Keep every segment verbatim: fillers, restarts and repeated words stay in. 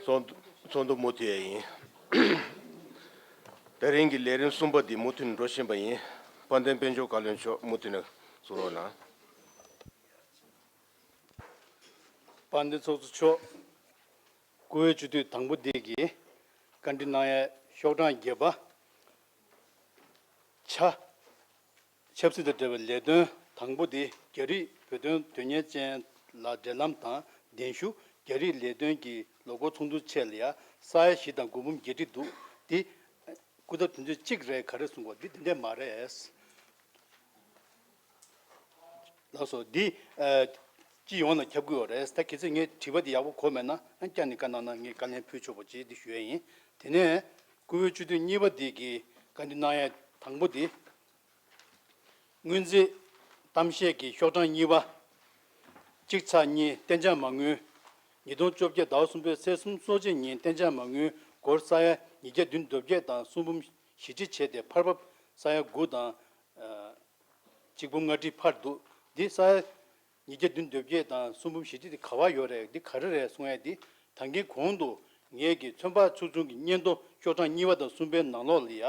ཚོགས་འདུ་ཚོགས་འདུ་མུ་མཐུད་ཡས་ཡིན། དེ་རིང་གི་ལས་རིམ་གསུམ་པ་འདི་མུ་མཐུད་ནས་འགྲོ་བཞིན་པ་ཡིན། དཔལ་ལྡན་དཔལ་འབྱོར་བཀའ་བློན་མཆོག་མུ་མཐུད་ནས་གསུང་རོགས་གནང་། དཔལ་ལྡན་ཚོགས་གཙོ་མཆོག་སྐུ་འོས་སྤྱི་འཐུས་དང་པོ་འདི་གི་བཀའ་འདྲི་གནང་ཡས་ཤོག་གྲངས་བརྒྱད་པ། ཆ། ཆབ་སྲིད་དང་འབྲེལ་བའི་ལས་དོན་དང་པོ་དེ་རྒྱ་རིགས་བོད་དོན་དོན་གཉེར་ཅན་ལ་འབྲེལ་ལམ་དང་གདན་ཞུ། རྒྱ་རིགས་ལས་དོན་གྱི་ལོ་འཁོར་ཚོགས་འདུ་ཆེད་ལ་ཡ་ས་ཡ་བཞི་དང་སྒོར་འབུམ་བརྒྱད་ཁྲི་འདུག་འདི་སྐུ་ཚབ་དོན་གཅོད་གཅིག་རེད། ག་རེ་གསུང་དགོས། འདི་འདི་འདྲས་མ་རེད། ལགས་སོ། འདི་ཨ་སྤྱི་ཡོངས་ལ་ཁྱབ་ཀྱི་ཡོད་རེད། ད་གལ་སྲིད་ངས་དྲི་བ་འདི་ཡག་པོ་གོ་མེད་ན་ཨ་བསྐྱར་ནས་བཀའ་གནང་ན་ངས་བཀའ་ལན་ཕུལ་ཆོག་པ་ཅིག་འདི་ཞུ་ཡས་ཡིན། དེ་ནས་སྐུ་འོས་སྤྱི་འཐུས་གཉིས་པ་འདི་གི་བཀའ་འདྲི་གནང་ཡས་དང་པོ་འདི། སྔོན་རྩིས་གཏམ་བཤད་ཀྱི་ཤོག་གྲངས་གཉིས་པ། གཅིག་ཚེག་གཉིས་གཏན་འཇགས་མ་དངུལ། ཉིས་སྟོང་བཅོ་བརྒྱད་ཟླ་བ་གསུམ་པའི་ཚེས་གསུམ་ཚོགས་ཆེན་ཉིན་གཏན་འཇགས་མ་དངུལ་སྒོར་ས་ཡ་ཉིས་བརྒྱ་བདུན་དོན་བརྒྱད་དང་གསུམ་འབུམ་བཞི་ཁྲི་བྱས་ཏེ་ཕར་བབས་ས་ཡ་དགུ་དང་གཅིག་འབུམ་ལྔ་ཁྲི་ཕར་འདུག་འདི་ས་ཡ་ཉིས་བརྒྱ་བདུན་དོན་བརྒྱད་དང་གསུམ་འབུམ་བཞི་ཁྲི་འདི་ག་པར་ཡོད་རེད། འདི་ག་རེ་རེད་གསུང་ཡས་འདི། ད་གིན་གོང་དུ་ངེད་ཀྱི་ཚོན་པ་ཚོགས་ཆུང་གི་སྙན་ཐོ་ཤོག་གྲངས་གཉིས་པ་དང་གསུམ་པའི་ནང་ལོགས་ལ་ཡ།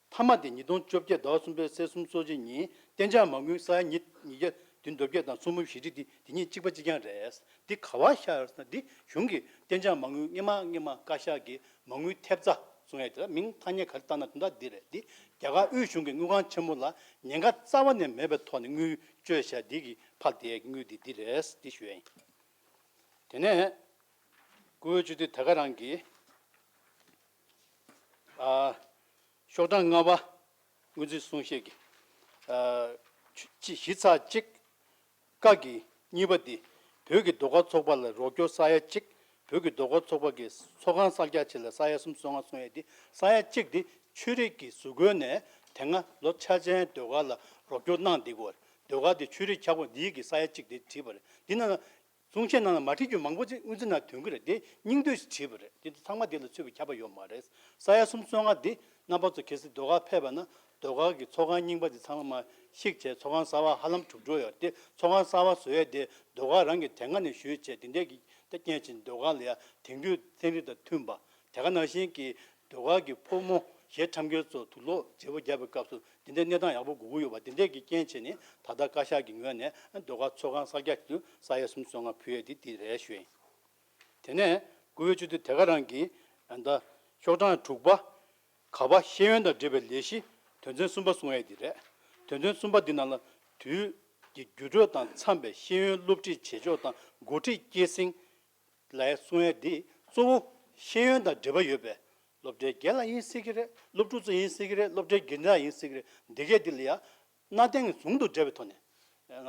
མཐའ་མ་དེ་ཉིས་སྟོང་བཅོ་བརྒྱད་ཟླ་བ་གསུམ་པའི་ཚེས་གསུམ་ཚོགས་ཆེན་ཉིན་གཏན་འཇགས་མ་དངུལ་ས་ཡ་ཉིས་ཉིས་བརྒྱ་བདུན་དོན་བརྒྱད་དང་གསུམ་འབུམ་བཞི་ཁྲི་དེ་དེ་གཉིས་གཅིག་པ་གཅིག་རྐྱང་རེད། འདི་ག་པར་བཞག་ཡོད་ཟེར་ན། འདི་གཞུང་གི་གཏན་འཇགས་མ་དངུལ་སྔོན་མ་སྔོན་མ་བཀའ་ཤག་གི་མ་དངུལ་ཐེབས་རྩ་གསུང་ཡས་དེ་ལ་མིང་ཐ་སྙད་ག་རེ་བཏགས་ན་དོན་དག་འདི་རེད། འདི་རྒྱ་གར་དབུས་གཞུང་གི་དངུལ་ཁང་ཆེན་མོ་ལ་ཉེན་ཁ་རྩ་བ་ནས་མེད་པའི་ཐོག་ནས་དངུལ་སྤྱོད་བཞག་འདི་གི་ཕར་དེའི་དངུལ་འདི་འདི་རེད། འདི་ཞུ་ཡས་ཡིན། དེ་ནས་སྐུ་འོས་སྤྱི་འཐུས་དེ་ག་རང་གིས་ཨ། ཤོག་གྲངས་ལྔ་པ། སྔོན་རྩིས་གསུང་བཤད་ཀྱི། ཨ། ཆུ་གཅིག་བཞི་ཚེག་གཅིག་ཀ་གི་གཉིས་པ་འདི། བོད་ཀྱི་ཟློས་གར་ཚོགས་པ་ལ་རོགས་སྐྱོར་ས་ཡ་གཅིག་བོད་ཀྱི་ཟློས་གར་ཚོགས་པ་གི་ཚོགས་ཁང་གསར་རྒྱག་ཆེད་ལ་ས་ཡ་སུམ་ཅུ་སོ་ལྔ་གསུང་ཡས་འདི། ས་ཡ་གཅིག་འདི་ཆོས་རིག་གི་གཟུགས་སྐུ་ནས་དེ་སྔ་ལོ་འཆར་ཅན་ཟློས་གར་ལ་རོགས་སྐྱོར་གནང་བསྡད་ཀྱི་ཡོད་རེད། ཟློས་གར་འདི་ཆོས་རིག་ཁྱབ་ཁོངས་འདི་གི་ས་ཡ་གཅིག་འདི་བྲིས་པ་རེད། འདི་ནང་ལ། གསུང་བཤད་ནང་ལ་མ་བྲིས་རྒྱུ་མང་པོ་ཅིག་སྔོན་རྩིས་ནང་ཐོན་གྱི་རེད། དེ་སྙིང་བསྡུས་ཤིག་བྲིས་པ་རེད། དེ་ཚང་མ་དེ་ལ་ཚུད་པའི་ཁྱབ་པ་ཡོད་མ་རེད། ས་ཡ་སུམ་ཅུ་སོ་ལྔ་འདི་རྣམ་པ་ཚོ་གལ་སྲིད་ཟློས་གར་ཕེབས་པ་ན་ཟློས་གར་གྱི་ཚོགས་ཁང་རྙིང་པ་དེ་ཚང་མ་མར་བཤིག་བྱས། ཚོགས་ཁང་གསར་པ་ཧ་ལམ་གྲུབ་འགྲོ་ཡོད་རེད། དེ་ཚོགས་ཁང་གསར་པ་བཟོ་ཡས་དེ་ཟློས་གར་རང་གིས་དེ་སྔ་ནས་ཞུས་བྱས། དེ་འདྲས་ཀྱི་ད་རྐྱེན་བྱས་ནས་ཟློས་གར་ལ་ཡ་དེང་དུས་ཚན་རིག་དང་མཐུན་པ། དེ་ག་ནང་བཞིན་གྱི་ཟློས་གར་གྱི་ཕོ་མོ་གཞས་འཁྲབ་མཁན་ཚོ་དུག་ལོག་བརྗེ་པོ་བརྒྱབ་པའི་སྐབས་སུ་འདི་འདྲའི་གནས་སྟངས་ཡག་པོ་དགོས་ཀྱི་ཡོད་པ། འདི་འདྲས་ཀྱི་རྐྱེན་བྱས་ནས་ད་ལྟ་བཀའ་ཤག་གི་ངོས་ནས་ཟློས་གར་ཚོགས་ཁང་གསར་རྒྱག་ཏུ་ས་ཡ་སུམ་ཅུ་སོ་ལྔ་ཕུལ་ཡས་དེ་འདི་རེད་ཞུ་ཡིན། དེ་ནས་སྐུ་འོས་སྤྱི་འཐུས་དེ་ག་རང་གིས་ད་ཤོག་གྲངས་དྲུག་པ། ག་པ་ཤེས་ཡོན་དང་འབྲེལ་བའི་ལས་གཞི་དོན་ཚན་གསུམ་པ་གསུང་ཡས་འདི་རེད། དོན་ཚན་གསུམ་པ་འདི་ནང་ལ་དུས་ཀྱི་འགྱུར་འགྲོས་དང་འཚམས་པའི་ཤེས་ཡོན་སློབ་ཁྲིད་བྱེད་ཕྱོགས་དང་འགོ་ཁྲིད་སྐྱེད་སྲིང་ལ་གསུང་ཡས་འདི་གཙོ་བོ་ཤེས་ཡོན་དང་འབྲེལ་བ་ཡོད་པའི་སློབ་གྲྭའི་རྒན་ལགས་ཡིན་སྲིད་ཀྱི་རེད། སློབ་ཕྲུག་ཚོ་ཡིན་སྲིད་ཀྱི་རེད། སློབ་གྲྭའི་རྒན་ལགས་ཡིན་སྲིད་ཀྱི་རེད། འདི་གས་འདི་ལ་ཡ་གནའ་དེང་ཟུང་དུ་འབྲེལ་བའི་ཐོག་ནས།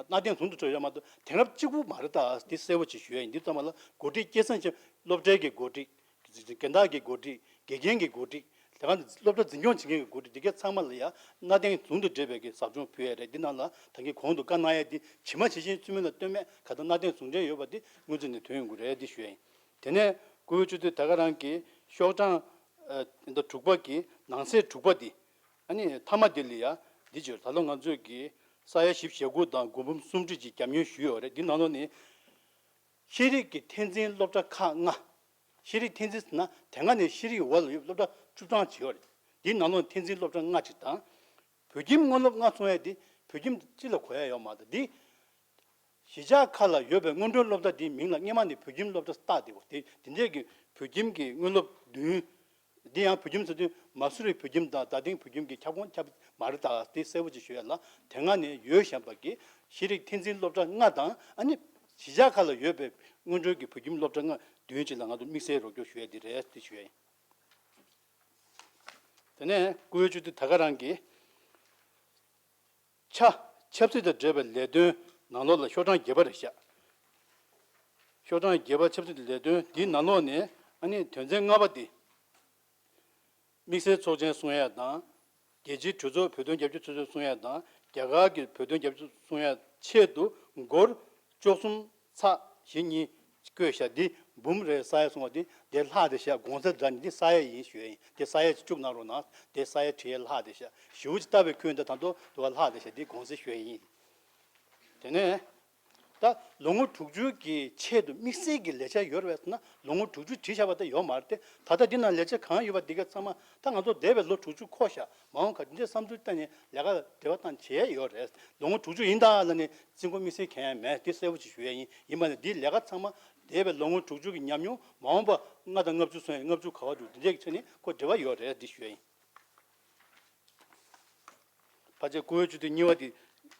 གནའ་དེང་ཟུང་དུ་འབྲེལ་ཡོད་མ་གཏོགས་དེང་རབས་གཅིག་པུ་མ་རེད། ད་འདི་གསལ་པོ་ཅིག་ཞུ་ཡ་ཡིན། འདི་ཙམ་པ་ལ་འགོ་ཁྲིད་སྐྱེད་སྲིང་བྱེད། སློབ་གྲྭའི་གི་འགོ་ཁྲིད། རྒན་བདག་གི་འགོ་ཁྲིད། དགེ་རྒན་གྱི་འགོ་ཁྲིད། དེ་ག་ནང་སློབ་གྲྭ་འཛིན་སྐྱོང་བྱེད་མཁན་གྱི་འགོ་ཁྲིད། འདི་གས་ཚང་མ་ལ་ཡ་གནའ་དེང་ཟུང་དུ་འབྲེལ་བའི་གི་ཟབ་སྦྱོང་ཕུལ་ཡ་རེད། འདི་ནང་ལ་ད་གིན་གོང་དུ་བཀའ་གནང་ཡ་འདི་ཇི་མ་ཇི་བཞིན་ཚུལ་མིན་ལ་ལྟོས་མེད་ག་ད་གནའ་དེང་ཟུང་འབྲེལ་ཡོད་པ་འདི་སྔོན་ཚུད་ནས་ཐོན་ཡོང་གི་རེད། འདི་ཞུ་ཡ་ཡིན། དེ་ནས་སྐུ་འོས་སྤྱི་འཐུས་ད་ག་རང་གི་ཤོག་གྲངས་ཨ་ད་དྲུག་པ་གི་ནང་གསེས་དྲུག་པ་འདི། ཨ་ནི་མཐའ་མ་འདི་ལ་ཡ་འདི་བྱོས། ད་ལོ་ང་ཚོས་ཀྱི་ས་ཡ་བཞི་བཅུ་ཞེ་དགུ་དང་སྒོར་འབུམ་སུམ་ཁྲི་ཅིག་རྒྱབ་ཉོ་ཞུས་ཡོད་རེད། འདི་ནང་ལོགས་ནས་ཤེས་རིག་གི་འཐད་འཛིན་སློབ་གྲྭ་ཁག་ལྔ། ཤེས་རིག་འཐད་འཛིན་ཟེར་ན་དེ་སྔ་ནས་ཤེས་རིག་འོག་ལ་ཡོད་སློབ་གྲྭ་བཅུ་གྲངས་ཅིག་ཡོད་རེད། འདིའི་ནང་ལོགས་འཐད་འཛིན་སློབ་གྲྭ་ལྔ་ཅིག་དང་། བོད་ཁྱིམ་སྔོན་སློབ་ལྔ་གསུང་ཡས་འདི་བོད་ཁྱིམ་སྤྱི་ལ་གོ་ཡ་ཡོད་མ་རེད། འདི་གཞིས་ཆགས་ཁག་ལ་ཡོད་པའི་སྔོན་འགྲོའི་སློབ་གྲྭ་འདིའི་མིང་ལ་སྔོན་མ་ནས་བོད་ཁྱིམ་སློབ་གྲྭ་བཏགས་བསྡད་ཡོད་རེད། དེ་འདྲས་ཀྱི་བོད་ཁྱིམ་གྱི་སྔོན་སློབ་བདུན། འདི་ཡང་བོད་ཁྱིམ་ཟེར་དུས་མ་སུ་རི་བོད་ཁྱིམ་དང་རྡ་སྟེང་བོད་ཁྱིམ་གྱི་ཁྱབ་ཁོངས་ཁྱབ་མ་རེད། ད་དེ་གསལ་པོ་ཅིག་ཞུ་ཡ་ལ། དེ་སྔ་ནས་ཡོད་བཞིན་པ་གི་ཤེས་རིག་འཐད་འཛིན་སློབ་གྲྭ་ལྔ་དང་། ཨ་ནི་གཞིས་ཆགས་ཁག་ལ་ཡོད་པའི་སྔོན་འགྲོའི་གི་བོད་ཁྱིམ་སློབ་གྲྭ་ལྔ་བདུན་ཅིག་ལ་ང་ཚོ་དམིགས་བསལ་རོགས་སྐྱོར་ཞུ་ཡ་འདི་རེད། དེ་ཞུ་ཡ་ཡིན། དེ་ནས་སྐུ་འོས་སྤྱི་འཐུས་ད་ག་རང་གི་ཆ། ཆབ་སྲིད་དང་འབྲེལ་བའི་ལས་དོན་ནང་ལོགས་ལ་ཤོག་གྲངས་བརྒྱད་པ་རེད་ཤག་ཤོག་གྲངས་བརྒྱད་པ་ཆབ་སྲིད་ཀྱི་ལས་དོན་འདིའི་ནང་ལོགས་ནས་ཨ་ནི་དོན་ཚན་ལྔ་པ་འདི། དམིགས་བསལ་ཚོགས་ཆེན་གསུང་ཡ་དང་། རྒྱལ་སྤྱིའི་གྲོས་ཚོགས་བོད་དོན་རྒྱབ་སྐྱོར་ཚོགས་ཆེན་གསུང་ཡ་དང་། རྒྱ་གར་གྱི་བོད་དོན་རྒྱབ་སྐྱོར་གསུང་ཡ་ཆེད་དུ་སྒོར་བཅུ་གསུམ་ཚེག་བཞི་གཉིས་བཀོད་བཞག་འདི་འབུམ་རེ་ས་ཡ་གསུང་བ་འདི་དེ་ལྷག་བསྡད་ཤག་གོང་ཚད་འདྲ་ནི་འདི་ས་ཡ་ཡིན་ཞུ་ཡ་ཡིན། དེ་ས་ཡ་བཅུག་གནང་རོགས་གནང་། དེ་ས་ཡ་བྲི་ཡ་ལྷག་བསྡད་ཤག་ཞེ་པོ་ཅིག་བལྟས་པའི་ཁྱོན་དེ་ད་དུང་དུ་བ་ལྷག་བསྡད་ཤག་འདི་གོང་ཚད་ཞུ་ཡ་ཡིན། དེ་ནས་ ད་ལོ་ངོ་དྲུག་ཅུ་གི་ཆེད་དུ་དམིགས་བསལ་གྱི་ལས་འཆར་ཡོད་རེད་ཟེར་ན། ལོ་ངོ་དྲུག་ཅུ་བྲིས་བཞག་པ་དེ་ཡོད་མ་རེད་དེ། ད་ལྟ་འདི་ནང་ལས་འཆར་གང་ཡོད་པ་འདི་ག་ཚང་མ། ད་ང་ཚོ་འདས་པའི་ལོ་དྲུག་ཅུ་འཁོར་བཞག་མ་འོངས་ག་འདི་འདྲའི་བསམ་ཚུལ་བཏང་ནས་ལས་ཀ་འབྲེལ་བ་བཏང་བྱས་ཡོད་རེད། ལོ་ངོ་དྲུག་ཅུ་ཡིན་ད་ལབ་ནས་རྩིས་འཁོར་དམིགས་བསལ་གང་ཡང་མེད། དེ་གསལ་པོ་ཅིག་ཞུ་ཡ་ཡིན། ཡིན་པ་ནས་འདིའི་ལས་ཀ་ཚང་མ་འདས་པའི་ལོ་ངོ་དྲུག་ཅུ་གི་ཉམས་མྱོང་མ་འོངས་པ་ལྔ་དང་ལྔ་བཅུ་སོང་ཡ། ལྔ་བཅུ་ག་པར་འགྲོ། འདི་འདྲའི་ཆ་ནས་ཁོ་འབྲེལ་བ་ཡོད་རེད། འདི་ཞུ་ཡ་ཡིན། ཕལ་ཆེར་བཀུར་འོས་སྤྱི་འཐུས་གཉིས་པ་དེ་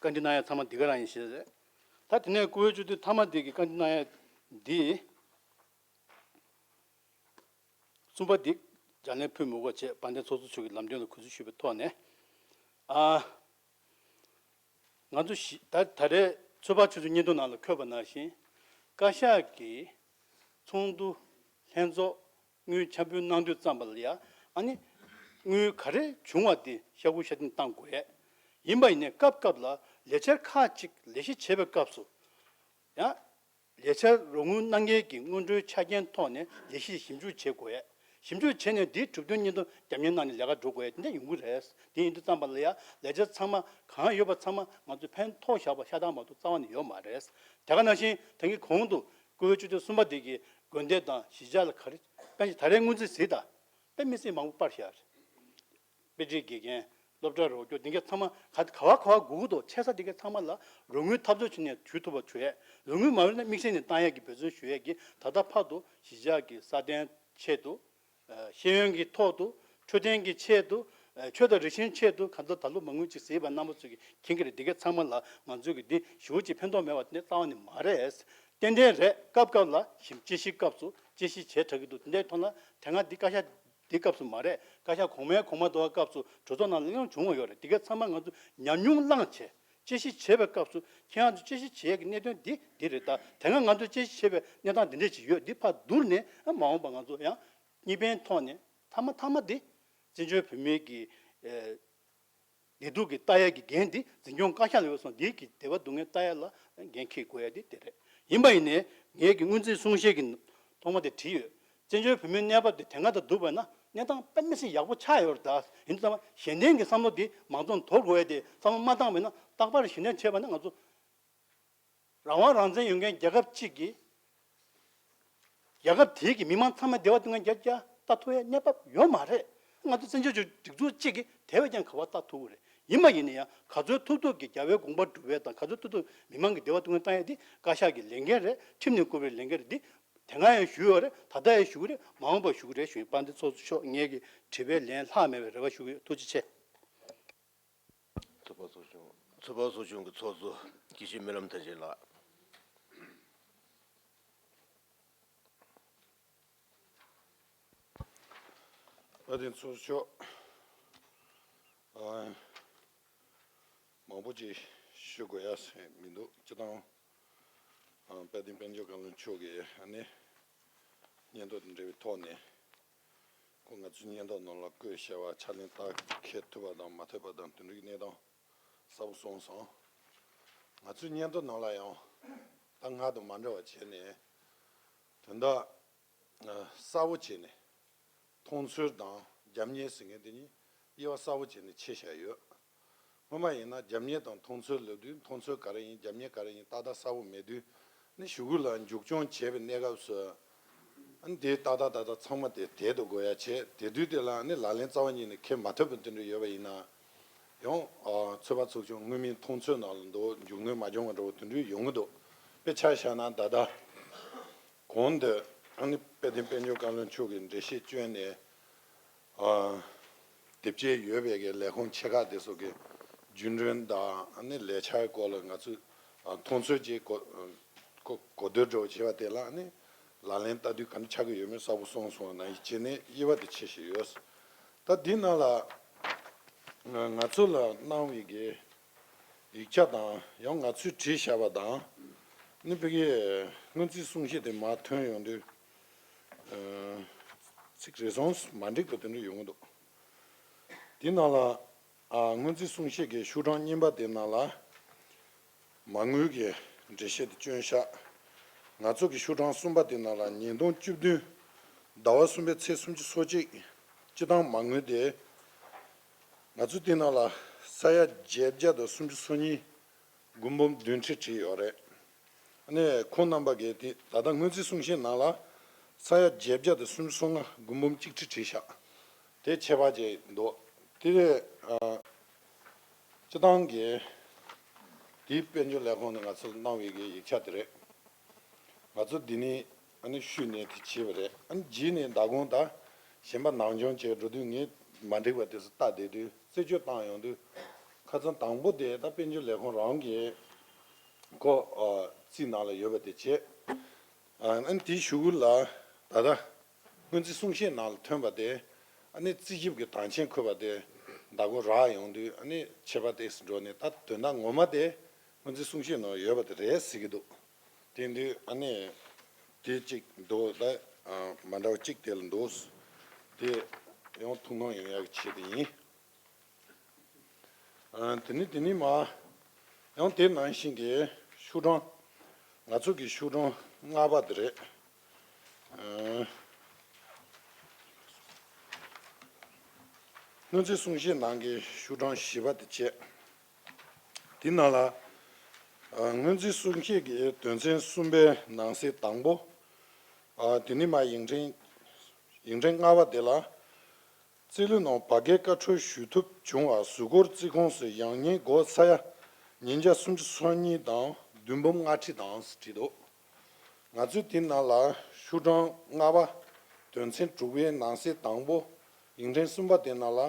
བཀའ་འདྲི་གནང་ཡ་ཚང་མ་འདི་ག་རང་ཡིན་ཞེས་རེད། ད་དེ་ནས་བཀུར་འོས་སྤྱི་འཐུས་མཐའ་མ་དེ་གི་བཀའ་འདྲི་གནང་ཡ་འདི། གསུམ་པ་འདི་ལྗགས་ལན་ཕུལ་མི་དགོས་བྱས། དཔལ་ལྡན་ཚོགས་གཙོ་མཆོག་གིས་ལམ་སྟོན་ལ་གུས་བསུ་ཞུས་པའི་ཐོག་ནས། ཨ། ང་ཚོ་ཞི་ད་ད་རེས་ཚོད་དཔག་ཆུ་ཚོད་བརྙན་ཐུང་ནང་ལ་འཁོད་པ་ནང་བཞིན། བཀའ་ཤག་གིས་ཚོགས་འདུ་ལྷན་ཚོགས་དངུལ་འཆར་འབུལ་གནང་དུས་ཙམ་པ་ལ་ཡ། ཨ་ནི་དངུལ་ག་རེ་བྱུང་བ་དེ་ཤ་ཁུ་ཤ་སྟོན་བཏང་དགོས་ཡས། ཡིན་པ་ཡིན་ནའི་སྐབས་སྐབས་ལ་ལས་འཆར་ཁག་ཅིག་ལས་གཞི་བྱེད་པའི་སྐབས་སུ་ཡང་། ལས་འཆར་རོགས་དངུལ་གནང་མཁན་གྱི་སྔོན་འགྲོའི་ཆ་རྐྱེན་ཐོག་ནས་ལས་གཞི་ཞིབ་འཇུག་བྱེད་དགོས་ཡས། ཞིབ་འཇུག་བྱས་ནས་འདིའི་གྲུབ་དོན་སྙིང་སྟོབས་རྒྱབ་གཉེར་གནང་ནས་ལས་ཀ་འགྲོ་དགོས་ཡས་དེ་འདྲ་ཡོང་གི་རེད། དེ་ཡིན་དུས་ཙམ་པ་ལ་ཡ། ལས་འཆར་ཚང་མ་གང་ཡོད་པ་ཚང་མ་ང་ཚོས་ཕན་ཐོགས་བཞག་པ་ཤ་སྟག་མ་གཏོགས་རྩ་བ་ནས་ཡོད་མ་རེད། དེ་ག་ནང་བཞིན་ད་གིན་གོང་དུ་བཀུར་འོས་སྤྱི་འཐུས་གསུམ་པ་དེ་གིས་དགོན་སྡེ་དང་གཞིས་ཆགས་ལ་ག་རེ་དཔེ་ད་རེས་སྔོན་རྩིས་གཟིགས་དང་། དཔེ་མི་སྲིད་མང་པོ་སྤར་བཞག་རེད། དཔེ་ཁྲིད་དགེ་རྒན། སློབ་གྲྭ་རོགས་སྐྱོར། འདི་ག་ཚང་མ་ག་ག་བ་ག་བ་དགོས་ཀྱི་འདུག་ཆེ་ས་འདི་ག་ཚང་མ་ལ་རོགས་དངུལ་འཐབ་རྩོད་བྱས་ནས་ཞུ་ཐུབ་པ་བྱོས་ཡས། རོགས་དངུལ་མ་ཡོད་ན་དམིགས་བསལ་ནས་བཏང་ཡས་ཀྱི་འབད་བརྩོན་ཞུ་ཡས་ཀྱི། ད་ལྟ་བར་དུ་གཞིས་ཆགས་ཀྱི་སྲ་བརྟན་ཆེད་དུ། ཤེས་ཡོན་གྱི་ཐོག་ཏུ། འཕྲོད་བསྟེན་གྱི་ཆེད་དུ། ཆོས་དང་རིག་གཞུང་ཆེད་དུ། ག་ཚོད་ད་ལོ་མ་དངུལ་ཅིག་གཟིགས་པ་རྣམ་པ་ཚོས་ཀྱི་མཁྱེན་གྱི་རེད། འདི་ག་ཚང་མ་ལ་ང་ཚོས་ཀྱི་འདི་ཞེ་པོ་ཅིག་ཕན་ཐོགས་མེད་པ་དེ་རྩ་བ་ནས་མ་རེད། ཏན་ཏན་རེད། སྐབས་སྐབས་ལ་ཞིབ་དཔྱད་གཞིའི་སྐབས་སུ་དཔྱད་གཞི་བྱེད་དྲག་གི་འདུག་དེ་འདྲའི་ཐོག་ལ་དེ་སྔ་འདི་བཀའ་ཤག་འདི་སྐབས་སུ་མ་རེད། བཀའ་ཤག་གོང་མའི་གོང་མ་དུ་བ་སྐབས་སུ་གྲོས་ཚོགས་ནང་ལ་ཡང་བྱུང་བ་ཡོད་རེད། དེ་ག་ཚང་མ་ང་ཚོ་ཉམས་མྱོང་བླངས་བྱས། དཔྱད་གཞི་བྱེད་པའི་སྐབས་སུ་ཁྱེད་རང་ཚོ་དཔྱད་གཞི་བྱེད་ཡས་ཀྱི་གནད་དོན་འདི་འདི་རེད། ད་དེ་སྔ་ང་ཚོས་དཔྱད་གཞི་བྱས་པའི་གནས་སྟངས་འདི་འདྲས་ཅིག་ཡོད། འདི་ཕར་བསྡུར་ནས་མ་འོངས་པ་ང་ཚོ་ཡང་གཉིས་ཕན་ཐོག་ནས་མཐའ་མ་མཐའ་མ་འདི་བཙན་བྱོལ་བོད་མིའི་གི་ཨེ། བདེ་སྡུག་གི་ལྟ་ཡག་གི་འགན་འདི་འཛིན་སྐྱོང་བཀའ་ཤག་ལ་ཡོད་སོང་། འདི་གི་བདེ་བ་སྡུག་བསྔལ་ལྟ་ཡག་ལ་འགན་འཁྱེར་དགོས་ཡ་འདི་དེ་རེད། ཡིན་པ་ཡིན་ནའི་ངས་ཀྱི་སྔོན་རྩིས་གསུང་བཤད་ཀྱི་ཐོག་མ་དེ་བྲིས་ཡོད། བཙན་བྱོལ་བོད་མིའི་གནས་བབ་དེ་དེ་སྔ་དང་བསྡུར་བ་ན་གནས་སྟངས་དཔེ་མི་སྲིད་ཡག་པོ་ཆགས་ཡོད་རེད། ད་ཡིན་ཙང་གཞན་ལྡན་གྱི་བསམ་བློ་འདི་མང་ཚོགས་དོར་དགོས་ཡ་དེ་བསམ་བློ་མ་བཏང་བ་ཡིན་ན། རྟག་པར་གཞན་ལྡན་བྱས་པ་ན་ང་ཚོ་རང་དབང་རང་བཙན་ཡོད་མཁན་རྒྱལ་ཁབ་ཅིག་གིས། རྒྱལ་ཁབ་དེའི་གི་མི་མང་ཚང་མ་བདེ་བ་སྡུག་བསྔལ་རྒྱ་ཆེ་ལྟ་ཐུབ་ཡ་གནས་བབ་ཡོད་མ་རེད། ང་ཚོ་བཙན་བྱོལ་སྒྲིག་འཛུགས་གཅིག་གིས་དེ་བས་ཀྱང་ག་པར་ལྟ་ཐུབ་ཀྱི་རེད། ཡིན་པ་ཡིན་ན་ཡང་ག་ཚོད་ཐུབ་ཐུབ་ཀྱིས་རྒྱལ་བའི་དགོངས་པ་སྒྲུབ་ཡ་དང་། ག་ཚོད་ཐུབ་ཐུབ་མི་མང་གི་བདེ་བ་སྡུག་བསྔལ་བཏང་ཡ་འདི་བཀའ་ཤག་གི་ལས་འགན་རེད། ཁྲིམས་ནས་བཀོད་པའི་ལས་འགན་རེད། འདི་དེ་སྔ་ཡང་ཞུས་ཡོད་རེད། ད་ལྟ་ཡང་ཞུ་གི་རེད། མ་འོངས་པར་ཞུ་གི་རེད་ཞུ་ཡིན། དཔལ་ལྡན་ཚོགས་གཙོ་མཆོག་ངེད་ཀྱི་དྲི་བའི་ལན་ལྷག་མེད་པའི་རེ་བ་ཞུ་གི་ཡོད། ཐུགས་རྗེ་ཆེ། ཚོགས་པ་ཚོགས་ཆུང་། ཚོགས་པ་ཚོགས་ཆུང་གི་ཚོགས་གཙོ་དགེ་བཤེས་སྨོན་ལམ་བསྟན་འཛིན་ལགས། དཔལ་ལྡན་ཚོགས་གཙོ་མཆོག་ཨ། མང་པོ་ཅིག་ཞུ་དགོས་ཡ་མི་འདུག་སྤྱིར་བཏང་ཨ། དཔལ་ལྡན་དཔལ་འབྱོར་བཀའ་བློན་མཆོག་གིས་ཨ་ནི་སྙན་ཐོ་དང་འབྲེལ་བའི་ཐོག་ནས། ཁོ་ང་ཚོའི་སྙན་ཐོ་ནང་ལ་བཀོད་བཞག་པ་ཕྱག་ལེན་ལྟ་འཁེལ་ཐུབ་པ་དང་མ་ཐུབ་པ་དང་དེ་འདྲའི་གནས་སྟངས་གསལ་པོ་གསུངས་སོང་། ང་ཚོའི་སྙན་ཐོ་ནང་ལ་ཡང་ད་སྔར་དང་མ་འདྲ་བ་བྱས་ནས་དོན་དག་གསལ་པོ་བྱས་ནས་མཐོང་ཚུལ་དང་རྒྱབ་གཉེར་ཟེར་མཁན་དེ་གཉིས་དབྱེ་བ་གསལ་པོ་བྱས་ནས་ཕྱེ་བཞག་ཡོད། སྔོན་མ་ཡིན་ན་རྒྱབ་གཉེར་དང་མཐོང་ཚུལ་ལབ་དུས་མཐོང་ཚུལ་ག་རེ་ཡིན་རྒྱབ་གཉེར་ག་རེ་ཡིན་ཏག་ཏག་གསལ་པོ་མེད་དུས། ནི་ཞུ་སྐུལ་ལ་མཇུག་སྐྱོང་བྱས་པའི་གནས་སྐབས་སུ། ཨ་ནི་དེ་ཏག་ཏག་ཏག་ཏག་ཚང་མ་དེ་དེད་དུ་དགོས་ཡ་བྱས། དེ་དུས་དེ་ལ་ནི་ལག་ལེན་རྩ་བ་ཉིད་ནས་འཁེལ་མ་ཐུབ་པ་དེ་འདྲ་ཡོད་པ་ཡིན་ན། ཡང་ཨ། ཚོད་དཔག་ཚོགས་ཆུང་སྔོན་མའི་མཐོང་ཚུལ་ནང་ལ་འདུག་མཇུག་སྣོན་མ་བྱུང་བ་འདྲ་བོ་དེ་འདྲ་ཡོང་གི་འདུག་དཔེ་ཆ་བཞག་ན་ད་ལྟ་གོང་དུ་ཨ་ནི་དཔལ་ལྡན་དཔལ་འབྱོར་བཀའ་བློན་མཆོག་གིས་འགྲེལ་བཤད་བསྐྱོན་ནས། ཨ། དེབ་སྐྱེལ་ཡོད་པའི་གི་ལས་ཁུངས་ཆེ་ཁག་དེ་ཚོ་གི་རྒྱུན་གྲོན་དང་ཨ་ནི་ལས་འཆར་སྐོར་ལ་ང་ཚོས་ཨ། མཐོང་ཚུལ་ཅིག་གོ་གོ་གོ་བསྡུར་འདྲ་བོ་བྱས་པ་དེ་ལ་ཨ་ནི་ལག་ལེན་བསྟར་དུས་ག་འདྲ་ཆགས་ཀྱི་ཡོད་མེད་གསལ་པོ་གསུངས་སོང་། ནང་བཞིན་བྱས་ནས་དབྱེ་བ་དེ་ཕྱེ་བཞིན་ཡོད། ད་འདི་ནང་ལ་ང་ང་ཚོ་ལ་གནང་བའི་གི་ཡིག་ཆ་དང་ཡང་ང་ཚོས་བྲིས་བཞག་པ་དང་། ནི་ཕ་གིའི་སྔོན་རྩིས་གསུང་བཤད་དེ་མར་ཐོན་ཡོང་དུས། ཨ། ཚིག་རེ་ཟུང་མ་འགྲིག་པ་དེ་འདྲ་ཡོང་གི་འདུག་དེ་ནང་ལ་ཨ། སྔོན་རྩིས་གསུང་བཤད་ཀྱི་ཤོག་གྲངས་གཉིས་པ་དེ་ནང་ལ་མ་དངུལ་གྱི་འགྲེལ་བཤད་དེ་བསྐྱོན་བཞག་ང་ཚོ་གི་ཤོག་གྲངས་གསུམ་པ་དེ་ནང་ལ་ཉིས་སྟོང་བཅུ་བདུན་ཟླ་བ་གསུམ་པའི་ཚེས་སུམ་ཅུ་སོ་གཅིག་སྤྱི་བཏང་མ་དངུལ་དེ་ང་ཚོ་དེ་ནང་ལ་ས་ཡ་བརྒྱད་བརྒྱ་དང་སུམ་ཅུ་སོ་གཉིས། དགུ་འབུམ་བདུན་ཁྲི་བྲིས་ཡོད་རེད། ནས་ཁོང་རྣམ་པ་གིས་དེ་ད་ལྟ་སྔོན་རྩིས་གསུང་བཤད་ནང་ལ་ས་ཡ་བརྒྱད་བརྒྱ་དང་སུམ་ཅུ་སོ་ལྔ་དགུན་འབུམ་གཅིག་ཁྲི་བྲིས་བཞག་དེ་ཁྱད་པར་ཅན་འདུག་དེ་རེད། ཨ། སྤྱི་བཏང་གི་དེའི་དཔལ་འབྱོར་ལས་ཁུངས་ནས་ང་ཚོར་གནང་བའི་གི་ཡིག་ཆ་དེ་རེད། ང་ཚོ་འདི་ནས་ཨ་ནི་ཞུས་ནས་དེ་བྱས་པ་རེད། ཨ་ནི་རྗེས་ནས་ད་དགོང་དག་གཞན་པ་ནང་སྦྱོང་བྱས་འགྲོ་དུས་ངས་མ་འགྲིག་པ་དེ་ཚོ་ལྟ་བསྡད་དུས་རྩད་གཅོད་བཏང་ཡོང་དུས། ཁ་སང་དང་པོ་དེ་ད་དཔལ་འབྱོར་ལས་ཁུངས་རང་གིས་ཁོ་ཨ་རྩིས་ནང་ལ་ཡོད་པ་དེ་བྱས། ཨ་ནི་དེའི་གཞུག་གུ་ལ་ད་ལྟ་སྔོན་རྩིས་གསུང་བཤད་ནང་ལ་ཐོན་པ་དེ་ཨ་ནི་རྩིས་ཞིབ་ཀྱི་དོན་ཆེན་འཁོད་པ་དེ་ད་དགོང་རག་ཡོང་དུས་ཨ་ནི་ཁྱད་པར་ཏོག་ཙམ་འགྲོ་ནས། ད་དོན་དག་ངོ་མ་དེ་སྔོན་རྩིས་གསུང་བཤད་ནང་ཡོད་པ་དེ་རེད་ཟེར་གྱི་འདུག་དེ་དུས་ཨ་ནི་དེ་གཅིག་འདུག་ད་ཨ་མ་འདྲ་བ་གཅིག་དེ་ལ་འདུག་དེ་ཡང་ཐུགས་སྣང་ཡོང་ཡག་གི་ཆེད་དུ་ཡིན། ཨ་དེ་ནི་དེ་ནི་མ་ཡང་དེ་ནང་བཞིན་གྱི་ཤོག་གྲངས་ང་ཚོ་གི་ཤོག་གྲངས་ལྔ་པ་དེ་རེད། ཨ་སྔོན་རྩིས་གསུང་བཤད་ནང་གི་ཤོག་གྲངས་བཞི་པ་དེ་བྱས། དེ་ནང་ལ་ཨ་སྔོན་རྩིས་གསུང་བཤད་ཀྱི་དོན་ཚན་གསུམ་པའི་ནང་གསེས་དང་པོ། ཨ་དེ་ནི་མ་ཡིག་ཕྲེང་ཡིག་ཕྲེང་ལྔ་པ་དེ་ལ། རྩིས་ལུས་ནང་བར་བརྒལ་བཀའ་འཁྲོལ་ཞུ་ཐུབ་བྱུང་བ་གཟུགས་སྐོར་རྩིས་ཁོངས་སུ་ཡང་སྙིང་སྒོར་ས་ཡ་ཉིས་བརྒྱ་སུམ་ཅུ་སོ་གཉིས་དང་བདུན་འབུམ་ལྔ་ཁྲི་དང་བྲིས་འདུག་ང་ཚོས་དེ་ནང་ལ་ཤོག་གྲངས་ལྔ་པ་དོན་ཚན་དྲུག་པའི་ནང་གསེས་དང་པོ། ཡིག་ཕྲེང་གསུམ་པ་དེ་ནང་ལ།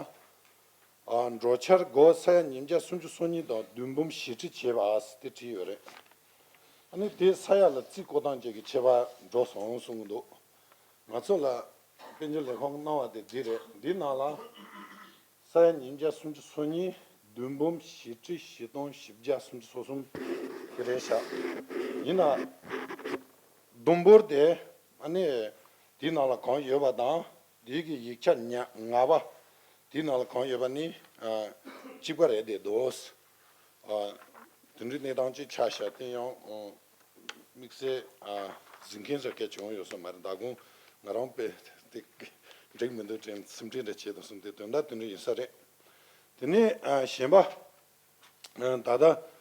ཨ་འགྲོ་འཆར་སྒོར་ས་ཡ་ཉིས་བརྒྱ་སུམ་ཅུ་སོ་གཉིས་དང་བདུན་འབུམ་བཞི་ཁྲི་བྱས་པ་ཟེར་དེ་བྲིས་ཡོད་རེད། ཨ་ནི་དེ་ས་ཡ་ལ་རྩིས་བཀོད་སྟངས་བཅས་ཀྱི་ཁྱད་པར་འགྲོ་སོང་གསུང་གི་འདུག་ང་ཚོ་ལ་དཔལ་འབྱོར་ལས་ཁུངས་གནང་བ་དེ་འདི་རེད། འདི་ནང་ལ་ས་ཡ་ཉིས་བརྒྱ་སུམ་ཅུ་སོ་གཉིས། བདུན་འབུམ་བཞི་ཁྲི་བཞི་སྟོང་བཞི་བརྒྱ་སུམ་ཅུ་སོ་གསུམ་དེ་རེད་བཞག་ཡིན་ན་བསྡོམས་འབོར་དེ་ཨ་ནི་དེའི་ནང་ལ་གང་ཡོད་པ་དང་། དེའི་གི་ཡིག་ཆ་ཉ་ལྔ་པ་དེའི་ནང་ལ་གང་ཡོད་པ་ནི་ཨ་གཅིག་པ་རེད་བསྡད་འདུག་ཨ་དེ་འདྲའི་གནས་སྟངས་ཅིག་ཆགས་བཞག་དེ་ཡང་ཨ་དམིགས་བསལ་ཨ་གཟིགས་མཁན་ཟེར་མཁན་བྱུང་ཡོད་ས་མ་རེད། ད་དགོང་ང་རང་དཔེ་དེ་འགྲིག་མི་འདུག་དྲན་སེམས་ཁྲལ་འདྲ་བྱས་འདུག་གསུངས་ཏེ། དོན་དག་དེ་འདྲ་ཡིན་ས་རེད། དེ་ནས་ཨ་གཞན་པ། ཨ་ད་ལྟ་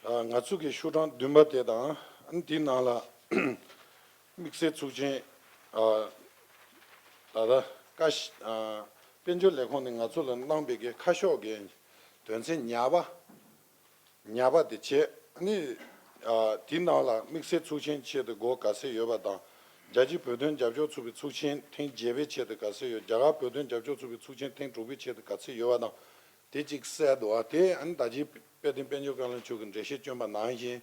ཨ་ང་ཚོ་གི་ཤོག་གྲངས་བདུན་པ་དེ་དང་། ཨ་ནི་དེའི་ནང་ལ་དམིགས་བསལ་ཚོགས་ཆེན། ཨ་ད་ལྟ་བཀའ་ཤ་ཨ་དཔལ་འབྱོར་ལས་ཁུངས་ནས་ང་ཚོ་ལ་གནང་པའི་གི་ཁ་ཕྱོགས་ཀྱི་དོན་ཚན་ཉ་པ། ཉ་པ་དེ་བྱས། ཨ་ནི་ཨ་དེའི་ནང་ལ་དམིགས་བསལ་ཚོགས་ཆེན་ཆེད་དུ་སྒོ་ག་ཚད་ཡོད་པ་དང་། རྒྱལ་སྤྱིའི་བོད་དོན་རྒྱབ་སྐྱོར་ཚོགས་པའི་ཚོགས་ཆེན་ཐེངས་བརྒྱད་པའི་ཆེད་དུ་ག་ཚད་ཡོད། རྒྱ་གར་བོད་དོན་རྒྱབ་སྐྱོར་ཚོགས་པའི་ཚོགས་ཆེན་ཐེངས་དྲུག་པའི་ཆེད་དུ་ག་ཚད་ཡོད་པ་དང་། དེ་གཅིག་གསལ་འདུག་ཨ། དེ་ཨ་ནི་ད་ཅི་དཔལ་ལྡན་དཔལ་འབྱོར་བཀའ་བློན་མཆོག་གིས་འགྲེལ་བཤད་བསྐྱོན་པ་ནང་བཞིན།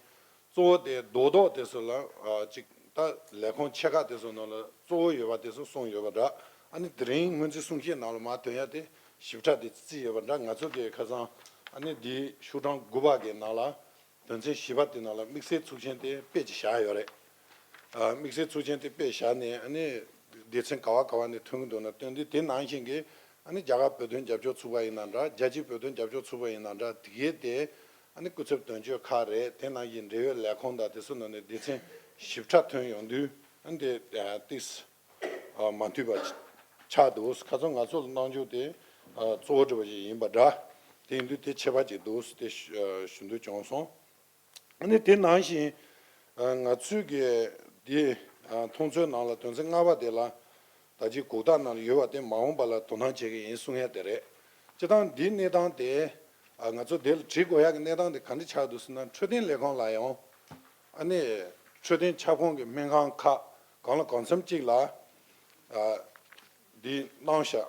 གཙོ་བོ་དེ་རྡོག་རྡོག་དེ་ཚོ་ལ་ཨ་ཅིག་ད་ལས་ཁུངས་ཆེ་ཁག་དེ་ཚོ་ནང་ལ་གཙོ་བོ་ཡོད་པ་དེ་ཚོ་གསུངས་ཡོད་པ་འདྲ། ཨ་ནི་དེ་རིང་སྔོན་རྩིས་གསུང་བཤད་ནང་ལ་མར་ཐོན་ཡ་དེ་ཞིབ་ཕྲ་དེ་བརྩིས་ཡོད་པ་འདྲ། ང་ཚོ་གི་ཁ་སང་ཨ་ནི་འདིའི་ཤོག་གྲངས་དགུ་པ་གི་ནང་ལ། དོན་ཚན་བཞི་པ་དེ་ནང་ལ་དམིགས་བསལ་ཚོགས་ཆེན་དེ་དཔེ་ཅིག་བཞག་ཡོད་རེད། ཨ་དམིགས་བསལ་ཚོགས་ཆེན་དེ་དཔེ་བཞག་ནས། ཨ་ནི་སྡེ་ཚན་ག་བ་ག་བ་ནས་ཐོན་གྱི་འདུག་ན་སྟོན་དུས། དེ་ནང་བཞིན་གྱི་ཨ་ནི་རྒྱ་གར་བོད་དོན་རྒྱབ་སྐྱོར་ཚོགས་པ་ཡིན་ན་འདྲ། རྒྱལ་སྤྱིའི་བོད་དོན་རྒྱབ་སྐྱོར་ཚོགས་པ་ཡིན་ན་འདྲ། དེ་གའི་དེ་ཨ་ནི་སྐུ་ཚབ་དོན་གཅོད་ཁག་རེད། དེ་ནང་བཞིན་འབྲེལ་ཡོད་ལས་ཁུངས་དང་དེ་ཚོ་ནང་ནས་སྡེ་ཚན་ཞིབ་ཕྲ་ཐོན་ཡོང་དུས། ཨ་ནི་དེ་ཨ་ཏིས། ཨ་མ་འཐུས་པ་ཆགས་འདུག་ཁ་སང་ང་ཚོ་ལ་གནང་རྒྱུ་དེ་ཨ་གཙོ་བོ་སྒྲུབ་པ་ཞིག་ཡིན་པ་འདྲ། དེ་ཡིན་དུས་དེ་ཁྱད་པར་ཅིག་འདུག་དེ་ཞུ་ཞུ་འདོད་བྱུང་སོང་། ཨ་ནི་དེ་ནང་བཞིན་ཨ་ང་ཚོས་ཀྱི་དེ་ཨ་མཐོང་ཚོལ་ནང་ལ་དོན་ཚན་ལྔ་པ་དེ་ལ་ད་ཅི་གོ་བརྡ་ནང་ལ་ཡོད་པ་དེ་མ་འོངས་པ་ལ་དོ་སྣང་བྱེད་ཀྱི་ཡིན་གསུང་ཡ་དེ་རེད། སྤྱིར་བཏང་འདིའི་གནས་སྟངས་དེ་ཨ་ང་ཚོ་དེ་ལ་བྲིས་དགོས་ཡ་གི་གནས་སྟངས་དེ་ག་འདྲ་ཆགས་འདུག་ཟེར་ན། འཕྲོད་བསྟེན་ལས་ཁུངས་ལ་ཡང་ཨ་ནི་འཕྲོད་བསྟེན་ཁྱབ་ཁོངས་ཀྱི་སྨན་ཁང་ཁག་གང་ལ་གང་འཚམ་ཅིག་ལ་ཨ་འདི་གནང་བཞག་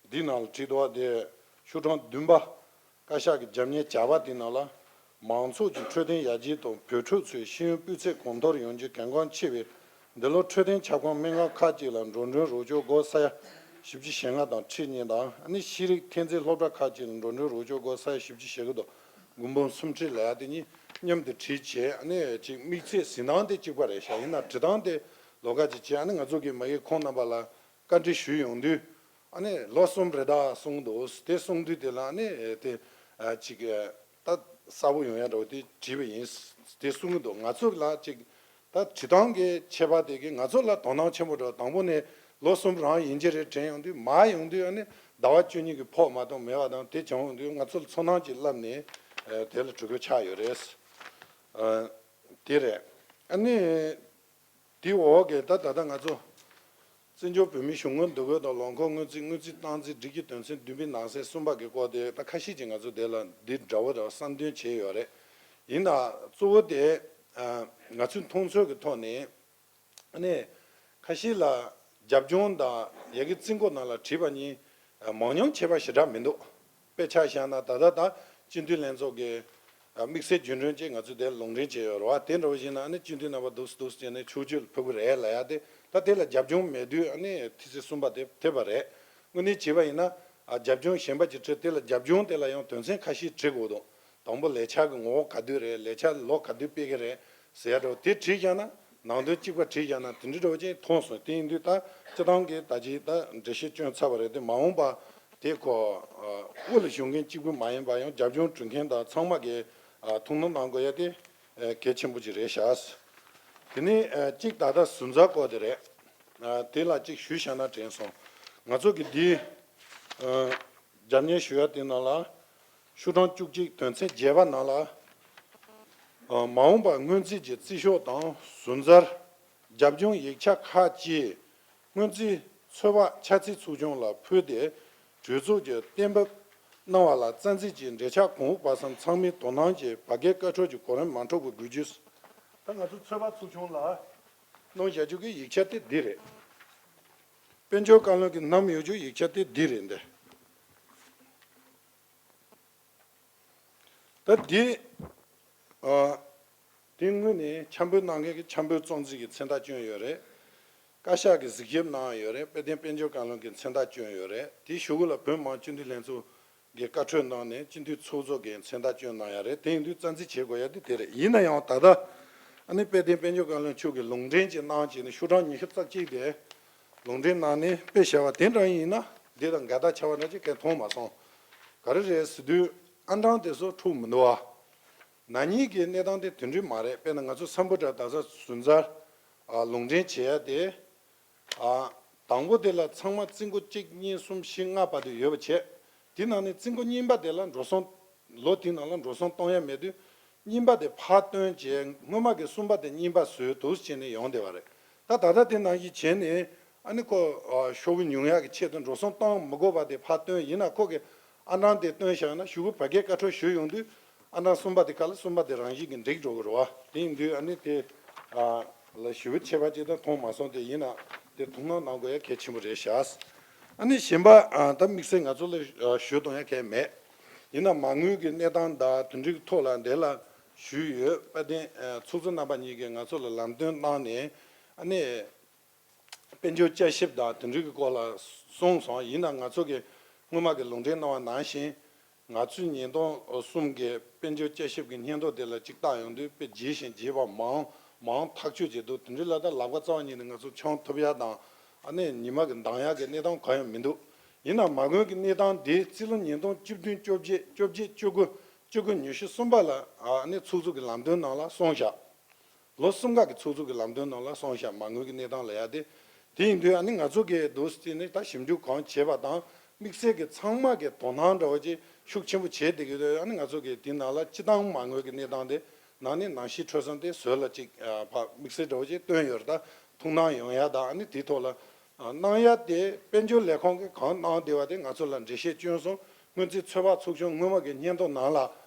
འདི་ནང་ལ་བྲིས་འདུག་པ་དེ། ཤོག་གྲངས་བདུན་པ། བཀའ་ཤག་གི་རྒྱབ་གཉེར་བྱ་བ་དེ་ནང་ལ། མང་ཚོགས་ཀྱི་འཕྲོད་བསྟེན་ཡར་རྒྱས་དང་བོད་ཕྲུག་ཚོའི་ཤེས་ཡོན་སྤུས་ཚད་གོང་མཐོར་ཡོང་རྒྱུ་གལ་འགངས་ཆེ་བས། འདི་ལོ་འཕྲོད་བསྟེན་ཁྱབ་ཁོངས་སྨན་ཁང་ཁག་ཅིག་ལ་འགྲོ་གྲོན་རོགས་སྐྱོར་སྒོར་ས་ཡ་བཞི་བཅུ་ཞེ་ལྔ་དང་ཁྲི་གཉིས་དང་། ཨ་ནི་ཤེས་རིག་འཐེན་འཛིན་སློབ་གྲྭ་ཁག་ཅིག་ལ་འགྲོ་གྲོན་རོགས་སྐྱོར་སྒོར་ས་ཡ་བཞི་བཅུ་ཞེ་དགུ་དང་དགུ་འབུམ་སུམ་ཁྲི་ལ་ཡ་དེ་གཉིས་མཉམ་དུ་བྲིས་བྱས། ཨ་ནི་ཅིག་དམིགས་ཚད་ཟིན་སྟངས་དེ་གཅིག་པ་རེད་ཤག་ཡིན་ན་བྲིས་སྟངས་དེ་ལོགས་ཀ་ཅིག་བྱས། ཨ་ནི་ང་ཚོ་གིས་མ་གི་ཁོང་རྣམ་པ་ལ་བཀའ་འདྲི་ཞུས་ཡོང་དུས། ཨ་ནི་ལོ་གསུམ་རེད་ད་གསུངས་འདུག་དེ་གསུངས་དུས་དེ་ལ་ཨ་ནི་དེ་ཨ་ཅིག་ཨ་ད་གསལ་པོ་ཡོང་ཡ་འདྲ་བོ་དེ་བྲིས་པ་ཡིན་དེ་གསུང་གི་འདུག་ང་ཚོ་ལ་ཅིག་ད་བྲིས་སྟངས་ཀྱི་ཁྱད་པར་དེ་གིས་ང་ཚོ་ལ་དོ་སྣང་ཆེན་པོ་འདྲ་བོ། དང་པོ་ནས་ལོ་གསུམ་རང་ཡིན་གྱི་རེད་དྲན་ཡོང་དུས། མར་ཡོང་དུས་ཨ་ནི་ཟླ་བ་བཅུ་གཉིས་ཀྱི་ཕོགས་མ་གཏོགས་མེད་པ་དང་། དེ་བྱུང་ཡོང་དུས་ང་ཚོ་ལ་ཚོར་སྣང་ཅིག་བསླབས་ནས་ཨ་དེ་ལ་གྲོས་འགོ་ཆགས་ཡོད་རེད། ཨ། དེ་རེད། ཨ་ནི། དེའི་འོག་གི་ད་ད་ལྟ་ང་ཚོ་བཙན་བྱོལ་བོད་མིའི་གཞུང་དངུལ་འདུ་འགོད་དང་ལོག་མཁོ་སྔོན་རྩིས། དངུལ་རྩིས་སྟངས་འཛིན་སྒྲིག་གཞི་དོན་ཚན་བདུན་པའི་ནང་གསེས་གསུམ་པ་གི་སྐོར་དེ་ད་ཁ་ཤས་ཀྱིས་ང་ཚོ་དེ་ལ་འདི་འདྲ་བོ་འདྲ་བོ་གསལ་སྟོན་བྱས་ཡོད་རེད། ཡིན་ནའང་གཙོ་བོ་དེ་ཨ། ང་ཚོའི་མཐོང་ཚུལ་གྱི་ཐོག་ནས་ཨ་ནི་ཁ་ཤས་ལ་རྒྱབ་ལྗོངས་དང་ཡ་གི་རྩིས་འགོ་ནང་ལ་བྲིས་པ་གཉིས་མང་ཉུང་ཁྱད་པར་ཞེ་དྲག་མི་འདུག་དཔེ་ཆ་བཞག་ན་ད་ལྟ་ད་སྤྱི་འཐུས་ལྷན་ཚོགས་ཀྱི་དམིགས་བསལ་རྒྱུན་གྲོན་ཅིག་ང་ཚོས་དེར་ལུང་འདྲེན་བྱས་ཡོད་རེད་བ། དེ་འདྲ་བོ་ཞིག་ན་ཨ་ནི་སྤྱི་འཐུས་རྣམ་པ་འདུག་སེ་འདུག་སེ་བྱས་ནས་ཕྱོགས་བསྐྱོད་ཕུལ་གི་རེད་ལབ་ཡ་དེ། ད་དེ་ལ་རྒྱབ་ལྗོངས་མེད་དུས་ཨ་ནི་ཐེ་ཚོམ་ཟ་བ་དེ་ཐེབས་པ་རེད། དངོས་གནས་བྱས་པ་ཡིན་ན་ཨ། རྒྱབ་ལྗོངས་གཞན་པ་ཅིག་བྲིས། དེ་ལ་རྒྱབ་ལྗོངས་དེ་ལ་ཡང་དོན་ཚན་ཁ་ཤས་བྲིས་དགོས་འདུག་དང་པོ་ལས་འཆར་གྱི་ངོ་བོ་ག་དུས་རེད། ལས་འཆར་ལོ་ག་དུས་སྤེལ་གི་རེད་ཟེར་ཡ་འདྲ་བོ་དེ་བྲིས་བཞག་ན། ནང་དོན་གཅིག་པ་བྲིས་བཞག་ན་དེ་འདྲ་འདྲ་བོ་ཅིག་མཐོང་སོང་། དེ་ཡིན་དུས་ད་སྤྱི་བཏང་གི་ད་ཅིག་ད་འགྲེལ་བཤད་བསྐྱོན་ཚར་བ་རེད་དེ། མ་འོངས་པ་དེ་ཁོ་ཨ། དབུ་ལ་བཞུགས་མཁན་གཅིག་པུ་མ་ཡིན་པ་ཡང་རྒྱབ་ལྗོངས་སྒྲིག་མཁན་དང་ཚང་མ་གིས་ཨ། ཐུགས་སྣང་གནང་དགོས་ཡ་དེ་ཨ། གལ་ཆེན་པོ་ཅིག་རེད་ཤག་དེ་ནས་ཨ། གཅིག་ད་ལྟ་ཟུར་འཛར་སྐོར་དེ་རེད། ཨ། དེ་ལ་གཅིག་ཞུས་བཞག་ན་དྲན་སོང་། ང་ཚོ་གི་འདི་ཨ། རྒྱབ་གཉེར་ཞུ་ཡ་དེ་ནང་ལ་ཤོག་གྲངས་བཅུ་གཅིག་དོན་ཚན་བརྒྱད་པ་ནང་ལ། ཨ། མ་འོངས་པར་སྔོན་རྩིས་ཀྱི་རྩིས་ཤོག་དང་ཟུར་འཛར། རྒྱབ་ལྗོངས་ཡིག་ཆ་ཁག་ཅིག་སྔོན་རྩིས་ཚོད་དཔག་ཆ་ཚིག་ཚོགས་ཆུང་ལ་ཕུལ་ཏེ། གྲོས་ཚོགས་ཀྱིས་གཏན་འབེབས་གནང་བ་ལ་རྩ་འཛིན་གྱིས་འབྲེལ་ཆགས་གོང་འོག་བར་གསུམ་ཚང་མའི་དོ་སྣང་གིས་བར་བརྒལ་བཀའ་འཁྲོལ་གྱི་གོ་རིམ་མ་འཕྲོག་པར་དགོས་རྒྱུ། ད་ང་ཚོ་ཚོད་དཔག་ཚོགས་ཆུང་ལ་གནང་བཞག་རྒྱུ་གི་ཡིག་ཆ་དེ་འདི་རེད། དཔལ་འབྱོར་བཀའ་བློན་གྱིས་བསྣམས་ཡོད་རྒྱུ་ཡིག་ཆ་དེ་འདི་རེད་འདི། ད་འདི་ཨ། དེ་སྔོན་ནས་འཆར་འབུལ་གནང་མཁན་གྱིས་འཆར་འབུལ་རྩོམ་རྩིས་ཀྱི་མཚན་རྟགས་བསྐྱོན་ཡོད་རེད། བཀའ་ཤག་གིས་གཟིགས་ཞིབ་གནང་ཡོད་རེད། དཔལ་ལྡན་དཔལ་འབྱོར་བཀའ་བློན་གྱིས་མཚན་རྟགས་བསྐྱོན་ཡོད་རེད། དེའི་གཞུག་གུ་ལ་བོད་མི་མང་སྤྱི་འཐུས་ལྷན་ཚོགས་ཀྱིས་བཀའ་འཁྲོལ་གནང་ནས་སྤྱི་འཐུས་ཚོགས་གཙོ་གིས་མཚན་རྟགས་བསྐྱོན་གནང་ཡ་རེད། དེ་ཡིན་དུས་རྩ་འཛིན་བྱེད་དགོས་ཡ་དེ་དེ་རེད། ཡིན་ན་ཡང་ད་ལྟ་ཨ་ནི་དཔལ་ལྡན་དཔལ་འབྱོར་བཀའ་བློན་མཆོག་གིས་ལུང་འདྲེན་ཅིག་གནང་བྱས་ནས་ཤོག་གྲངས་ཉི་ཤུ་རྩ་གཅིག་དེ་ལུང་འདྲེན་གནང་ནས་དཔེ་བཞག་པ་དེ་འདྲ་ཡིན་ན། འདི་དང་འགལ་ཟླ་ཆགས་པ་འདྲ་ཅིག་གང་མཐོང་མ་སོང་། ག་རེ་རེད་ཟེར་དུས་ཨང་གྲངས་དེ་ཚོ་འཁྲུག་མི་འདུག་བ། ན་ནིང་གི་གནས་སྟངས་དེ་དེ་འདྲ་མ་རེད། དཔེར་ན་ང་ཚོ་སམ་བྷོ་ཊ་རྡ་ས་ཟུར་འཛར་ཨ། ལུང་འདྲེན་བྱེད་ཡ་དེ་ཨ། དང་པོ་དེ་ལ་ཚང་མ་རྩིས་འགོ་གཅིག་གཉིས་གསུམ་བཞི་ལྔ་བར་དུ་ཡོད་པ་བྱས། དེ་ནང་ནས་རྩིས་འགོ་གཉིས་པ་དེ་ལ་འགྲོ་སོང་། ལོ་དེའི་ནང་ལ་འགྲོ་སོང་གཏོང་ཡ་མེད་དུས། གཉིས་པ་དེ་ཕར་བཏོན་བྱས། སྔོན་མ་གི་གསུམ་པ་དེ་གཉིས་པ་བཟོས་འདུག་བྱས་ནས་ཡོང་བསྡད་པ་རེད། ད་ད་ལྟ་དེ་ནང་བཞིན་བྱས་ནས་ཨ་ནི་ཁོ་ཨ། ཤོག་བུ་ཉུང་ཡག་གི་ཆེད་དུ་འགྲོ་སོང་གཏོང་མི་དགོས་པ་དེ་ཕར་བཏོན། ཡིན་ན་ཁོ་གི་ཨང་གྲངས་དེ་བཏོན་བཞག་ན་གཞུག་གུ་བར་བརྒལ་བཀའ་འཁྲོལ་ཞུས་ཡོང་དུས་ཨང་གྲངས་གསུམ་པ་དེ་ཁ་ལ་གསུམ་པ་དེ་རང་བཞིན་གྱིས་འགྲིག་འགྲོ་གི་རེད་བ། དེ་ཡིན་དུས་ཨ་ནི་དེ་ཨ། ལ་ཞེ་པོ་ཆེ་བ་ཅིག་ད་མཐོང་མ་སོང་སྟེ། ཡིན་ན་དེ་ཐུགས་སྣང་གནང་དགོས་ཡ་གལ་ཆེན་པོ་རེད་ཤག་ཨ་ནི་གཞན་པ་ཨ། ད་དམིགས་བསལ་ང་ཚོ་ལ་ཨ། ཞུ་གཏོང་ཡ་གལ་མེད། ཡིན་ན་མ་དངུལ་གྱི་གནས་སྟངས་དང་དེ་འདྲའི་ཐོག་ལ་འདི་ལ་ཞུས་ཡོད། དཔལ་ལྡན་ཨ། ཚོགས་གཙོ་རྣམ་པ་གཉིས་ཀྱིས་ང་ཚོ་ལ་ལམ་སྟོན་གནང་ནས་ཨ་ནི། དཔལ་འབྱོར་དཔྱད་ཞིབ་དང་དེ་འདྲའི་གི་སྐོར་ལ་གསུངས་སོང་། ཡིན་ན་ང་ཚོ་གི་སྔོན་མ་གི་ལུང་འདྲེན་གནང་བ་ནང་བཞིན། ང་ཚོའི་ཉིས་སྟོང་གསུམ་གི་དཔལ་འབྱོར་དཔྱད་ཞིབ་ཀྱི་སྙན་ཐོ་དེ་ལ་གཅིག་བལྟས་ཡོང་དུས་དཔེ་རྒྱས་ཤིང་རྒྱས་པ་མང་མང་ཐག་གཅོད་བྱེད་འདུག་དེ་འདྲའི་ལ་ད་ལག་པ་རྩ་བ་ཉིད་ནས་ང་ཚོ་འཆང་ཐུབ་ཡ་དང་ཨ་ནི་ཉི་མ་གི་འདང་ཡ་གི་གནས་སྟངས་གང་ཡང་མི་འདུག་ཡིན་ན་མ་དངུལ་གྱི་གནས་སྟངས་འདི་རྩིས་ལོ་ཉིས་སྟོང་བཅུ་བདུན་བཅོ་བརྒྱད་བཅོ་བརྒྱད་བཅུ་དགུ་བཅུ་དགུ་ཉི་ཤུ་གསུམ་པ་ལ་ཨ་ནི་ཚོགས་གཙོ་གི་ལམ་སྟོན་ནང་ལ་གསུངས་བཞག་ལོ་གསུམ་ཀ་གི་ཚོགས་གཙོ་གི་ལམ་སྟོན་ནང་ལ་གསུངས་བཞག་མ་དངུལ་གྱི་གནས་སྟངས་ལ་ཡ་དེ། དེ་ཡིན་དུས་ཨ་ནི་ང་ཚོ་གིས་འདུག་སེ་བྱས་ནས་ད་ཞིབ་འཇུག་གང་བྱས་པ་དང་དམིགས་བསལ་གྱི་ཚང་མ་གི་དོ་སྣང་འདྲ་བོ་ཅིག་ཤུགས་ཆེན་པོ་བྱས་བསྡད་ཀྱི་འདུག་ཨ་ནི་ང་ཚོ་གིས་དེ་ནང་ལ་སྤྱི་བཏང་མ་དངུལ་གྱི་གནས་སྟངས་དེ་ནང་ནས་ནང་བཞིན་འཕྲོས་བསམ་དེ་བཟོས་ལ་ཅིག་ཨ། ཕར་དམིགས་བསལ་འདྲ་བོ་ཅིག་བཏོན་ཡོད་རེད། ད་ཐུགས་སྣང་ཡོང་ཡ་དང་ཨ་ནི་དེའི་ཐོག་ལ་ཨ། གནང་ཡ་དེ་དཔལ་འབྱོར་ལས་ཁུངས་ཀྱིས་གང་གནང་བསྡད་པ་དེ་ང་ཚོ་ལ་འགྲེལ་བཤད་བསྐྱོན་སོང་། སྔོན་རྩིས་ཚོད་དཔག་ཚོགས་ཆུང་སྔོན་མ་གི་སྙན་ཐོ་ནང་ལ་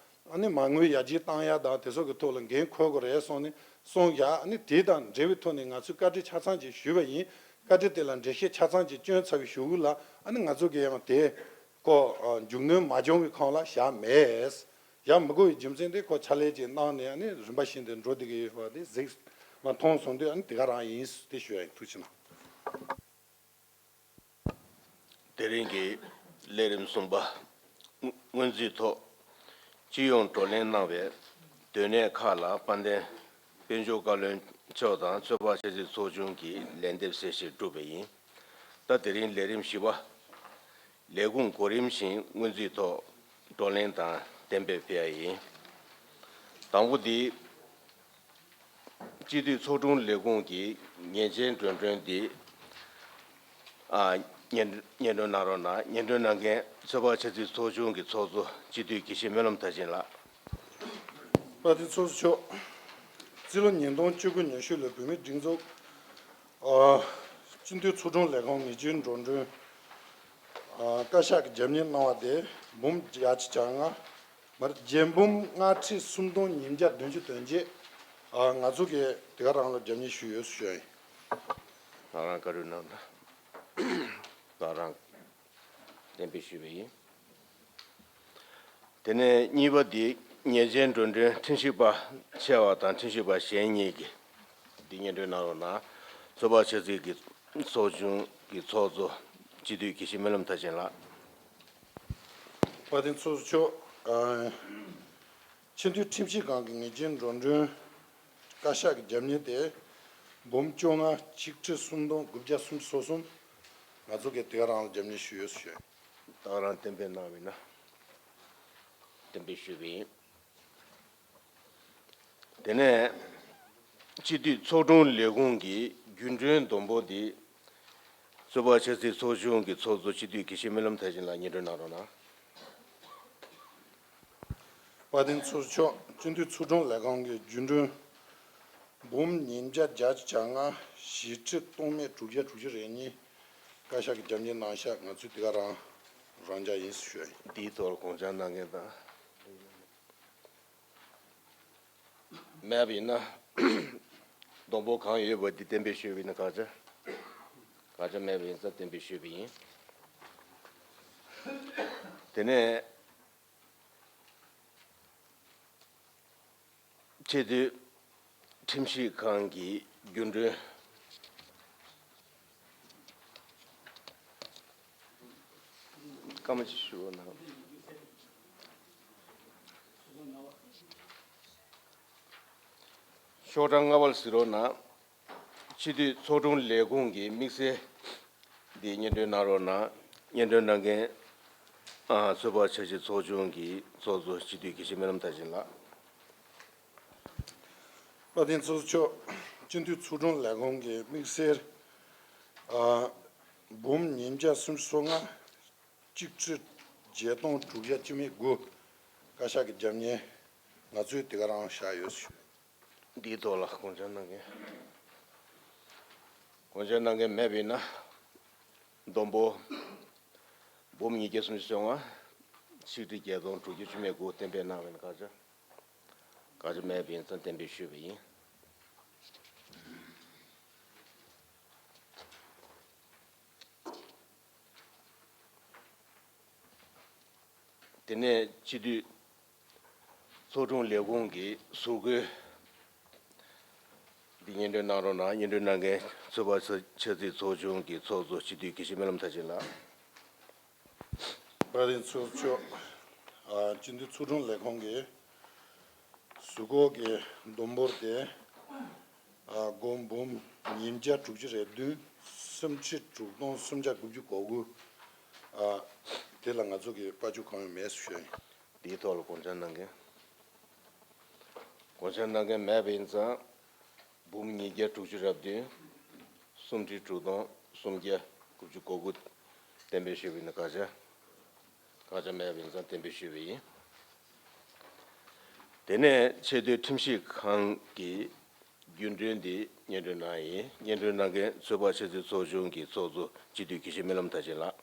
ཨ་ནི་མ་དངུལ་ཡར་རྒྱས་བཏང་ཡ་དང་དེ་ཚོ་གི་ཐོག་ལ་འགན་འཁུར་དགོས་རེད་གསུངས་ནས་གསུངས་བཞག་ཨ་ནི་དེ་དང་འབྲེལ་བའི་ཐོག་ནས་ང་ཚོས་བཀའ་འདྲི་ཆ་ཚང་ཅིག་ཞུས་པ་ཡིན། བཀའ་འདྲི་དེ་ལ་འགྲེལ་བཤད་ཆ་ཚང་ཅིག་བསྐྱོན་ཚར་བའི་གཞུག་གུ་ལ་ཨ་ནི་ང་ཚོ་གིས་ཡང་དེ་ཁོ་ཨ། མཇུག་གནོན་མ་བྱུང་བའི་ཁོངས་ལ་བཞག་མེད། བཞག་མི་དགོས་པའི་རྒྱུ་མཚན་དེ་ཁོ་ཕྱག་ལས་ཅིག་གནང་ནས་ཨ་ནི་རིམ་པ་བཞིན་དུ་འགྲོ་བསྡད་ཀྱི་ཡོད་པ་དེ་གཟིགས་མ་མཐོང་སོང་དུས་ཨ་ནི་དེ་ག་རང་ཡིན་དེ་ཞུ་ཡ་ཡིན། ཐུགས་རྗེ་གནང་། དེ་རིང་གི་ལས་རིམ་གསུམ་པ། སྔོན་རྩིས་ཐོག་སྤྱི་ཡོངས་བགྲོ་གླེང་གནང་བའི་དོན་གནད་ཁག་ལ་དཔལ་ལྡན་དཔལ་འབྱོར་བཀའ་བློན་མཆོག་དང་ཚོད་དཔག་དཔྱད་རྩིས་ཚོགས་ཆུང་གིས་ལན་འདེབས་གསལ་བཤད་བསྒྲུབས་པ་ཡིན། ད་དེ་རིང་ལས་རིམ་བཞི་པ། ལས་ཁུངས་གོ་རིམ་བཞིན་སྔོན་རྩིས་ཐོག་བགྲོ་གླེང་དང་གཏན་འབེབས་སྤེལ་ཡ་ཡིན། དང་པོ་འདི། སྤྱི་འཐུས་ཚོགས་དྲུང་ལས་ཁུངས་ཀྱི་ཉེས་ཅན་འགྲོ་གྲོན་འདི། ཨ། སྙན་སྙན་སྒྲོན་གནང་རོགས་གནང་། སྙན་སྒྲོན་གནང་མཁན་ཚོད་དཔག་དཔྱད་རྩིས་ཚོགས་ཆུང་གི་ཚོགས་གཙོ་སྤྱི་འཐུས་དགེ་བཤེས་སྨོན་ལམ་མཐར་ཕྱིན་ལགས། དཔལ་ལྡན་ཚོགས་གཙོ་མཆོག་རྩིས་ལོ་ཉིས་སྟོང་བཅུ་དགུ་ཉི་ཤུ་ལོའི་བོད་མིའི་སྒྲིག་འཛུགས་ཨ་སྤྱི་འཐུས་ཚོགས་དྲུང་ལས་ཁུངས་ངེས་ཅན་འགྲོ་གྲོན་ཨ་བཀའ་ཤག་གིས་རྒྱབ་གཉེར་གནང་བ་དེ་འབུམ་བརྒྱད་ཅུ་གྱ་ལྔ། མར་རྒྱས་འབུམ་ལྔ་ཁྲི་སུམ་སྟོང་ཉིས་བརྒྱ་བདུན་ཅུ་དོན་བརྒྱད། ཨ་ང་ཚོ་གིས་དེ་ག་རང་ལ་རྒྱབ་གཉེར་ཞུས་ཡོད་ཞུ་ཡ་ཡིན། ང་རང་བཀའ་འཁྲོལ་གནང་དང་། ང་རང་གཏན་འབེབས་ཞུས་པ་ཡིན། དེ་ནས་གཉིས་པ་འདི་ཉེས་ཅན་འགྲོ་གྲོན་ཁྲིམས་ཞིབ་པ་ཆེ་བ་དང་ཁྲིམས་ཞིབ་པ་གཞན་གཉིས་ཀྱིས་འདི་སྙན་སྒྲོན་གནང་རོགས་གནང་། ཚོད་དཔག་ཆ་ཚིག་གི་ཚོགས་ཆུང་གི་ཚོགས་གཙོ་སྤྱི་འཐུས་དགེ་བཤེས་སྨོན་ལམ་མཐར་ཕྱིན་ལགས། དཔལ་ལྡན་ཚོགས་གཙོ་མཆོག་ཨ་ཆེས་མཐོའི་ཁྲིམས་ཞིབ་ཁང་གི་ངེས་ཅན་འགྲོ་གྲོན་བཀའ་ཤག་གི་རྒྱབ་གཉེར་དེ་འབུམ་བཅོ་ལྔ་ཆིག་ཁྲི་སུམ་སྟོང་དགུ་བརྒྱ་སུམ་ཅུ་སོ་གསུམ། ང་ཚོ་གིས་དེ་ག་རང་ལ་རྒྱབ་གཉེར་ཞུས་ཡོད་ཞུ། ད་ག་རང་གཏན་འབེབས་གནང་བ་ཡིན་ན་གཏན་འབེབས་ཞུས་པ་ཡིན། དེ་ནས་སྤྱི་འཐུས་ཚོགས་དྲུང་ལས་ཁུངས་ཀྱི་རྒྱུན་གྲོན་བསྡོམས་འབོར་འདི་ཚོད་དཔག་ཆ་ཚིག་ཚོགས་ཆུང་གི་ཚོགས་གཙོ་སྤྱི་འཐུས་དགེ་བཤེས་སྨོན་ལམ་མཐར་ཕྱིན་ལགས་སྙན་སྒྲོན་གནང་རོགས་གནང་། དཔལ་ལྡན་ཚོགས་གཙོ་མཆོག་སྤྱི་འཐུས་ཚོགས་དྲུང་ལས་ཁང་གི་རྒྱུན་གྲོན་འབུམ་ཉིས་བརྒྱ་བརྒྱད་ཅུ་གྱ་ལྔ་བཞི་ཁྲི་སྟོང་མེད་དྲུག་བརྒྱ་དྲུག་ཅུ་རེ་གཉིས་བཀའ་ཤག་གིས་རྒྱབ་གཉེར་གནང་ཤག་ང་ཚོས་དེ་ག་རང་རང་འཇགས་ཡིན་ཞུ་ཡ་ཡིན། འདིའི་ཐོག་ལ་དགོངས་འཆར་གནང་མཁན་དང་། མེད་པ་ཡིན་ན། བསྡོམས་འབོར་གང་ཡོད་པ་འདི་གཏན་འབེབས་ཞུས་པ་ཡིན་ན་དགག་བྱ། དགག་བྱ་མེད་པ་ཡིན་ཙང་གཏན་འབེབས་ཞུས་པ་ཡིན། དེ་ནས་ཆེས་མཐོའི་ཁྲིམས་ཞིབ་ཁང་གི་རྒྱུན་གྲོན། སྐར་མ་གཅིག་ཞུ་རོགས་གནང་། ཤོག་གྲངས་ལྔ་པར་གཟིགས་རོགས་གནང་། སྤྱི་འཐུས་ཚོགས་དྲུང་ལས་ཁུངས་ཀྱི་དམིགས་བསལ་འདི་སྙན་སྒྲོན་གནང་རོགས་གནང་། སྙན་སྒྲོན་གནང་མཁན། ཨ་ཚོད་དཔག་ཆ་ཚིག་ཚོགས་ཆུང་གི་ཚོགས་གཙོ་སྤྱི་འཐུས་དགེ་བཤེས་སྨོན་ལམ་མཐར་ཕྱིན་ལགས། དཔལ་ལྡན་ཚོགས་གཙོ་མཆོག་སྤྱི་འཐུས་ཚོགས་དྲུང་ལས་ཁུངས་ཀྱི་དམིགས་བསལ་ཨ་འབུམ་ཉིས་བརྒྱ་སུམ་ཅུ་སོ་ལྔ་གཅིག་ཁྲི་བརྒྱད་སྟོང་དྲུག་བརྒྱ་བཅུ་མེད་དགུ་བཀའ་ཤག་གི་རྒྱབ་གཉེར་ང་ཚོས་དེ་ག་རང་བཞག་ཡོད་ཞུ། འདིའི་ཐོག་ལ་དགོངས་འཆར་གནང་མཁན། དགོངས་འཆར་གནང་མཁན་མེད་པ་ཡིན་ན། བསྡོམས་འབོར་འབུམ་ཉིས་བརྒྱ་སུམ་ཅུ་སོ་ལྔ་ཆིག་ཁྲི་བརྒྱད་སྟོང་དྲུག་བརྒྱ་བཅུ་མེད་དགུ་གཏན་འབེབས་གནང་བ་ཡིན་ན་དགག་བྱ། དགག་བྱ་མེད་པ་ཡིན་ཙང་གཏན་འབེབས་ཞུས་པ་ཡིན། དེ་ནས་སྤྱི་འཐུས་ཚོགས་དྲུང་ལས་ཁུངས་ཀྱི་ཟུར་བཀོལ་འདི་སྙན་སྒྲོན་གནང་རོགས་གནང་། སྙན་སྒྲོན་གནང་མཁན་ཚོད་དཔག་ཆ་ཚིག་ཚོགས་ཆུང་གི་ཚོགས་གཙོ་སྤྱི་འཐུས་དགེ་བཤེས་སྨོན་ལམ་མཐར་ཕྱིན་ལགས། དཔལ་ལྡན་ཚོགས་གཙོ་མཆོག་ཨ་སྤྱི་འཐུས་ཚོགས་དྲུང་ལས་ཁུངས་ཀྱི་ཟུར་བཀོལ་གྱི་བསྡོམས་འབོར་དེ་ཨ་སྒོར་འབུམ་ཉིས་བརྒྱ་དྲུག་ཅུ་རེ་བདུན། སུམ་ཁྲི་དྲུག་སྟོང་སུམ་བརྒྱ་དགུ་བཅུ་གོ་དགུ། ཨ་དེ་ལ་ང་ཚོ་གིས་དཔལ་འབྱོར་གང་ཡོད་མེད་ཞུ་ཡ་ཡིན། འདིའི་ཐོག་ལ་དགོངས་འཆར་གནང་མཁན། དགོངས་འཆར་གནང་མཁན་མེད་པ་ཡིན་ཙང་། འབུམ་ཉིས་བརྒྱ་དྲུག་ཅུ་རེ་བདུན། སུམ་ཁྲི་དྲུག་སྟོང་སུམ་བརྒྱ་དགུ་བཅུ་གོ་དགུ་གཏན་འབེབས་ཞུས་པ་ཡིན་ན་དགག་བྱ། དགག་བྱ་མེད་པ་ཡིན་ཙང་གཏན་འབེབས་ཞུས་པ་ཡིན། དེ་ནས་ཆེས་མཐོའི་ཁྲིམས་ཞིབ་ཁང་གི་རྒྱུན་གྲོན་འདི་སྙན་སྒྲོན་གནང་ཡིན། སྙན་སྒྲོན་གནང་མཁན་ཚོད་དཔག་ཆ་ཚིག་ཚོགས་ཆུང་གི་ཚོགས་གཙོ་སྤྱི་འཐུས་དགེ་བཤེས་སྨོན་ལམ་མཐར་ཕྱིན་ལགས།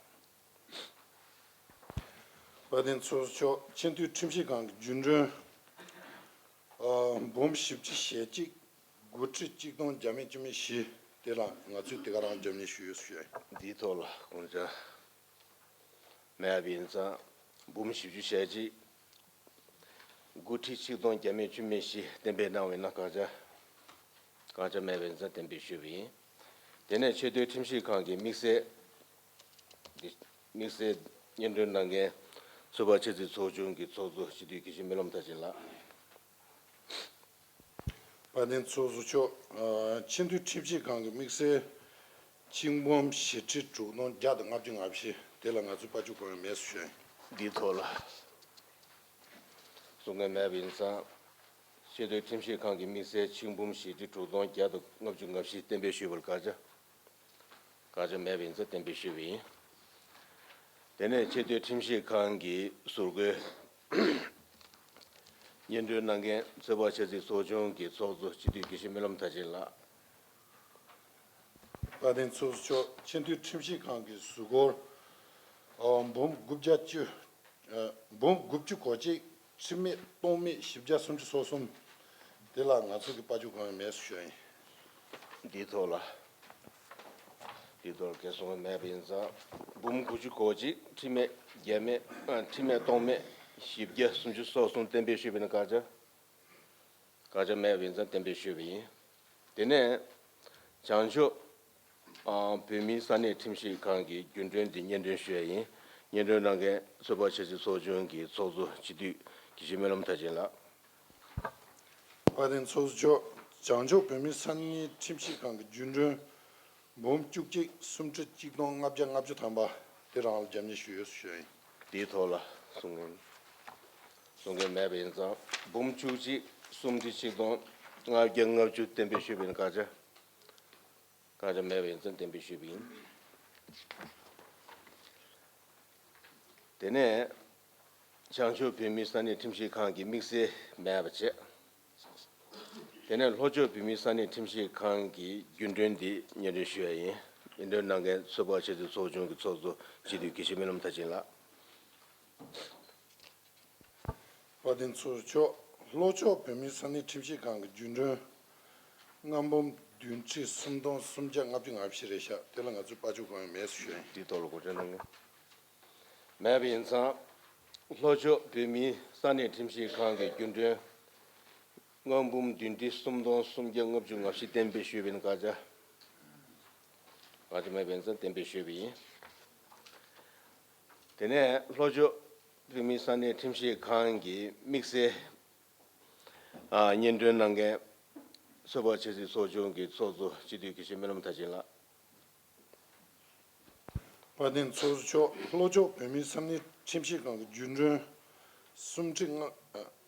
དཔལ་ལྡན་ཚོགས་གཙོ་མཆོག་ཆེས་མཐོའི་ཁྲིམས་ཞིབ་ཁང་གི་རྒྱུན་གྲོན་ཨ་འབུམ་བཞི་བཅུ་ཞེ་གཅིག་དགུ་ཁྲི་གཅིག་སྟོང་བརྒྱ་མེད་བཅུ་མེད་བཞི། དེ་ལ་ང་ཚོས་དེ་ག་རང་རྒྱབ་གཉེར་ཞུས་ཡོད་ཞུ་ཡ་ཡིན། འདིའི་ཐོག་ལ་དགོངས་འཆར་མེད་པ་ཡིན་ཙང་། འབུམ་བཞི་བཅུ་ཞེ་གཅིག་དགུ་ཁྲི་ཆིག་སྟོང་བརྒྱ་མེད་བཅུ་མེད་བཞི་གཏན་འབེབས་གནང་བ་ཡིན་ན་དགག་བྱ། དགག་བྱ་མེད་པ་ཡིན་ཙང་གཏན་འབེབས་ཞུས་པ་ཡིན། དེ་ནས་ཆེས་མཐོའི་ཁྲིམས་ཞིབ་ཁང་གི་དམིགས་བསལ་འདི་དམིགས་བསལ་སྙན་སྒྲོན་གནང་མཁན་ཚོད་དཔག་ཆ་ཚིག་ཚོགས་ཆུང་གི་ཚོགས་གཙོ་སྤྱི་འཐུས་དགེ་བཤེས་སྨོན་ལམ་མཐར་ཕྱིན་ལགས། དཔལ་ལྡན་ཚོགས་གཙོ་མཆོག་ཨ་ཆེས་མཐོའི་ཁྲིམས་ཞིབ་ཁང་གི་དམིགས་བསལ་ཆིག་འབུམ་བཞི་ཁྲི་དྲུག་སྟོང་བརྒྱ་དང་ལྔ་བཅུ་ང་བཞི། དེ་ལ་ང་ཚོས་དཔལ་འབྱོར་གང་ཡང་མེད་ཞུ་ཡ་ཡིན། འདིའི་ཐོག་ལ་གསུང་མཁན་མེད་པ་ཡིན་ཙང་། ཆེས་མཐོའི་ཁྲིམས་ཞིབ་ཁང་གི་དམིགས་བསལ་ཆིག་འབུམ་བཞི་ཁྲི་དྲུག་སྟོང་བརྒྱ་དང་ལྔ་བཅུ་ང་བཞི་གཏན་འབེབས་ཞུས་པ་ལ་དགག་བྱ། དགག་བྱ་མེད་པ་ཡིན་ཙང་གཏན་འབེབས་ཞུས་པ་ཡིན། དེ་ནས་ཆེས་མཐོའི་ཁྲིམས་ཞིབ་ཁང་གི་ཟུར་བཀོལ་ སྙན་སྒྲོན་གནང་མཁན་ཚོད་དཔག་ཆབ་སྲིད་ཚོགས་ཆུང་གི་ཚོགས་གཙོ་སྤྱི་འཐུས་དགེ་བཤེས་སྨོན་ལམ་མཐར་ཕྱིན་ལགས། དཔལ་ལྡན་ཚོགས་གཙོ་མཆོག་སྤྱི་འཐུས་ཁྲིམས་ཞིབ་ཁང་གི་ཟུར་སྐོར། ཨ། འབུམ་དགུ་བརྒྱ་བཅུ། ཨ། འབུམ་དགུ་བཅུ་གོ་གཅིག་ཁྲིམས་མེད་སྟོང་མེད་བཞི་བརྒྱ་སུམ་ཅུ་སོ་གསུམ། དེ་ལ་ང་ཚོ་གི་དཔལ་འབྱོར་གང་ཡང་མེད་ཟེར་ཞུ་ཡ་ཡིན། འདིའི་ཐོག་ལ། འདིའི་ཐོག་ལ་འགལ་གསུང་མེད་པ་ཡིན་ཙང་། འབུམ་དགུ་བཅུ་གོ་གཅིག་ཁྲིམས་མེད་བརྒྱ་མེད། ཨ། ཁྲིམས་མེད་སྟོང་མེད་བཞི་བརྒྱ་སུམ་ཅུ་སོ་གསུམ་གཏན་འབེབས་ཞུས་པ་ཡིན་ན་བཀག་ཆ། བཀག་ཆ་མེད་པ་ཡིན་ཙང་གཏན་འབེབས་ཞུས་པ་ཡིན། དེ་ནས་བྱང་ཕྱོགས། ཨ། བོད་མིའི་ས་གནས་ཁྲིམས་ཞིབ་ཁང་གི་རྒྱུན་གྲོན་འདི་སྙན་སྒྲོན་ཞུ་ཡ་ཡིན། སྙན་སྒྲོན་གནང་མཁན་ཚོད་དཔག་ཆབ་སྲིད་ཚོགས་ཆུང་གི་ཚོགས་གཙོ་སྤྱི་འཐུས་དགེ་བཤེས་སྨོན་ལམ་མཐར་ཕྱིན་ལགས། དཔལ་ལྡན་ཚོགས་གཙོ་མཆོག་བྱང་ཕྱོགས་བོད་མིའི་ས་གནས་ཁྲིམས་ཞིབ་ཁང་གི་རྒྱུན་གྲོན་འབུམ་བཅུ་གཅིག་སུམ་ཁྲི་གཅིག་སྟོང་ལྔ་བརྒྱ་ལྔ་བཅུ་ཐམ་པ་དེ་རང་ལ་རྒྱབ་གཉེར་ཞུས་ཡོད་ཞུ་ཡ་ཡིན། དེའི་ཐོག་ལ་གསུང་མཁན། གསུང་མཁན་མེད་པ་ཡིན་ཙང་། འབུམ་བཅུ་གཅིག་སུམ་ཁྲི་གཅིག་སྟོང་ལྔ་བརྒྱ་ལྔ་བཅུ་གཏན་འབེབས་ཞུས་པ་ཡིན་ན་བཀག་ཆ། བཀག་ཆ་མེད་པ་ཡིན་ཙང་གཏན་འབེབས་ཞུས་པ་ཡིན། དེ་ནས་བྱང་ཕྱོགས་བོད་མིའི་ས་གནས་ཁྲིམས་ཞིབ་ཁང་གི་དམིགས་བསལ་མེད་པ་བྱས། དེ་ནས་ལྷོ་ཕྱོགས་བོད་མིའི་ས་གནས་ཁྲིམས་ཞིབ་ཁང་གི་རྒྱུན་གྲོན་འདི་སྙན་སྒྲོན་ཞུ་ཡ་ཡིན། སྙན་སྒྲོན་གནང་མཁན་ཚོད་དཔག་ཆབ་སྲིད་ཚོགས་ཆུང་གི་ཚོགས་གཙོ་སྤྱི་འཐུས་དགེ་བཤེས་སྨོན་ལམ་མཐར་ཕྱིན་ལགས། དཔལ་ལྡན་ཚོགས་གཙོ་མཆོག་ལྷོ་ཕྱོགས་བོད་མིའི་ས་གནས་ཁྲིམས་ཞིབ་ཁང་གི་རྒྱུན་གྲོན་ལྔ་འབུམ་བདུན་ཁྲི་སུམ་སྟོང་སུམ་བརྒྱ་ལྔ་བཅུ་ང་བཞི་རེད་ཤག་དེ་ལ་ང་ཚོས་དཔལ་འབྱོར་གང་ཡང་མེད་ཟེར་ཞུ་ཡ་ཡིན། དེའི་ཐོག་ལ་གོ་སྒྲིག་གནང་མཁན་མེད་པ་ཡིན་ཙང་། ལྷོ་ཕྱོགས་བོད་མིའི་ས་གནས་ཁྲིམས་ཞིབ་ཁང་གི་རྒྱུན་གྲོན་ལྔ་འབུམ་བདུན་ཁྲི་སུམ་སྟོང་སུམ་བརྒྱ་ལྔ་བཅུ་ང་བཞི་གཏན་འབེབས་ཞུས་པ་ཡིན་ན་བཀག་ཆ། བཀག་ཆ་མེད་པ་ཡིན་ཙང་གཏན་འབེབས་ཞུས་པ་ཡིན། དེ་ནས་ལྷོ་ཕྱོགས་བོད་མིའི་ས་གནས་ཁྲིམས་ཞིབ་ཁང་གི་དམིགས་བསལ། ཨ། སྙན་སྒྲོན་གནང་མཁན་ཚོད་དཔག་ཆབ་སྲིད་ཚོགས་ཆུང་གི་ཚོགས་གཙོ་སྤྱི་འཐུས་དགེ་བཤེས་སྨོན་ལམ་མཐར་ཕྱིན་ལགས། དཔལ་ལྡན་ཚོགས་གཙོ་མཆོག་ལྷོ་ཕྱོགས་བོད་མིའི་ས་གནས་ཁྲིམས་ཞིབ་ཁང་གི་རྒྱུན་གྲོན་སུམ་ཁྲི་ལྔ། ཨ།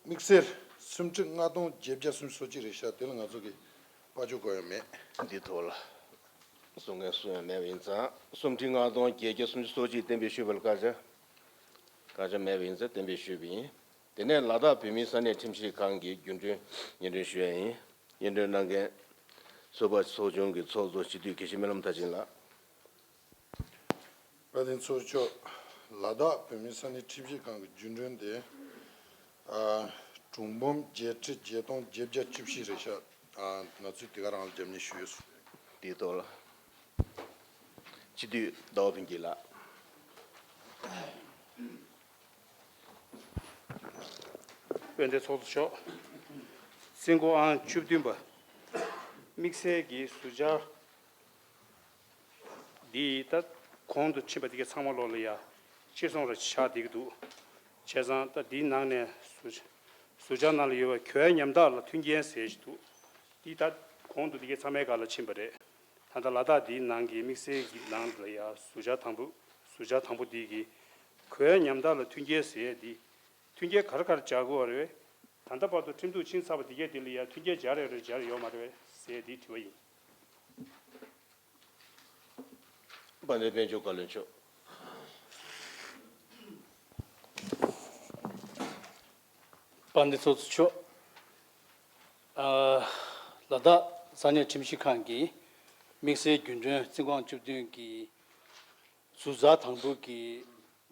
དམིགས་བསལ་སུམ་ཁྲི་ལྔ་སྟོང་བརྒྱད་བརྒྱ་སུམ་ཅུ་སོ་གཅིག་རེད་ཤག་དེ་ལ་ང་ཚོ་གི་དཔལ་འབྱོར་གང་ཡང་མེད། འདི་ཐོག་ལ་གསུང་མཁན་སུ་ཡང་མེད་པ་ཡིན་ཙང་། སུམ་ཁྲི་ལྔ་སྟོང་བརྒྱད་བརྒྱ་སུམ་ཅུ་སོ་གཅིག་གཏན་འབེབས་ཞུས་པ་ལ་བཀག་ཆ། བཀག་ཆ་མེད་པ་ཡིན་ཙང་གཏན་འབེབས་ཞུས་པ་ཡིན། དེ་ནས་ལ་དྭགས་བོད་མིའི་ས་གནས་ཁྲིམས་ཞིབ་ཁང་གི་རྒྱུན་གྲོན་སྙན་སྒྲོན་ཞུ་ཡ་ཡིན། སྙན་སྒྲོན་གནང་མཁན་ཚོད་དཔག་ཚོགས་ཆུང་གི་ཚོགས་གཙོ་སྤྱི་འཐུས་དགེ་བཤེས་སྨོན་ལམ་མཐར་ཕྱིན་ལགས། དཔལ་ལྡན་ཚོགས་གཙོ་མཆོག་ལ་དྭགས་བོད་མིའི་ས་གནས་ཁྲིམས་ཞིབ་ཁང་གི་རྒྱུན་གྲོན་དེ། ཨ། དྲུག་འབུམ་བརྒྱད་ཁྲི་བརྒྱད་སྟོང་བརྒྱད་བརྒྱ་བཅུ་བཞི་རེད་ཤག་ཨ། ང་ཚོས་དེ་ག་རང་ལ་རྒྱབ་གཉེར་ཞུས་ཡོད་ཟེར། དེའི་ཐོག་ལ་སྤྱི་འཐུས་ཟླ་བ་ཕུན་སྐྱིད་ལགས། དཔལ་ལྡན་ཚོགས་གཙོ་མཆོག་རྩིས་འགོ་ཨང་བཅུ་བདུན་པ། དམིགས་བསལ་གྱི་ཟུར་བཅར་འདི་ད་གོང་དུ་ཕྱིན་པ་འདི་གའི་ཚང་མ་ལོག་ལ་ཡ་ཕྱིར་ཚོང་ར་ཆགས་བསྡད་ཀྱི་འདུག་བྱས་ཙང་ད་འདིའི་ནང་ནས་ཟུར་ཟུར་བཅར་ནང་ལ་ཡོད་པ་གྱོད་ཉམ་ཐག་ལ་མཐུན་རྐྱེན་ཟེར་ཞིག་འདུག་འདི་ད་གོང་དུ་འདི་གའི་ཚང་མའི་སྒང་ལ་ཕྱིན་པ་རེད། ད་ལྟ་ལ་དྭགས་འདིའི་ནང་གི་དམིགས་བསལ་གྱི་ནང་ལ་ཡ་ཟུར་བཅར་དང་པོ་ཟུར་བཅར་དང་པོ་འདི་གི་གྱོད་ཉམ་ཐག་ལ་མཐུན་རྐྱེན་ཟེར་འདི། མཐུན་རྐྱེན་ག་རེ་ག་རེ་སྦྱར་དགོས་པ་རེད། ད་ལྟ་བར་དུ་ཁྲིམས་གཏུག་ཕྱིན་ཚར་བ་འདི་གས་འདི་ལ་ཡང་མཐུན་རྐྱེན་སྦྱར་ཡོད་རེད་སྦྱར་ཡོད་མ་རེད་ཟེར་འདི་དྲི་བ་ཡིན། དཔལ་ལྡན་དཔལ་འབྱོར་བཀའ་བློན་མཆོག་དཔལ་ལྡན་ཚོགས་གཙོ་མཆོག་ཨ། ལ་དྭགས་ས་གནས་ཁྲིམས་ཞིབ་ཁང་གི་དམིགས་བསལ་རྒྱུན་གྲོན་རྩིས་འགོ་ཨང་བཅུ་བདུན་གྱི་ཟུར་བཅར་དང་པོ་གི་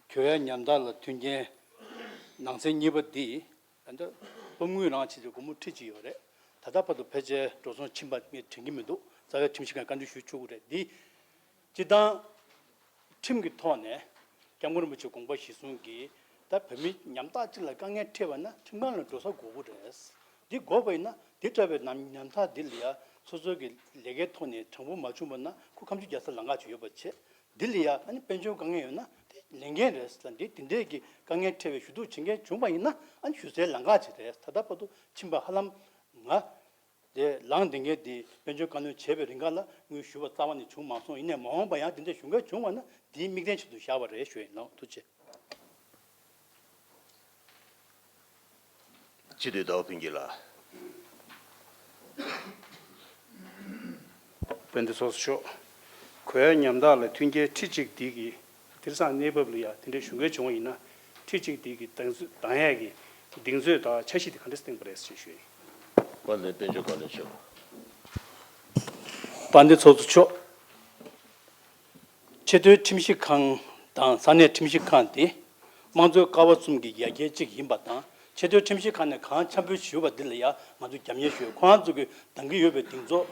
གྱོད་ཉམ་ཐག་ལ་མཐུན་རྐྱེན་ནང་ཚན་གཉིས་པ་འདི། ད་ལྟ་སློབ་དངུལ་རང་བྱས་ཏེ་སྒོར་མོ་ཁྲི་གཅིག་ཡོད་རེད། ད་ལྟ་བར་དུ་ཕལ་ཆེར་འགྲོ་སོང་ཕྱིན་པ་ངས་དྲན་གྱི་མི་འདུག་རྩ་བའི་ཁྲིམས་ཞིབ་ཁང་བཀའ་འདྲི་ཞུ་ཆོག་གི་རེད་འདི། སྤྱིར་བཏང་ཁྲིམས་ཀྱི་ཐོག་ནས་སྐྱབས་མགོན་རིན་པོ་ཆེའི་དགོངས་པ་གཞིར་བཟུང་གིས་ད་བོད་མི་ཉམ་ཐག་ཅིག་ལ་དཀའ་ངལ་འཕྲད་པ་ན་ཁྲིམས་ཁང་ལ་འགྲོ་ས་དགོས་ཀྱི་རེད། འདི་དགོས་པ་ཡིན་ན་འདི་འདྲ་བའི་ཉམ་ཉམ་ཐག་འདི་ལ་ཡ་སོ་སོ་གི་ལས་ཀའི་ཐོག་ནས་དྲང་པོ་མ་བྱུང་བ་ན་ཁོ་ཁ་མཆུ་རྒྱག་སའི་ལམ་ཁ་ཅིག་ཡོད་པ་བྱས། འདི་ལ་ཡ་ཨ་ནི་དཔལ་འབྱོར་དཀའ་ངལ་ཡོད་ན་དེ་ལས་འགན་རེད་ཟེར། འདི་དེ་འདྲས་ཀྱི་དཀའ་ངལ་འཕྲད་པའི་ཞུ་གཏུག་བྱེད་མཁན་བྱུང་བ་ཡིན་ན་ཨ་ནི་ཞུ་སའི་ལམ་ཁ་ཅིག་རེད། ད་ལྟ་བར་དུ་ཕྱིན་པ་ཧ་ལམ་ང་དེ་ལངས་བསྡད་མཁན་དེ་དཔལ་འབྱོར་བཀའ་བློན་བྱས་པའི་རིང་ག་ལ་དངུལ་ཞུ་བ་རྩ་བ་ནས་བྱུང་མ་སོང་། ཡིན་ནའི་མ་འོངས་པ་ཡང་དེ་འདྲས་ཞུ་མཁན་བྱུང་བ་ན་དེའི་དམིགས་རྟེན་ཆེད་དུ་བཞག་པ་རེད་ཞུ་ཡིན། ལགས་ཐུགས་རྗེ་ཆེ། སྤྱི་འཐུས་ཟླ་བ་ཕུན་སྐྱིད་ལགས། དཔལ་ལྡན་ཚོགས་གཙོ་མཆོག་གྱོད་ཉམ་ཐག་ལ་མཐུན་རྐྱེན་ཁྲི་གཅིག་འདི་གི་དེང་སང་གནས་བབ་ལ་ཡ་དེ་འདྲའི་ཞུ་མཁན་བྱུང་བ་ཡིན་ན་ཁྲི་གཅིག་འདི་གི་དང་དང་ཡས་ཀྱི་ གདེང་ཚོད་དང་འཆར་གཞི་དེ་ག་འདྲས་བཏིང་པ་རེད་ཞེས་ཞུ་ཡིན། དཔལ་ལྡན་དཔལ་འབྱོར་བཀའ་བློན་མཆོག་དཔལ་ལྡན་ཚོགས་གཙོ་མཆོག་ཆེས་མཐོའི་ཁྲིམས་ཞིབ་ཁང་དང་ས་གནས་ཁྲིམས་ཞིབ་ཁང་དེ་དམངས་གཙོའི་ཀ་བ་གསུམ་གྱི་ཡ་གྱལ་གཅིག་ཡིན་པ་དང་། ཆེས་མཐོའི་ཁྲིམས་ཞིབ་ཁང་ནས་གང་འཆམ་ཕུལ་ཞུས་པ་འདི་ལ་ཡང་ང་ཚོས་རྒྱབ་གཉེར་ཞུ། ཁོ་རང་ཚོ་གིས་འདང་གི་ཡོད་པའི་གདེང་ཚོད།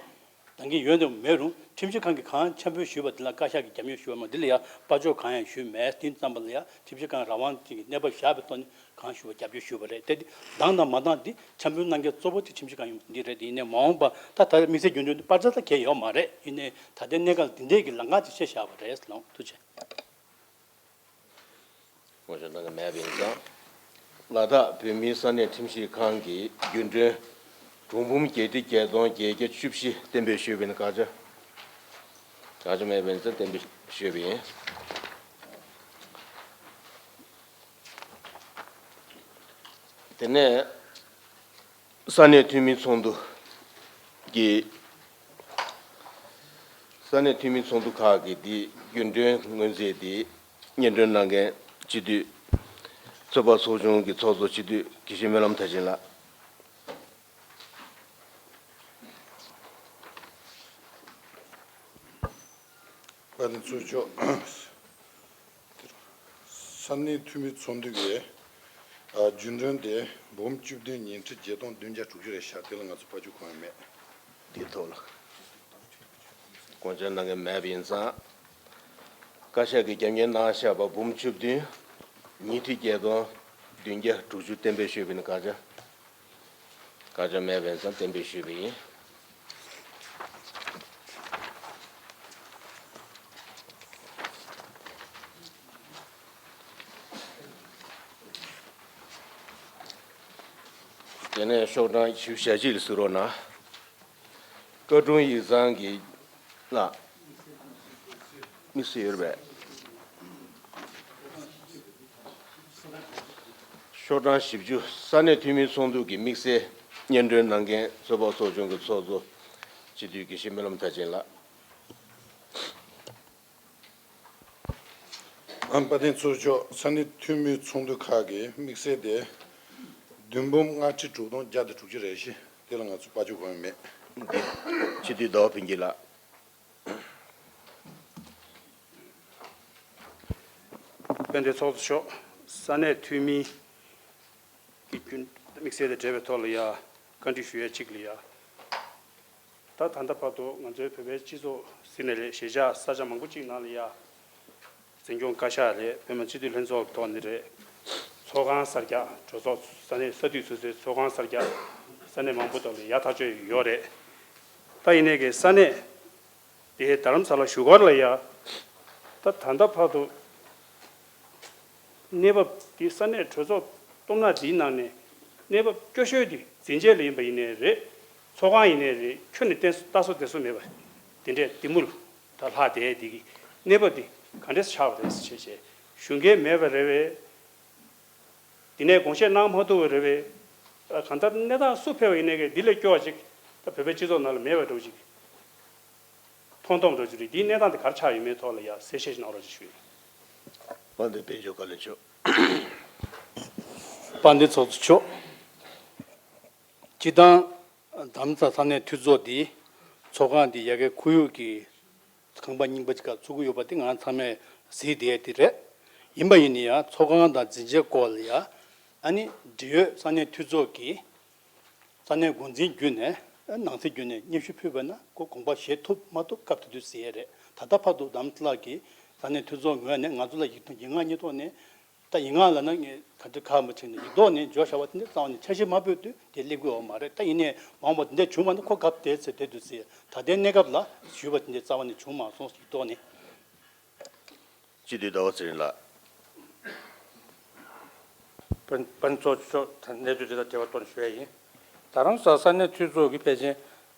འདང་གི་ཡོད་དམ་མེད་རུང་ཁྲིམས་ཞིབ་ཁང་གིས་གང་འཆམ་ཕུལ་ཞུས་པ་འདི་ལ་བཀའ་ཤག་གིས་རྒྱབ་གཉེར་ཞུས་པ་མ་འདི་ལ་ཡང་དཔའ་འཇོག་གང་ཡང་ཞུས་མེད། དེ་ཙམ་པ་ལ་ཡང་ཁྲིམས་ཞིབ་ཁང་རང་དབང་ཅིག་གི་གནས་བབ་བཞག་པའི་ཐོག་ནས་གང་ཞུ་བ་རྒྱབ་སྐྱོར་ཞུས་པ་རེད་དེ། འདང་དང་མ་འདང་འདི་འཆམ་ཕུལ་གནང་མཁན་གཙོ་བོ་དེ་ཁྲིམས་ཞིབ་ཁང་ཡིན་པ་འདི་རེད། དེ་ཡིན་ནའི་མ་འོངས་པ་ད་ད་དམིགས་བསལ་རྒྱུ་མཚན་འདི་པར་རྩ་ད་གས་ཡོད་མ་རེད། ཡིན་ནའི་ད་ལྟའི་གནས་སྐབས་ལ་འདི་འདྲས་ཀྱི་ལམ་ཁ་ཅིག་ཕྱེ་བཞག་པ་རེད་ལགས། ཐུགས་རྗེ་ཆེ། ངོ་སྤྲོད་གནང་གི་མེད་པ་ཡིན་ཙང་། ལ་དྭགས་བོད་མིའི་ས་གནས་ཁྲིམས་ཞིབ་ཁང་གི་རྒྱུན་གྲོན་གྲངས་འབོར་བརྒྱད་ཁྲི་བརྒྱད་སྟོང་བརྒྱད་བརྒྱ་བཅུ་བཞི་གཏན་འབེབས་ཞུས་པ་ཡིན། དགག་བྱ། དགག་བྱ་མེད་པ་ཡིན་ཙང་གཏན་འབེབས་ཞུས་པ་ཡིན། དེ་ནས་ས་གནས་འཐུས་མི་ཚོགས་འདུ་གི་ས་གནས་འཐུས་མི་ཚོགས་འདུ་ཁག་གི་འདི་རྒྱུན་གྲོན་དངོས་རྫས་འདི་སྙན་སྒྲོན་གནང་མཁན་སྤྱི་འཐུས་ཚོད་དཔག་ཚོགས་ཆུང་གི་ཚོགས་གཙོ་སྤྱི་འཐུས་དགེ་བཤེས་སྨོན་ལམ་མཐར་ཕྱིན་ལགས། དཔལ་ལྡན་ཚོགས་གཙོ་མཆོག་ས་གནས་འཐུས་མི་ཚོགས་འདུ་གི་ཨ་རྒྱུན་གྲོན་དེ་འབུམ་བཅུ་བདུན་ཉིས་ཁྲི་བརྒྱད་སྟོང་བདུན་བརྒྱ་དྲུག་ཅུ་རེད་ཤག་དེ་ལ་ང་ཚོ་ཕར་ཞུགས་གང་ཡང་མེད། དེའི་ཐོག་ལ་དགོངས་འཆར་གནང་མཁན་མེད་པ་ཡིན་ཙང་། བཀའ་ཤག་གིས་རྒྱབ་གཉེར་གནང་བཞག་པ་འབུམ་བཅུ་བདུན་ཉིས་ཁྲི་བརྒྱད་སྟོང་བདུན་བརྒྱ་དྲུག་ཅུ་གཏན་འབེབས་ཞུས་པ་ཡིན། དགག་བྱ། དགག་བྱ་མེད་པ་ཡིན་ཙང་གཏན་འབེབས་ཞུས་པ་ཡིན། དེ་ནས་ཤོག་གྲངས་བཞི་བཅུ་ཞེ་གཅིག་ལ་གཟིགས་རོགས་གནང་། བཀའ་དྲུང་ཡིག་ཚང་གི་ལ་དམིགས་བསལ་ཡོད་རེད་པས། ཤོག་གྲངས་བཞི་བཅུ། ས་གནས་འཐུས་མི་ཚོགས་འདུ་གི་དམིགས་བསལ་སྙན་སྒྲོན་གནང་མཁན་ཚོད་དཔག་ཚོགས་ཆུང་གི་ཚོགས་གཙོ་སྤྱི་འཐུས་དགེ་བཤེས་སྨོན་ལམ་མཐར་ཕྱིན་ལགས། ཨ་དཔལ་ལྡན་ཚོགས་གཙོ། ས་གནས་འཐུས་མི་ཚོགས་འདུ་ཁག་གི་དམིགས་བསལ་དེ་བདུན་འབུམ་ལྔ་ཁྲི་དྲུག་སྟོང་བརྒྱ་དང་དྲུག་ཅུ་རེ་བཞི། དེ་ལ་ང་ཚོ་ཕར་ཞུགས་གང་ཡང་མེད། འདི་སྤྱི་འཐུས་ཟླ་བ་ཕུན་སྐྱིད་ལགས། དཔལ་ལྡན་ཚོགས་གཙོ་མཆོག་ས་གནས་འཐུས་མི་གི་རྒྱུན་དམིགས་བསལ་དང་འབྲེལ་བའི་ཐོག་ལ་ཡ་བཀའ་འདྲི་ཞུ་ཡ་གཅིག་ལ་ཡ། ད་ད་ལྟ་བར་དུ་ང་ཚོའི་བོད་པའི་སྤྱི་ཚོགས་ཟེར་ནའི་རེད། གཞིས་ཆགས་ས་ཆ་མང་པོ་ཅིག་ནང་ལ་ཡ། འཛིན་སྐྱོང་བཀའ་ཤག་རེད། བོད་མི་སྤྱི་འཐུས་ལྷན་ཚོགས་ཀྱི་ཐོག་ནས་རེད། ཚོགས་ཁང་གསར་རྒྱག་གྲོས་ཚོགས་ས་གནས་ས་འཐུས་སོ་སོའི་ཚོགས་ཁང་གསར་རྒྱག་ས་གནས་མང་པོ་ཐོག་ལ་ཡ་ཐག་གཅོད་ཡོད་རེད། ད་ཡིན་ནའི་གི་ས་གནས་དེ་རྡ་རམ་ས་ལ་བཞུགས་སྒར་ལ་ཡ། ད་ད་ལྟ་བར་དུ་གནས་བབ་དེ་ས་གནས་གྲོས་ཚོགས་བསྡོམས་ན་དེའི་ནང་ནས་གནས་བབ་སྐྱོ་ཤོས་དེ་འཛིན་ཆས་ལ་ཡིན་པ་ཡིན་ནའི་རེད། ཚོགས་ཁང་ཡིན་ནའི་རེད། ཁྱོན་ནས་བརྟེན་ལྟ་སོ་བསྡད་སོ་མེད་པ་དེ་འདྲས་དེ་མུར་ད་ལྷག་བསྡད་དེ་གི་གནས་བབ་དེ་ག་འདྲས་ཆགས་པ་རེད་ཟེར་བྱས་བྱས་ཞུ་མཁན་མེད་པ་རེད་བས། དེ་ནས་དགོངས་བཞེས་གནང་མ་ཐུབ་པ་རེད་བས། ཨ་གང་ལྟར་གནས་སྟངས་སུ་ཕེབས་པ་ཡིན་ནའི་གི་འདི་ལས་སྐྱོ་བ་ཅིག་ད་བོད་པའི་སྤྱི་ཚོགས་ནང་ལ་མེད་པ་འདྲ་བོ་ཅིག་མཐོང་སྟངས་འདྲ་བོ་ཅིག་རེད། འདིའི་གནས་སྟངས་དེ་ག་རེ་ཆགས་ཡོད་མེད་ཐོག་ལ་ཡ་གསལ་བཤད་ཅིག་གནང་རོགས་ཅིག་ཞུ་ཡིན། དཔལ་ལྡན་དཔལ་འབྱོར་བཀའ་བློན་མཆོག་དཔལ་ལྡན་ཚོགས་གཙོ་མཆོག་སྤྱིར་བཏང་རྡ་རམ་ས་ས་གནས་འཐུས་ཚོགས་འདི་ཚོགས་ཁང་འདི་ཡ་གིའི་ཁོར་ཡུག་གི་ཁང་པ་རྙིང་པ་ཅིག་ག་བཙུགས་ཀྱི་ཡོད་པ་དེ་ང་ཚང་མས་གཟིགས་བསྡད་ཡ་དེ་རེད། ཡིན་པ་ཡིན་ན་ཡང་ཚོགས་ཁང་དང་འཛིན་ཆས་སྐོར་ལ་ཡ་ཨ་ནི་འབྲེལ་ཡོད་ས་གནས་འཐུས་ཚོགས་ཀྱི་ས་གནས་འགོ་འཛིན་བརྒྱུད་ནས་ནང་སྲིད་བརྒྱུད་ནས་སྙན་ཞུ་ཕུལ་བ་ན་ཁོ་དགོངས་པ་བཞེས་ཐུབ་མ་ཐུབ་སྐབས་དེ་དུས་ཟེར་ཡ་རེད། ད་ལྟ་བར་དུ་རྡ་རམ་ས་ལ་གི་ས་གནས་འཐུས་ཚོགས་ངོས་ནས་ང་ཚོ་ལ་ཡིག་ཐོག་ཡིག་ངག་གཉིས་ཐོག་ནས། ད་ཡིག་ངག་ལབ་ན་ངས་ག་འདྲ་ཁག་མ་ཕྱེ་ནས་ཡིག་ཐོག་ནས་འབྱོར་བཞག་པ་དེ་འདྲ་རྩ་བ་ནས་འཆར་གཞི་མ་སྤོས་དུས་དེ་སླེབས་ཀྱི་ཡོད་མ་རེད། ད་ཡིན་ནའི་མ་འོངས་པ་དེ་འདྲ་བྱུང་བ་ན་ཁོ་སྐབས་དེ་ཚེ་དེ་དུས་ཚེ་ད་ལྟའི་གནས་སྐབས་ལ་ཞུས་པ་དེ་འདྲ་རྩ་བ་ནས་བྱུང་མ་སོང་། ཡིག་ཐོག་ནས། སྤྱི་འཐུས་ཟླ་བ་ཚེ་རིང་ལགས། དཔལ་དཔལ་ཚོགས་མཆོག་གནས་ཚུལ་དེ་དང་འབྲེལ་བ་ཐོག་ནས་ཞུ་ཡ་ཡིན། རྡ་རམ་ས་ས་གནས་འཐུས་ཚོགས་ཀྱི་ཕལ་ཆེར།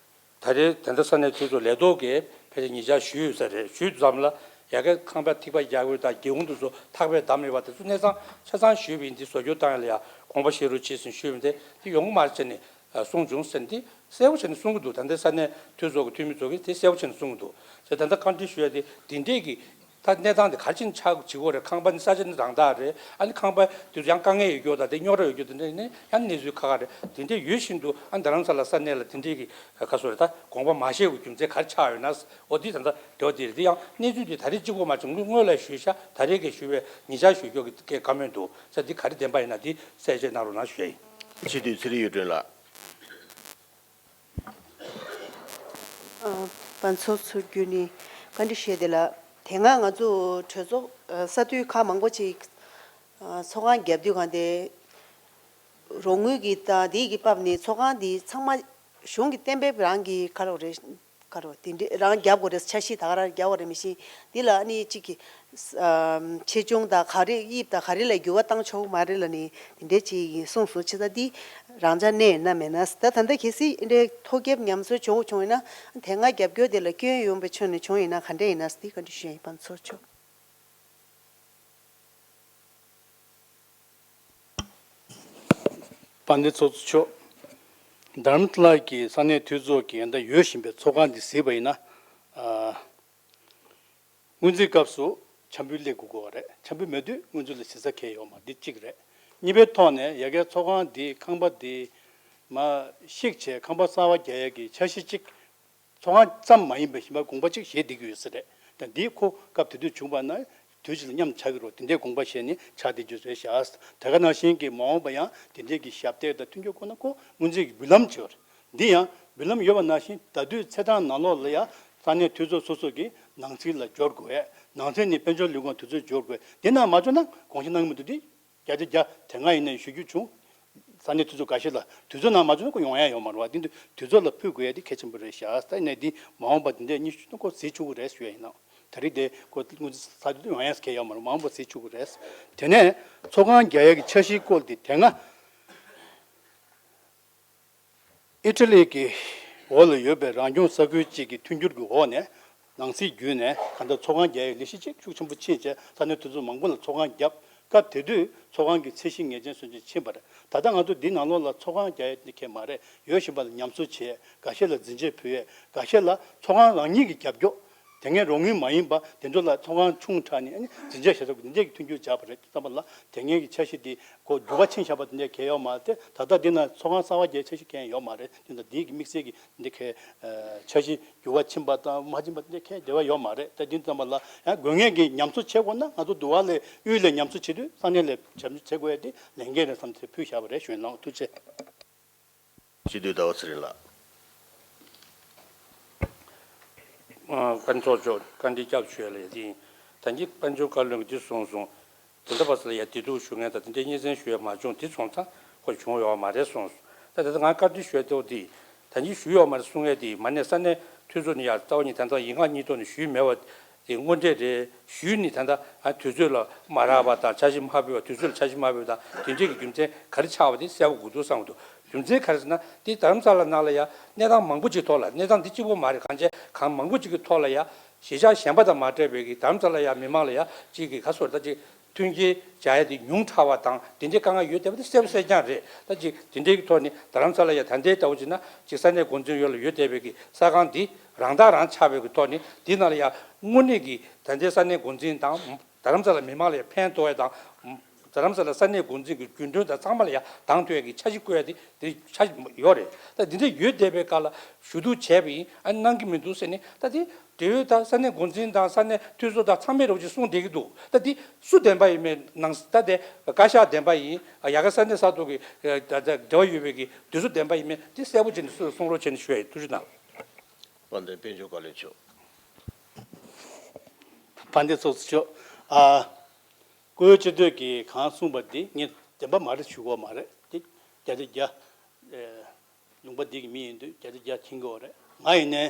ད་རེས་ད་ལྟ་ས་གནས་འཐུས་ཚོགས་ལས་ཐོག་གིས་ཕལ་ཆེར་ཉེ་ཆར་ཞུས་ཡོད་ས་རེད། ཞུས་ཙམ་ལ་ཡ་གི་ཁང་པ་ཐིགས་པ་རྒྱག་དགོས་དང་སྒེའུ་ཁུང་དེ་ཚོ་ཐག་པས་བསྡམས་ཡོད་པ་དེ་ཚོ་གནས་ཚང་ཆ་ཚང་ཞུས་པ་ཡིན། འདི་བཟོ་བཅོས་བཏང་ཡ་ལ་ཡ་དགོངས་པ་བཞེས་རོགས་བྱེད་ཟེར་ཞུས་པ་དེ་འདི་ཡོང་གི་མ་རེད་ཟེར་ནས་གསུངས་བྱུང་ཟེར། འདི་གསལ་པོ་བྱས་ནས་གསུང་གི་འདུག་ད་ལྟའི་ས་གནས་འཐུས་ཚོགས་ཀྱི་འཐུས་མི་ཚོ་གིས་དེ་གསལ་པོ་བྱས་ནས་གསུང་གི་འདུག་ཟེར། ད་ལྟ་བཀའ་འདྲི་ཞུ་ཡ་དེ་འདི་འདྲས་ཀྱི་ ད་གནས་སྟངས་དེ་ག་རེ་བྱས་ནས་ཆགས་བྱེད་ཀྱི་ཡོད་རེད། ཁང་པ་ནི་ས་ཆ་ནི་རང་བདག་རེད། ཨ་ནི་ཁང་པ་དེ་ཚོ་ཡང་དཀའ་ངལ་ཡོད་རྒྱུ་དང་དེ་རྙོག་དྲ་ཡོད་རྒྱུ་དེ་འདྲ་ནི་ཡང་གནས་ཚུལ་ཁག་ཁག་རེད། དེ་འདྲ་ཡོད་བཞིན་དུ་ཨ་རྡ་རམ་ས་ལ་ས་གནས་ལ་དེ་འདྲའི་གི་ག་སོ་རེད། ད་དགོངས་པ་མ་བཞེས་པའི་རྒྱུ་མཚན་ག་རེ་ཆགས་ཡོད་ན། འོ་དེ་ད་ལྟ་དེ་བ་དེ་རེད། དེ་ཡང་གནས་ཚུལ་དེ་ད་རེས་གཅིག་པོ་མ་བྱུང་། སྔོན་ལ་ཞུས་ཤག་ད་རེས་ཀྱི་ཞུས་པའི་ཉེ་ཆར་ཞུས་རྒྱུ་གི་སྐད་བཀའ་མོལ་འདུག་ས། འདི་ག་རེ་བདེན་པ་ཡིན་ན་དེ་གསལ་བཤད་གནང་རོགས་གནང་ཞུ་ཡ་ཡིན། སྤྱི་འཐུས་ཚེ་རིང་གཡུ་སྒྲོན་ལགས། ཨ། པ་ཚོ་ཚོ་བརྒྱུད་ནས་བཀའ་འདྲི་ཞུས་དེ་ལ། དེ་སྔ་ང་ཚོ་གྲོས་ཚོགས་ཨ་ས་འཐུས་ཁག་མང་པོ་ཅིག་ཨ་ཚོགས་ཁང་བརྒྱབ་དུས་གང་དེ་རོགས་དངུལ་གྱི་དང་དེའི་གི་བབ་ནས་ཚོགས་ཁང་འདི་ཚང་མ་གཞུང་གི་གཏན་འབེབས་རང་གི་ག་རེ་རེད། ག་རེ་དེ་འདྲས་རང་རྒྱབ་དགོས་རེད། འཆར་གཞི་ད་ག་རང་རྒྱབ་དགོས་རེད། མི་ཤེས། འདི་ལ་ཨ་ནི་གཅིག་གི་ཨམ་ཆེ་ཆུང་དང་ག་རེ་དབྱིབས་དང་ག་རེ་ལ་འགྱུར་བ་བཏང་ཆོག་མ་རེད་ལ་ནི་དེ་འདྲས་ཅིག་གསུངས་སོང་། ཆེ་ས་འདི་རང་འཇགས་གནས་ཡིན་ན་མེད་ན། ད་ད་ལྟ་གལ་སྲིད་འདི་འདྲའི་ཐོ་བཀོད་ཉམས་གསོ་བྱུང་བྱུང་ཡིན་ན། དེ་སྔ་རྒྱབ་སྐྱོར་དེ་ལ་སྐྱོན་ཡོང་བའི་ཆོས་ནས་བྱུང་ཡིན་ན་ག་འདྲས་ཡིན་ན་འདི་བཀའ་འདྲི་ཞུ་ཡ་ཡིན། པ་ཚོ་ཆོག་དཔལ་ལྡན་ཚོགས་གཙོ་མཆོག་རྡ་རམ་ས་ལ་གི་ས་གནས་འཐུས་ཚོགས་ཀྱི་ཡོན་བདག་ཡོད་བཞིན་པའི་ཚོགས་ཁང་འདི་གཟིགས་པ་ཡིན་ན། ཨ། སྔོན་རྩིས་སྐབས་སུ་འཆམ་པོའི་སླེབས་དགོས་ཀྱི་ཡོད་རེད། འཆམ་པོ་མེད་དུས་སྔོན་རྩིས་ལ་གཞི་རྩ་གང་ཡང་ཡོད་མ་རེད། འདི་གཅིག་རེད། གཉིས་པའི་ཐོག་ནས་ཡ་གིའི་ཚོགས་ཁང་འདི་ཁང་པ་འདི་མར་བཤིག་བྱས་ཁང་པ་གསར་པ་རྒྱག་ཡ་གི་འཆར་གཞི་གཅིག་ཚོགས་ཁང་ཙམ་མ་ཡིན་པའི་གཞན་པ་དགོངས་པ་གཅིག་བཞེས་བསྡད་ཀྱི་ཡོད་ས་རེད། ད་འདིའི་ཁོ་སྐབས་དེ་དུས་བྱུང་བ་ན་དུས་གཅིག་ལ་མཉམ་དུ་ཆགས་ཀྱི་རེད། དེ་འདྲའི་དགོངས་པ་བཞེས་ནས་ཆགས་བསྡད་རྒྱུ་རེད་ཤག་དེ་ག་ནང་བཞིན་གྱི་མ་འོངས་པ་ཡང་དེ་འདྲའི་གི་ཞབས་སྟེགས་དང་མཐུན་འགྱུར་དགོས་ན་ཁོ་སྔོན་རྩིས་ཀྱི་འབུལ་ལམ་བྱེད་པ་རེད། འདི་ཡང་འབུལ་ལམ་ཡོད་པ་ནང་བཞིན་ད་དུས་ཚེས་གྲངས་ནང་ལོགས་ལ་ཡང་ས་གནས་འཐུས་ཚོགས་སོ་སོ་གི་ནང་སྲིད་ལ་འབྱོར་དགོས། ནང་སྲིད་ནས་དཔལ་འབྱོར་ལས་ཁུངས་དུས་ཚོད་འབྱོར་དགོས། དེ་ནང་མ་འབྱོར་ན་དགོངས་བཞེས་གནང་གི་མི་འདུག་སྟེ། བརྒྱ་ཆ་བརྒྱ་དེ་སྔ་ཡིན་ནའི་ཞུ་རྒྱུ་བྱུང་། ས་གནས་འཐུས་ཚོགས་འགའ་ཤས་ལ་དུས་ཚོད་ནང་མ་འབྱོར་ན་ཁོ་ཡོང་ཡ་ཡོད་མ་རེད་བ། དེ་འདུག་དུས་ཚོད་ལ་ཕུལ་དགོས་ཡ་དེ་གལ་ཆེན་པོ་རེད་ཤག་ད་ནས་འདི་མ་འོངས་པ་དེ་འདྲས་གཉིས་ཤུ་ན་ཁོ་གཟིགས་ཆོག་གི་རེད་ཞུ་ཡ་ཡིན་ནོ། ད་རེས་དེ་ཁོ་སྔོན་རྩིས་ས་དུས་ཡོང་ཡ་གལ་ཡོད་མ་རེད། མ་འོངས་པ་གཟིགས་ཆོག་གི་རེད། དེ་ནས་ཚོགས་ཁང་རྒྱག་ཡ་གི་འཆར་གཞིའི་སྐོར་དེ་དེ་སྔ། ཨི་ཊ་ལི་གི་འོག་ལ་ཡོད་པའི་རང་སྐྱོང་ས་ཁུལ་གཅིག་གི་མཐུན་འགྱུར་གྱི་འོག་ནས་ནང་སྲིད་བརྒྱུད་ནས་གང་ལྟར་ཚོགས་ཁང་རྒྱག་ཡའི་ལས་གཞི་གཅིག་ཤུགས་ཆེན་པོ་ཕྱིན་བྱས་ས་གནས་དེ་ཚོ་མང་པོ་ལ་ཚོགས་ཁང་བརྒྱབ། སྐབས་དེ་དུས་ཚོགས་ཁང་གི་ཚད་གཞི་ངེས་ཅན་སོན་ཅན་ཕྱིན་པ་རེད། ད་ལྟ་ང་ཚོ་འདི་ནང་ལོགས་ལ་ཚོགས་ཁང་རྒྱག་ཡ་དེ་གས་མ་རེད། ཡོད་བཞིན་པ་ལ་ཉམས་གསོ་བྱས། འགའ་ཤས་ལ་འཛིན་ཆས་ཕུལ་ཡས། འགའ་ཤས་ལ་ཚོགས་ཁང་རང་ཉིད་ཀྱི་རྒྱབ་སྐྱོར། དེ་སྔའི་རོགས་དངུལ་མ་ཡིན་པ་དེ་ཚོ་ལ་ཚོགས་ཁང་ཆུང་དྲགས་ནས་ཨ་ནི་འཛིན་ཆས་ཞབས་ཞུ་འདི་འདྲས་ཀྱི་མཐུན་འགྱུར་བྱས་པ་རེད། ཙམ་པ་ལ་དེ་སྔའི་གི་འཆར་གཞི་འདི་གོ་འགྱུར་བ་ཕྱིན་བཞག་པ་འདི་འདྲས་གང་ཡང་ཡོད་མ་རེད་དེ། ད་ལྟ་འདི་ན་ཚོགས་ཁང་གསར་པ་རྒྱག་འཆར་གཞི་གང་ཡང་ཡོད་མ་རེད། དེ་ད་འདི་གི་དམིགས་བསལ་གྱི་འདི་གའི་འཆར་གཞི་འགྱུར་བ་ཕྱིན་པ་དང་མ་ཕྱིན་པ་འདི་གའི་འབྲེལ་བ་ཡོད་མ་རེད། ད་འདི་ཙམ་པ་ལ་ཡང་དགོས་ངེས་ཀྱི་ཉམས་གསོ་བྱེད་དགོས་ན་ང་ཚོ་འདུ་བ་ལས་དབུས་ལས་ཉམས་གསོ་བྱེད་དུས་ས་གནས་ལས་ཉམས་གསོ་བྱེད་དགོས་ཡ་དེ་ལས་འགན་རེད་བསམ་ཚེ་ཕུལ་བཞག་པ་རེད་ཞུ་ཡིན་ལགས། ཐུགས་རྗེ་ཆེ། སྤྱི་འཐུས་ཟླ་བ་ཚེ་རིང་ལགས། ཨ། བཀའ་འཁྲབ་ཚོགས་གཙོ་བཀའ་འདྲི་སྐྱབས་ཞུ་ཡ་ལ་ཡ་དེ་ཡིན། ད་གིན་དཔལ་འབྱོར་བཀའ་བློན་གྱིས་འདི་གསུངས་སོང་། དེ་འདྲ་བ་ས་ལ་ཡ་བདེ་སྡུག་ཞུ་མཁན་དང་དེ་འདྲའི་སྙན་སེང་ཞུ་ཡ་མ་བྱུང་། དེ་སོང་ཙང་ཁོ་བྱུང་ཡོད་མ་རེད་གསུངས་སོང་། ད་དེ་ད་ང་བཀའ་འདྲི་ཞུ་ཡ་དེ་འོ་དེ་ད་གིན་ཞུ་ཡོད་མ་རེད་གསུང་ཡ་དེ་མ་ནས་ས་གནས་འཐུས་ཚོགས་ནས་ཡ་རྩ་བ་ཉིད་ད་ལྟ་ཡིག་ངག་གཉིས་ཐོག་ནས་ཞུས་མེད་པ། དེ་དངོས་འབྲེལ་རེད། ཞུས་ནས་ད་ལྟ་ཨ་དུས་ཚོད་ལ་མ་རག་པ་དང་འཆར་གཞི་མ་ཕུལ་བ། དུས་ཚོད་ལ་འཆར་གཞི་མ་ཕུལ་བ་དང་དེ་འདྲའི་གི་རྒྱུ་མཚན་ག་རེ་ཆགས་པ་དེ་གསལ་པོ་དགོས་འདུག་བསམ་གྱི་འདུག་རྒྱུ་མཚན་ག་རེ་ཟེར་ན་དེ་རྡ་རམ་ས་ལ་ནང་ལ་ཡ་གནས་སྟངས་མང་པོ་ཅིག་ཐོག་ལ་གནས་སྟངས་འདི་གཅིག་པོ་མ་རེད། གང་བྱས་གང་མང་པོ་ཅིག་གི་ཐོག་ལ་ཡ་གཞིས་ཆགས་གཞན་པ་དང་མ་འདྲ་བའི་གི་རྡ་རམ་ས་ལ་ཡ་མི་མང་ལ་ཡ་གཅིག་གི་ག་སོར་ད་ཅིག་མཐུན་རྐྱེན་སྦྱར་ཡ་དེ་ཉུང་དྲགས་པ་དང་དེ་འདྲའི་དཀའ་ངལ་ཡོད་བསྡད་པ་དེ་གསལ་པོ་གསལ་རྐྱང་རེད། ད་ཅིག་དེ་འདྲའི་གི་ཐོག་ནས་རྡ་རམ་ས་ལ་ཡ་ད་ལྟའི་ལྟ་བུ་བྱས་ན་ཅིག་ས་གནས་འགོ་འཛིན་ཡོད་ལ་ཡོད་བསྡད་པའི་གི་ས་ཁང་འདི་རང་བདག་རང་ཆགས་པའི་གི་ཐོག་ནས་འདི་ནང་ལ་ཡ་དངོས་གནས་ཀྱི་ད་ལྟའི་ས་གནས་འགོ་འཛིན་དང་རྡ་རམ་ས་ལ་མི་མང་ལ་ཡ་ཕན་ཐོགས་ཡ་དང་། རྡ་རམ་ས་ལ་ས་གནས་འགོ་འཛིན་གྱི་རྒྱུན་གྲོན་དང་ཚང་མ་ལ་ཡ་དང་དོད་ཀྱི་འཆར་གཞི་བཀོད་ཡ་དེ་དེ་འཆར་གཞི་ཡོད་རེད། ད་འདི་འདྲ་ཡོད་བསྡད་པའི་སྐབས་ལ་ཞུ་གཏུག་བྱས་པ་ཡིན་ཨ་གནང་གི་མི་འདུག་ཟེར་ནས། ད་དེ་འབྲེལ་ཡོད་ད་ས་གནས་འགོ་འཛིན་དང་ས་གནས་འཐུས་ཚོགས་དང་ཚང་མས་རོགས་ཅིག་གསུངས་བསྡད་ཀྱི་འདུག་ད་དེ་སུ་བདེན་པ་ཡིན་མིན་ནང་ད་དེ་བཀའ་ཤག་བདེན་པ་ཡིན་ཡ་གི་ས་གནས་ས་ཐོག་གི་ད་ད་འབྲེལ་བ་ཡོད་པའི་གི་དེ་ཚོ་བདེན་པ་ཡིན་མིན་དེ་གསལ་པོ་བྱས་ནས་སུ་གསུང་རོགས་བྱས་ནས་ཞུ་ཡ་ཡིན། ཐུགས་རྗེ་གནང་། དཔལ་ལྡན་དཔལ་འབྱོར་བཀའ་བློན་མཆོག་དཔལ་ལྡན་ཚོགས་གཙོ་མཆོག་ཨ། བཀུར་འོས་སྤྱི་འཐུས་ཀྱིས་གང་གསུངས་པ་འདི་ངས་བདེན་པ་མ་རེད་ཞུ་གི་ཡོད་མ་རེད། འདི་བརྒྱ་ཆ་བརྒྱ། ཨེ། ལུང་པ་འདི་གི་མི་ཡིན་དུས་བརྒྱ་ཆ་བརྒྱ་མཁྱེན་གྱི་ཡོད་རེད། ང་ཡིན་ནའི་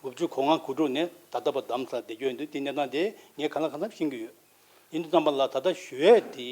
དགུ་བཅུ་གོ་ལྔ་གོ་དྲུག་ནས་ད་ལྟ་བར་རྡ་རམ་ས་ལ་བསྡད་རྒྱུ་ཡིན་དུས་དེ་གནས་སྟངས་དེ་ངས་གང་ལ་གང་འཚམ་ཤེས་ཀྱི་ཡོད། ཡིན་དུས་ཙམ་པ་ལ་ད་ལྟ་ཞུ་ཡས་དེ་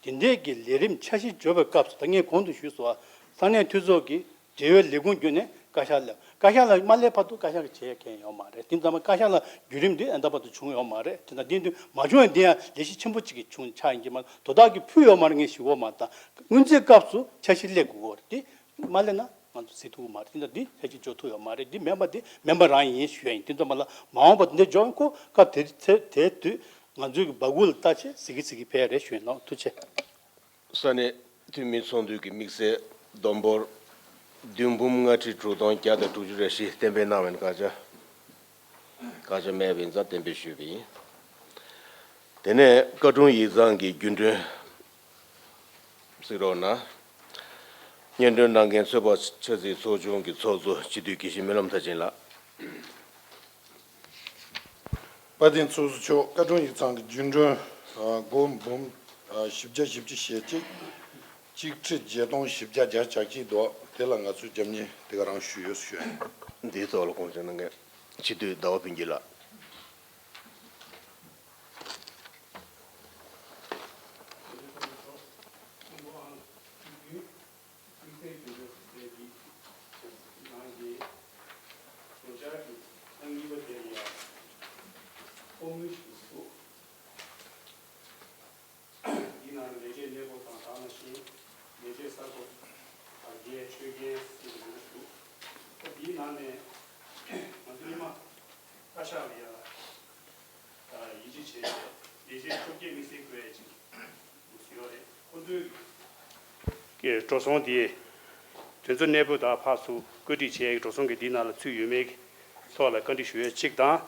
དེ་འདྲས་ཀྱི་ལས་རིམ་འཆར་གཞི་འཇོག་པའི་སྐབས་སུ་ད་ངས་གོང་དུ་ཞུས་སོང་བ། ས་གནས་འཐུས་ཚོགས་ཀྱི་འབྲེལ་ཡོད་ལས་ཁུངས་བརྒྱུད་ནས་བཀའ་ཤག་སླེབས། བཀའ་ཤག་ལ་མ་སླེབས་བར་དུ་བཀའ་ཤག་གིས་བྱེད་མཁན་ཡོད་མ་རེད། དེ་ཙམ་པ་བཀའ་ཤག་ལ་བརྒྱུད་རིམ་འདི་ཨ་ད་བར་དུ་བྱུང་ཡོད་མ་རེད། དེ་ན་འདི་འདི་མ་བྱུང་བའི་འདི་ཡང་ལས་གཞི་ཆེན་པོ་གཅིག་གི་བྱུང་ཆགས་ཡིན་གྱི་མ་རེད། དོ་བདག་གིས་ཕུལ་ཡོད་མ་རེད། ངས་ཞུ་གི་ཡོད་མ་རེད། ད་སྔོན་རྩིས་སྐབས་སུ་འཆར་གཞི་སླེབས་དགོས་ཀྱི་ཡོད་རེད། དེ་མ་སླེབས་ན་ ང་ཚོ་གཟིགས་ཐུབ་ཀྱི་མ་རེད། དེ་འདྲ་འདི་ཕལ་ཆེར་འཇོག་ཐུབ་ཡོད་མ་རེད། འདི་མེད་པ་འདི་མེད་པ་རང་ཡིན་ཞུ་ཡ་ཡིན། དེ་ཚོ་མ་ལ་མ་འོངས་པ་འདི་འཇོག་ཁོ་སྐབས་དེ་དེ་དེ་དུས་ང་ཚོའི་གི་སྦ་ཁུག་ལ་ལྟ་ཆེད་གཟིགས་གི་གཟིགས་གི་ཕེབས་རེད་ཞུ་ཡིན་ལགས། ཐུགས་རྗེ་ཆེ། ས་གནས་འཐུས་མི་ཚོགས་འདུ་གི་དམིགས་བསལ་བསྡོམས་འབོར་བདུན་འབུམ་ལྔ་ཁྲི་དྲུག་སྟོང་བརྒྱ་དང་དྲུག་ཅུ་རེ་བཞི་གཏན་འབེབས་གནང་བའི་བཀའ་རྒྱ། བཀའ་རྒྱ་མེད་པ་ཡིན་ཙང་གཏན་འབེབས་ཞུས་པ་ཡིན། དེ་ནས་བཀའ་དྲུང་ཡིག་ཚང་གི་རྒྱུན་གྲོན་གཟིགས་རོགས་གནང་། སྙན་སྒྲོན་གནང་མཁན་ཚོད་དཔག་ཆབ་སྲིད་ཚོགས་ཆུང་གི་ཚོགས་གཙོ་སྤྱི་འཐུས་དགེ་བཤེས་སྨོན་ལམ་མཐར་ཕྱིན་ལགས། དཔལ་ལྡན་ཚོགས་གཙོ་མཆོག་བཀའ་དྲུང་ཡིག་ཚང་གི་རྒྱུན་གྲོན་སྒོར་འབུམ་བཞི་བརྒྱ་བཞི་བཅུ་ཞེ་གཅིག་གཅིག་ཁྲི་བརྒྱད་སྟོང་བཞི་བརྒྱ་བརྒྱ་ཆ་གཅིག་འདུག་དེ་ལ་ང་ཚོས་རྒྱབ་གཉེར་དེ་ག་རང་ཞུས་ཡོད་ཞུ་ཡ་ཡིན། འདིའི་ཐོག་ལ་དགོངས་ཞུ་གནང་མཁན་སྤྱི་འཐུས་ཟླ་བ་ཕུན་སྐྱིད་ལགས། དམིགས་བསལ་རྒྱུན་གྲོན་ཟུར་པའི་གི་ནང་གི་བཟོ་འཆར་གྱི་ཐེངས་གཉིས་པ་དེ་ལ་ཡང་ཕོགས་དངུལ་ཞིག་འདུག་འདི་ནང་ལས་བྱེད་གནས་སྤོ་དང་དེ་ནང་བཞིན་ལས་བྱེད་གསར་པ་དར་རྒྱས་ཆོད་མཁན་སྲིད་དུ་འགྲོ་འདུག་འདིའི་ནང་ནས་ང་ཚོ་སྔོན་མ་བཀའ་ཤག་ལ་ཡང་ཡིད་ཆེས་བྱས་ལས་བྱེད་བཅོ་བརྒྱད་དམིགས་བསལ་བསྐོ་ཡ་ཅིག་ཡོད་རེད། ཁོ་ཚོའི་གི་འགྲོ་སོང་དེ་དོན་ཚན་གནས་སྤོ་དང་ཕར་ཚུར་བཀོད་སྒྲིག་བྱས་ཀྱི་འགྲོ་སོང་གི་འདི་ནང་ལ་ཚུད་ཡོད་མེད་ཀྱི་ཐོག་ལ་བཀའ་འདྲི་ཞུ་ཡས་གཅིག་དང་།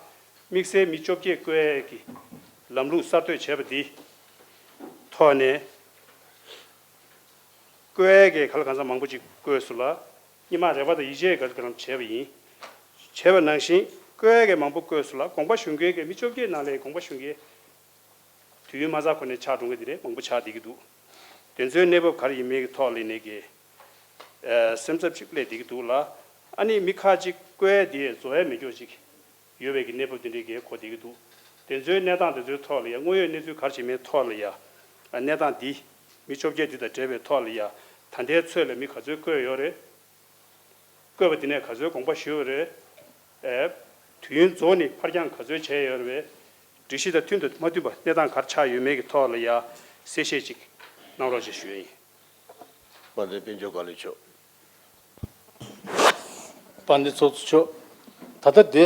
དམིགས་བསལ་མི་བཅོ་བརྒྱད་བསྐོ་ཡས་ཀྱི་ལམ་ལུགས་གསར་གཏོད་བྱས་པ་འདི་ཐོག་ནས་བསྐོ་ཡས་ཀྱི་ག་ལ་གང་འཚམ་མང་པོ་ཅིག་བསྐོས་སོང་ལ། སྔོན་མ་རེ་བ་དང་ཡིད་ཆེས་ག་ལ་གང་འཚམ་བྱས་པ་ཡིན། བྱས་པ་ནང་བཞིན་བསྐོ་ཡས་ཀྱི་མང་པོ་བསྐོས་སོང་ལ། དགོངས་པ་ཞུ་མཁན་གྱི་མི་བཅོ་བརྒྱད་ནང་ལས་དགོངས་པ་ཞུ་མཁན་དུས་ཡུན་མ་ཚར་གོང་ནས་ཆགས་འགྲོ་མཁན་དེ་འདྲ་མང་པོ་ཆགས་བསྡད་ཀྱི་འདུག་དེ་ཚོའི་གནས་བབ་ག་རེ་ཡིན་མིན་གྱི་ཐོག་ལ་ནས་ཀྱི་ཨ་སེམས་འཚབ་ཅིག་སླེབས་བསྡད་ཀྱི་འདུག་ལ། ཨ་ནི་མི་ཁག་ཅིག་བསྐོ་ཡས་དེ་རྫོགས་ཡས་མེད་སྐྱོ་ཅིག་ཡོད་པའི་གི་གནས་བབ་དེ་འདྲའི་གི་གོ་བསྡད་ཀྱི་འདུག་དེ་ཚོའི་གནས་སྟངས་དེ་ཚོའི་ཐོག་ལ་ཡ་དངོས་ཡོད་གནས་ཚུལ་ག་རེ་བྱེད་མིན་ཐོག་ལ་ཡ་ཨ་གནས་སྟངས་འདི་མི་བཅོ་བརྒྱད་འདི་དང་འབྲེལ་བའི་ཐོག་ལ་ཡ་ད་ལྟའི་ཚོད་ལ་མི་ག་ཚོད་བསྐོས་ཡོད་རེད། བསྐོས་པ་དེ་ནས་ག་ཚོད་དགོངས་པ་ཞུས་པ་རེད། ཨེ། དུས་ཡུན་རྫོགས་ནས་ཕར་འགྱངས་ག་ཚོད་བྱས་ཡོད་རེད། སྒྲིག་གཞི་དང་མཐུན་དང་མ་མཐུན་པ་གནས་སྟངས་ག་རེ་ཆགས་ཡོད་མེད་ཀྱི་ཐོག་ལ་ཡ་གསལ་བཤད་ཅིག་གནང་རོགས་ཞེས་ཞུ་ཡ་ཡིན། དཔལ་ལྡན་དཔལ་འབྱོར་བཀའ་བློན་མཆོག་དཔལ་ལྡན་ཚོགས་གཙོ་མཆོག་ད་ལྟ་དེ་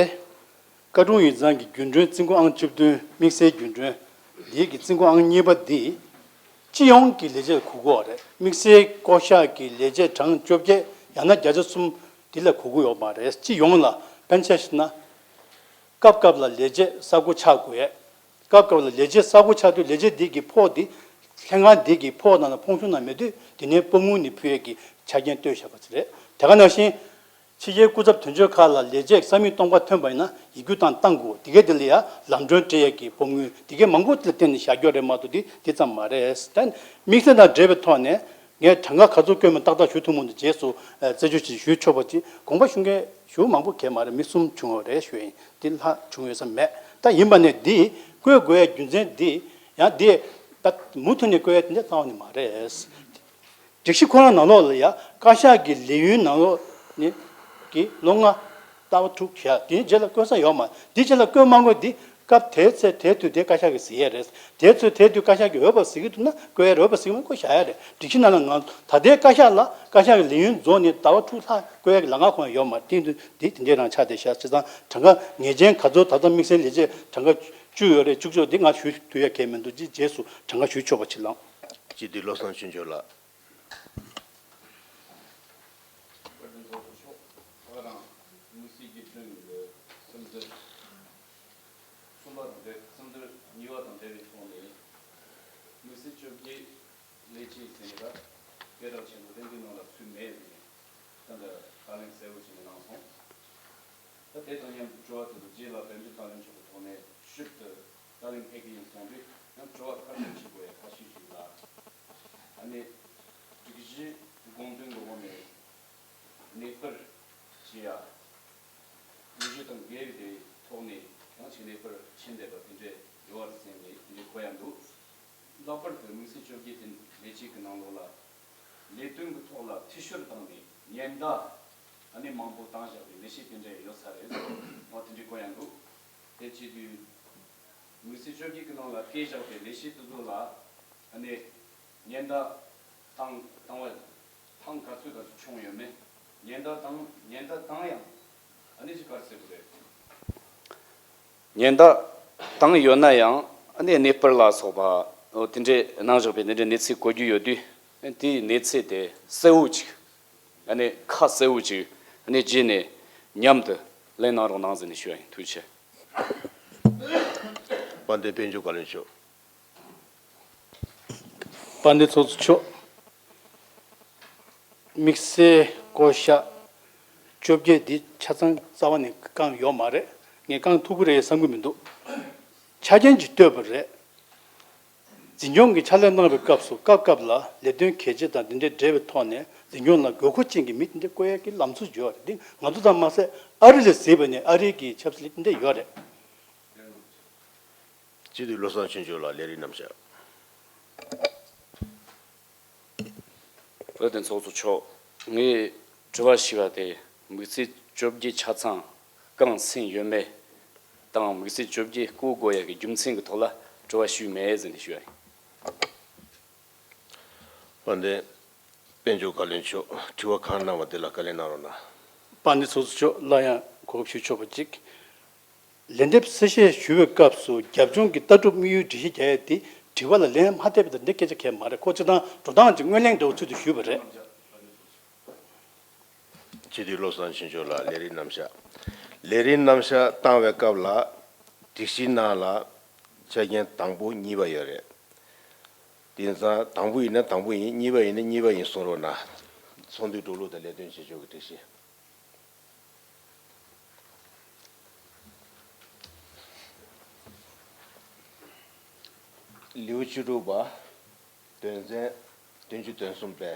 བཀའ་དྲུང་ཡིག་ཚང་གི་རྒྱུན་གྲོན་རྩིས་འགོ་ཨང་བཅུ་བདུན་དམིགས་བསལ་རྒྱུན་གྲོན་འདིའི་གི་རྩིས་འགོ་ཨང་གཉིས་པ་འདི། སྤྱི་ཡོངས་ཀྱི་ལས་བྱེད་ལ་གོ་དགོས་པ་རེད། དམིགས་བསལ་བསྐོ་གཞག་གི་ལས་བྱེད་གྲངས་བཅོ་བརྒྱད་ཡང་ན་བརྒྱ་ཆ་གསུམ་འདི་ལ་གོ་དགོས་ཡོད་མ་རེད། སྤྱི་ཡོངས་ལ་དཔེར་ན་ཆ་བཞག་ན། སྐབས་སྐབས་ལ་ལས་བྱེད་གསར་བསྐོ་ཆགས་དགོས་ཡས། སྐབས་སྐབས་ལ་ལས་བྱེད་གསར་བསྐོ་ཆགས་དུས་ལས་བྱེད་འདི་གི་ཕོགས་འདི་ལྷན་ཁང་འདི་གི་ཕོགས་ནང་ལ་ཕོགས་ཆུང་ནང་མེད་དུས་དེ་ནས་སྤོ་དངུལ་ནས་ཕུལ་ཡས་ཀྱི་ཆ་རྐྱེན་བཏོན་བཞག་པ་ཅིག་རེད། དེ་ག་ནང་བཞིན། ཕྱི་རྒྱལ་སྐུ་ཚབ་དོན་གཅོད་ཁག་ལ་ལས་བྱེད་ས་མིག་སྟོང་པ་ཐོན་པ་ཡིན་ན་ཡིག་རྒྱུགས་བཏང་བཏང་དགོས། དེ་གའི་དེ་ལ་ཡང་ལམ་གྲོན་སྤྲད་ཡས་ཀྱི་སྤོ་དངུལ་དེ་གའི་མང་པོ་དེ་ལ་བརྟེན་ནས་བཞག་རྒྱུ་རེད་མ་གཏོགས་དེ་དེ་ཙམ་མ་རེད། ད་དམིགས་བསལ་དང་འབྲེལ་བའི་ཐོག་ནས། ངས་གྲངས་ཀ་ག་ཚོད་བསྐོས་མིན་ཏག་ཏག་ཞུ་ཐུབ་མི་འདུག་རྗེས་སུ་ཨ་རྩད་གཅོད་ཅིག་ཞུ་ཆོག་པ་ཅིག་དགོངས་པ་ཞུ་མཁན་ཞེ་པོ་མང་པོ་གང་ཡང་མ་རེད། མི་གསུམ་བྱུང་ཡོད་རེད་ཞུ་ཡིན། དེ་ལྷག་བྱུང་ཡོད་ས་མེད། ད་ཡིན་པ་ནས་འདི་བསྐོ་དགོས་ཡ་རྒྱུ་མཚན་འདི་ཡང་འདི་ད་མུ་མཐུད་ནས་བསྐོ་ཡ་དེ་འདྲ་རྩ་བ་ནས་མ་རེད། སྒྲིག་གཞི་ཁོ་རང་ནང་ལོགས་ལ་ཡ་བཀའ་ཤག་གི་ལས་ཡུན་ནང་ལོགས་ནས་ཀྱི་ལོ་ལྔ་ཟླ་བ་དྲུག་བཞག་དེའི་རྗེས་ལ་བསྐོ་ས་ཡོད་མ་རེད། དེའི་རྗེས་ལ་བསྐོ་མ་དགོས་འདི། སྐབས་དེའི་ཚེ་དེའི་དུས་དེ་བཀའ་ཤག་གིས་གཟིགས་ཡས་རེད། དེའི་ཚེ་དེའི་དུས་བཀའ་ཤག་གིས་འོས་འབབ་གཟིགས་ཀྱི་འདུག་ན་བསྐོ་ཡས་རེད། འོས་འབབ་གཟིགས་མ་བསྐོ་བཞག་ཡས་རེད། སྒྲིག་གཞི་ནང་ལ་ང་ད་ལྟའི་བཀའ་ཤག་ལ་བཀའ་ཤག་གི་ལས་ཡུན་རྫོགས་ནས་ཟླ་བ་དྲུག་ལྷག་བསྐོ་ཡས་ཀྱི་ལམ་ཁ་ཁོ་ན་ཡོད་མ་རེད། དེ་དུས་དེ་དེ་འདྲའི་རང་ཆགས་བསྡད་ཤག་བྱས་ཙང་གྲངས་ཀ་ངེས་ཅན་ག་ཚོད་ད་ལྟ་དམིགས་བསལ་ལས་བྱེད་གྲངས་ཀ་བཅུ་ཡོད་རེད། བཅུ་གཅིག་དེ་ང་ཞུ་ཐུབ་ཡས་གང་ཡང་མི་འདུག་ཅེས་རྗེས་སུ་གྲངས་ཀ་ཞུ་ཆོག་པ་ཅིག་ལ། སྤྱི་འཐུས་བློ་བཟང་ཆོས་འབྱོར་ལགས། བཀའ་དྲིན་གསོལ་ཞུ་ཆོག་ང་རང་དམིགས་བསལ་རྒྱུན་གྲོན་གྱི་སེམས་འདུན་གསུམ་པ་དང་འབྲེལ། སེམས་འདུན་གཉིས་པ་དང་འབྲེལ་བའི་ཐོག་ནས། དམིགས་བསལ་བཅོ་བརྒྱད་ལས་བྱེད་ཟེར་ནས་ད་སྐད་གྲགས་ཆེན་པོ་དེ་འདི་ནང་ལ་ཚུད་མེད་ཟེར་ནས་ད་འདི་བཀའ་ལན་གསལ་པོ་བྱས་ནས་གནང་སོང་། ད་དེ་དང་མཉམ་དུ་དྲི་བ་དེ་ཚོ་རྗེས་ལ་དཔལ་འབྱོར་བཀའ་བློན་མཆོག་གི་ཐོག་ནས་ཞིབ་ཏུ་བཀའ་ལན་ཕེབས་ཀྱི་ཡིན་གསུངས་དུས་ཡང་དྲི་བ་ཁ་སྣོན་བྱེད་དགོས་ཡ་ཁ་ཤས་ཤིག་ལ། ཨ་ནི། སྒྲིག་གཞི་དགོངས་དོན་གྱི་འོག་ནས་གནས་སྤར་བྱེད་ཡ། དངོས་གཞི་དང་འགལ་བའི་ཐོག་ནས་ཡང་ཅིག་གནས་སྤར་ཕྱིན་བསྡད་པ་དེ་འདྲ་ཡོད་པ་རེད་ཟེར་ནས་དེ་འདྲ་གོ་ཡ་འདུག་ལྷག་པར་དུ་དམིགས་བསལ་བཅོ་བརྒྱད་དེ་ལས་བྱེད་ཀྱི་ནང་ལོགས་ལ་ལས་དོན་གྱི་ཐོག་ལ་འཐུས་ཤོར་བཏང་ནས་ཉེན་བརྡ་ཨ་ནི་མང་པོ་བཏང་བཞག་པའི་ལས་བྱེད་དེ་འདྲ་ཡོད་ས་རེད་ཟེར་བ་དེ་འདྲ་གོ་ཡ་འདུག་དེ་བྱེད་དུས། དམིགས་བསལ་བཅོ་བརྒྱད་ཀྱི་ནང་ལ་བཀོད་བཞག་པའི་ལས་བྱེད་དེ་ཚོ་ལ་ཨ་ནི་ཉེན་བརྡ་བཏང་བཏང་བ་ཐེངས་ག་ཚོད་ག་ཚོད་བྱུང་ཡོད་མེད། ཉེན་བརྡ་བཏང་ཉེན་བརྡ་བཏང་ཡང་ཨ་ནི་ཅི་ག་རེ་ཟེར་དགོས་རེད། ཉེན་བརྡ་བཏང་ཡོད་ན་ཡང་ཨ་ནི་གནས་སྤར་ལ་སོགས་པ་འོ་དེ་འདྲའི་གནང་བཞག་པའི་དེ་འདྲའི་གནས་ཚུལ་གོ་རྒྱུ་ཡོད་དུས། དེའི་གནས་ཚུལ་དེ་གསལ་བོ་ཅིག་ཨ་ནི་ཁ་གསལ་བོ་ཅིག་ཨ་ནི་བརྗེས་ནས་མཉམ་དུ་ལེན་གནང་རོགས་གནང་ཟེར་ནས་ཞུ་ཡ་ཡིན། ཐུགས་རྗེ་ཆེ། དཔལ་ལྡན་དཔལ་འབྱོར་བཀའ་བློན་མཆོག་དཔལ་ལྡན་ཚོགས་གཙོ་མཆོག་དམིགས་བསལ་བསྐོ་བཞག་བཅོ་བརྒྱད་འདི་ཆ་ཚང་རྩ་བ་ནས་བསྐངས་ཡོད་མ་རེད། ངས་བསྐངས་ཐུབ་ཀྱི་རེད་བསམ་གྱི་མི་འདུག་ཆ་རྐྱེན་གྱིས་བཏོད་པ་རེད། འཛིན་སྐྱོང་གི་ཕྱག་ལས་གནང་བའི་སྐབས་སུ་སྐབས་སྐབས་ལ་ལས་དོན་གལ་ཆེ་དང་དེ་འདྲའི་འབྲེལ་བའི་ཐོག་ནས་འཛིན་སྐྱོང་ལ་དགོས་མཁོ་ཅན་གྱི་མི་དེ་འདྲ་བསྐོ་ཡག་གི་ལམ་སྲོལ་ཡོད་རེད། འདི་ང་ཚོ་ཙམ་མ་ཟད་ཨ་རི་ལ་གཟིགས་པ་ནས་ཨ་རིའི་གི་ཆབ་སྲིད་ལ་དེ་འདྲ་ཡོད་རེད། སྤྱི་འཐུས་བློ་བཟང་ཆོས་འབྱོར་ལགས་ལས་རིམ་རྣམ་གཞག་དཔལ་ལྡན་ཚོགས་གཙོ་མཆོག་ངས་དྲི་བ་ཞུས་པ་དེ་དམིགས་བསལ་བཅོ་བརྒྱད་ཆ་ཚང་བསྐངས་ཟིན་ཡོད་མེད་དང་དམིགས་བསལ་བཅོ་བརྒྱད་བསྐོ་དགོས་ཡ་གི་རྒྱུ་མཚན་གྱི་ཐོག་ལ་དྲི་བ་ཞུས་མེད་ཟེར་ནས་ཞུས་པ་ཡིན། དཔལ་ལྡན་དཔལ་འབྱོར་བཀའ་བློན་མཆོག་དྲི་བ་གང་གནང་བ་དེ་ལ་བཀའ་ལན་གནང་རོགས་གནང་། དཔལ་ལྡན་ཚོགས་གཙོ་མཆོག་སླར་ཡང་གོ་སྐབས་ཞུ་ཆོག་པ་ཅིག་ལན་འདེབས་གསལ་བཤད་ཞུ་བའི་སྐབས་སུ་རྒྱབ་ལྗོངས་ཀྱི་ལྟ་གྲུབ་དམིགས་ཡུལ་སྒྲིག་གཞི་རྒྱག་ཡས་དེ་དྲི་བ་ལ་ལན་མ་ཐེབས་པ་དང་འདི་སྐད་ཆ་གལ་མ་རེད། ཁོ་སྤྱིར་བཏང་འགྲོ་སྟངས་ཀྱི་སྔོན་གླེང་འདྲ་བོ་ཚུལ་དུ་ཞུས་པ་རེད། སྤྱི་འཐུས་བློ་བཟང་ཆོས་འབྱོར་ལགས་ལས་རིམ་རྣམ་གཞག་ལས་རིམ་རྣམ་གཞག་བཏང་བའི་སྐབས་ལ་སྒྲིག་གཞིའི་ནང་ལ་ཆ་རྐྱེན་དང་པོ་གཉིས་པ་ཡོད་རེད། དེང་སང་དང་པོ་ཡིན་ན་དང་པོ་ཡིན། གཉིས་པ་ཡིན་ན་གཉིས་པ་ཡིན་གསུང་རོགས་གནང་། ཚོགས་འདུའི་འགྲོ་ལུགས་དང་ལས་དོན་བྱེད་ཕྱོགས་ཀྱི་སྒྲིག་གཞི། ལེའུ་བཅུ་དྲུག་པ། དོན་ཚན་བདུན་ཅུ་དོན་གསུམ་པའི།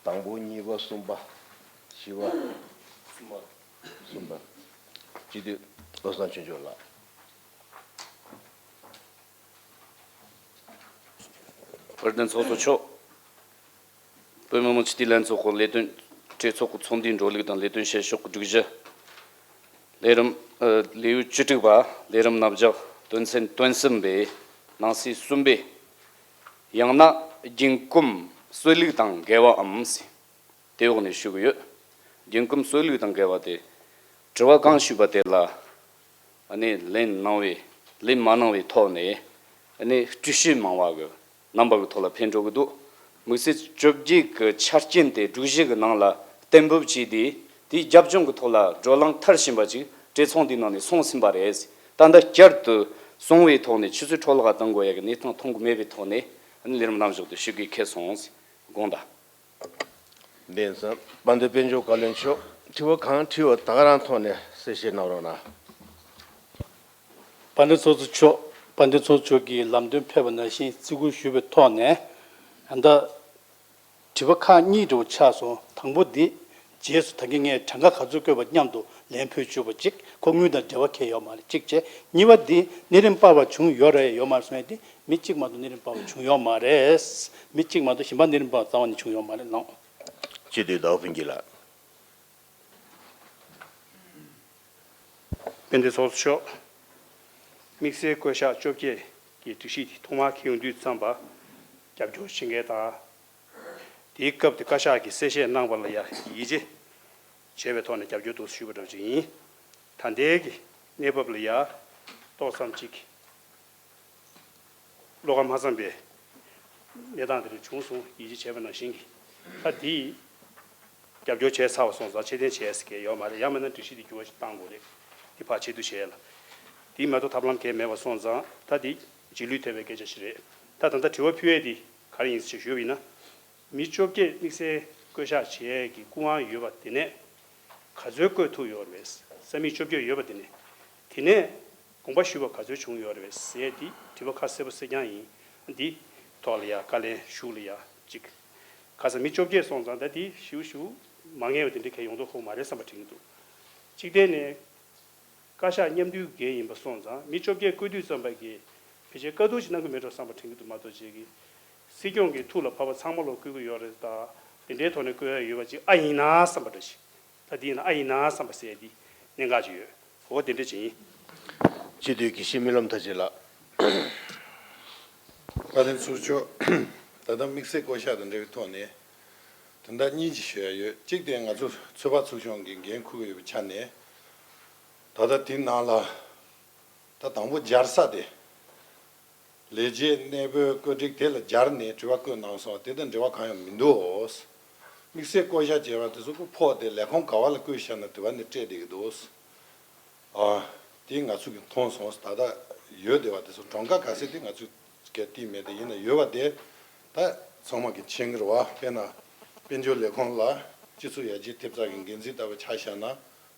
དང་པོ། གཉིས་པ། གསུམ་པ། བཞི་པ། གསུམ་པ། གསུམ་པ། སྤྱི་འཐུས་བློ་བཟང་ཆོས་འབྱོར་ལགས། དཔལ་ལྡན་ཚོགས་གཙོ་མཆོག་བོད་མི་མང་སྤྱི་འཐུས་ལྷན་ཚོགས་ཀྱི་ལས་དོན་གྲོས་ཚོགས་ཀྱི་ཚོགས་འདུའི་འགྲོ་ལུགས་དང་ལས་དོན་བྱེད་ཕྱོགས་ཀྱི་སྒྲིག་གཞི། ལས་རིམ། ཨ། ལེའུ་བཅུ་དྲུག་པ། ལས་རིམ་རྣམ་གཞག་དོན་ཚན་དོན་གསུམ་པའི་ནང་གསེས་གསུམ་པའི། ཡང་ན་རྒྱུན་གོམས་སྲོལ་ལུགས་དང་འགལ་བའམ་ཟེར། དེ་འོག་ནས་ཞུ་གི་ཡོད། རྒྱུན་གོམས་སྲོལ་ལུགས་དང་འགལ་བ་དེ། དྲི་བ་གང་ཞུས་པ་དེ་ལ། ཨ་ནི་ལན་གནང་བའི་ལན་མ་གནང་བའི་ཐོག་ནས། ཨ་ནི་འགྲེལ་བཤད་མང་བ་གི་རྣམ་པ་གི་ཐོག་ལ་ཕན་འགྲོ་གི་འདུག་དམིགས་བསལ་བཅོ་བརྒྱད་ཀྱི་ཆ་རྐྱེན་དེ་སྒྲིག་གཞི་གི་ནང་ལ་གཏན་འབེབས་བྱས་ཏེ་དེའི་རྒྱབ་ལྗོངས་ཀྱི་ཐོག་ལ་བགྲོ་གླེང་མཐར་ཕྱིན་པ་ཅིག་གྲོས་ཚོགས་འདིའི་ནང་ནས་སོང་ཟིན་པ་རེད། ད་ལྟ་བསྐྱར་དུ་སོང་བའི་ཐོག་ནས་ཆུ་ཚོད་འཕྲོ་བརླག་གཏོང་དགོས་ཡ་གི་གནས་སྟངས་མཐོང་གི་མེད་པའི་ཐོག་ནས་ཨ་ནི་ལས་རིམ་རྣམ་གཞག་དེ་ཞུ་དགོས་ཁེལ་སོང་། དགོངས་དག་དེང་སང་དཔལ་ལྡན་དཔལ་འབྱོར་བཀའ་བློན་མཆོག་དྲི་བ་གང་དྲིས་པ་ད་ག་རང་ཐོག་ནས་གསལ་བཤད་གནང་རོགས་གནང་། དཔལ་ལྡན་ཚོགས་གཙོ་མཆོག་དཔལ་ལྡན་ཚོགས་གཙོ་མཆོག་གིས་ལམ་སྟོན་ཕེབས་པ་ནང་བཞིན་བརྩི་བཀུར་ཞུས་པའི་ཐོག་ནས། ད་ལྟ་དྲི་བ་ཁག་གཉིས་འདྲ་བོ་ཆགས་སོང་། དང་པོ་འདི། རྗེས་སུ་ད་གིན་ངས་གྲངས་ཀ་ག་ཚོད་བཀོད་པ་མཉམ་དུ་ལན་ཕུལ་བཅུག་པ་གཅིག་ཁོ་དངུལ་དང་འབྲེལ་བ་ཁེལ་ཡོད་མ་རེད། གཅིག་བྱས། གཉིས་པ་འདི་གནས་རིམ་སྤར་བ་བྱུང་ཡོད་རེད་ཡོད་མ་རེད་གསུང་ཡ་འདི། མི་གཅིག་མ་གཏོགས་གནས་རིམ་སྤར་བ་བྱུང་ཡོད་མ་རེད། མི་གཅིག་མ་གཏོགས་གཞན་པ་གནས་རིམ་སྤར་བ་རྩ་བ་ནས་བྱུང་ཡོད་མ་རེད་ལགས། སྤྱི་འཐུས་ཟླ་བ་ཕུན་སྐྱིད་ལགས། དཔལ་ལྡན་ཚོགས་གཙོ་མཆོག་དམིགས་བསལ་བསྐོ་གཞག་བཅོ་བརྒྱད་ཀྱི་སྒྲིག་གཞི་དེ་ཐོག་མར་འཁྱེར་ཡོང་དུས་ཙམ་པ་རྒྱབ་སྐྱོར་བྱེད་མཁན་དང་། དེའི་སྐབས་དེ་བཀའ་ཤག་གིས་གསལ་བཤད་གནང་བ་ལ་ཡང་ཡིད་ཆེས་བྱས་པའི་ཐོག་ནས་རྒྱབ་སྐྱོར་འདུག་ཞུས་པ་འདྲ་ཅིག་ཡིན། ད་ལྟའི་གི་གནས་བབ་ལ་ཡང་ཏོག་ཙམ་ཅིག་བློ་ཁ་མ་འཚམ་པའི་གནས་སྟངས་དེ་འདྲ་བྱུང་སོང་། ཡིད་ཆེས་བྱས་པ་ནང་བཞིན་གྱི། ད་དེ་རྒྱབ་སྐྱོར་བྱས་ཚར་བ་སོང་ཙང་ཕྱིར་འཐེན་བྱས་ཟེར་མཁན་ཡོད་མ་རེད། ཡང་མིན་ན་སྒྲིག་གཞི་དེ་འགྱུར་བ་ཞིག་གཏང་དགོས་རེད། དེ་ཕར་ཕྱིར་བསྡུ་བྱས་ལ། དེ་མ་གཏོགས་ཐབས་ལམ་གང་ཡང་མེད་པ་སོང་ཙང་ད་དེ་རྗེས་ལུས་ཐེབས་པའི་སྐད་ཆ་ཞིག་རེད། ད་ད་ལྟ་དྲི་བ་ཕུལ་ཡས་དེ་ག་རེ་ཡིན་ཟེར་ཞུས་པ་ཡིན་ན། མི་བཅོ་བརྒྱད་དམིགས་བསལ་བསྐོ་གཞག་བྱེད་ཡས་ཀྱི་སྐུ་དབང་ཡོད་པ་དེ་ནས་ག་ཚོད་བསྐོ་ཐུབ་ཡོད་རེད། ས་མིག་བཅོ་བརྒྱད་ཡོད་པ་དེ་ནས། དེ་ནས་དགོངས་པ་ཞུས་པ་ག་ཚོད་བྱུང་ཡོད་རེད་ཟེར་དེ་དྲི་བ་ཁ་གསལ་པོ་གསལ་རྐྱང་ཡིན། འདི་ཐོག་ལ་ཡ་བཀའ་ལན་ཞུ་ལ་ཡ་གཅིག་ཁ་ས་མི་བཅོ་བརྒྱད་སོང་ཙང་ད་དེ་ཞུ་ཞུ་མ་ངེས་པ་དེ་འདྲ་གས་ཡོང་དོ་ཧོ་མ་རེད་བསམ་པ་དྲན་གྱི་འདུག་གཅིག་བལྟས་ནས། བཀའ་ཤག་མཉམ་འདུས་འགན་ཡིན་པ་སོང་ཙང་མི་བཅོ་བརྒྱད་བསྐོ་དུས་ཙམ་པ་གི་ ཕལ་ཆེར་དཀའ་སྡུག་ཅིག་གནང་གི་མེད་འགྲོ་བསམ་པ་དྲན་གྱི་འདུག་མ་གཏོགས་ཅིག་གིས་སྲིད་སྐྱོང་གི་ཐུགས་ལ་བབས་པ་ཚང་མ་ལོ་བསྐོ་གི་ཡོད་རེད། ད་དེ་འདྲའི་ཐོག་ནས་བསྐོ་ཡ་ཡོད་པ་ཅིག་ཨ་ཡིན་ན་བསམ་པ་འདྲ་ཞིག་ད་དེ་ཡིན་ན་ཨ་ཡིན་ན་བསམ་པ་ཟེར་ཡ་འདི་གནད་འགག་ཅིག་ཡོད། འོ་དེ་འདྲ་ཅིག་ཡིན། སྤྱི་འཐུས་དགེ་བཤེས་སྨོན་ལམ་མཐར་ཕྱིན་ལགས། དཔལ་ལྡན་ཚོགས་གཙོ་མཆོག་ད་ལྟ་དམིགས་བསལ་བསྐོ་གཞག་དང་འབྲེལ་བའི་ཐོག་ནས་དོན་དག་གཉིས་ཅིག་ཞུ་ཡ་ཡོད། གཅིག་དེ་ང་ཚོ་ཚོད་དཔག་ཚོགས་ཆུང་གིས་འགན་འཁུར་གྱི་ཡོད་པའི་ཆ་ནས། ད་ལྟ་དེའི་ནང་ལ་ད་དང་པོ་སྦྱར་ས་དེ། ལས་བྱེད་གནས་སྤོའི་བཀོད་སྒྲིག་དེ་ལ་སྦྱར་ནས་དྲི་བ་བཀོད་གནང་སོང་། དེ་དང་འབྲེལ་བ་གང་ཡང་མི་འདུག་དམིགས་བསལ་བསྐོ་གཞག་བྱས་པ་དེ་ཚོ་ཕོགས་དེ་ལས་ཁུངས་ག་བ་ལ་བསྐོས་བཞག་ན་དེ་བ་ནས་སྤྲད་བསྡད་ཀྱི་འདུག་ཨ། དེ་ང་ཚོ་གིས་མཐོང་སོང་། ད་ལྟ་ཡོད་བསྡད་པ་དེ་ཚོ་གྲངས་ཀ་ག་ཚད་དེ་ང་ཚོས་ག་བལྟས་མེད། དེ་ཡིན་ན་ཡོད་པ་དེ་ད་ཚང་མ་གིས་མཁྱེན་གྱི་རེད་བ། དཔེར་ན་དཔལ་འབྱོར་ལས་ཁུངས་ལ་སྤྱི་ཚོགས་ཡར་རྒྱས་ཐེབས་རྩ་གི་འགན་འཛིན་ལྟ་བུ་ཆ་བཞག་ན་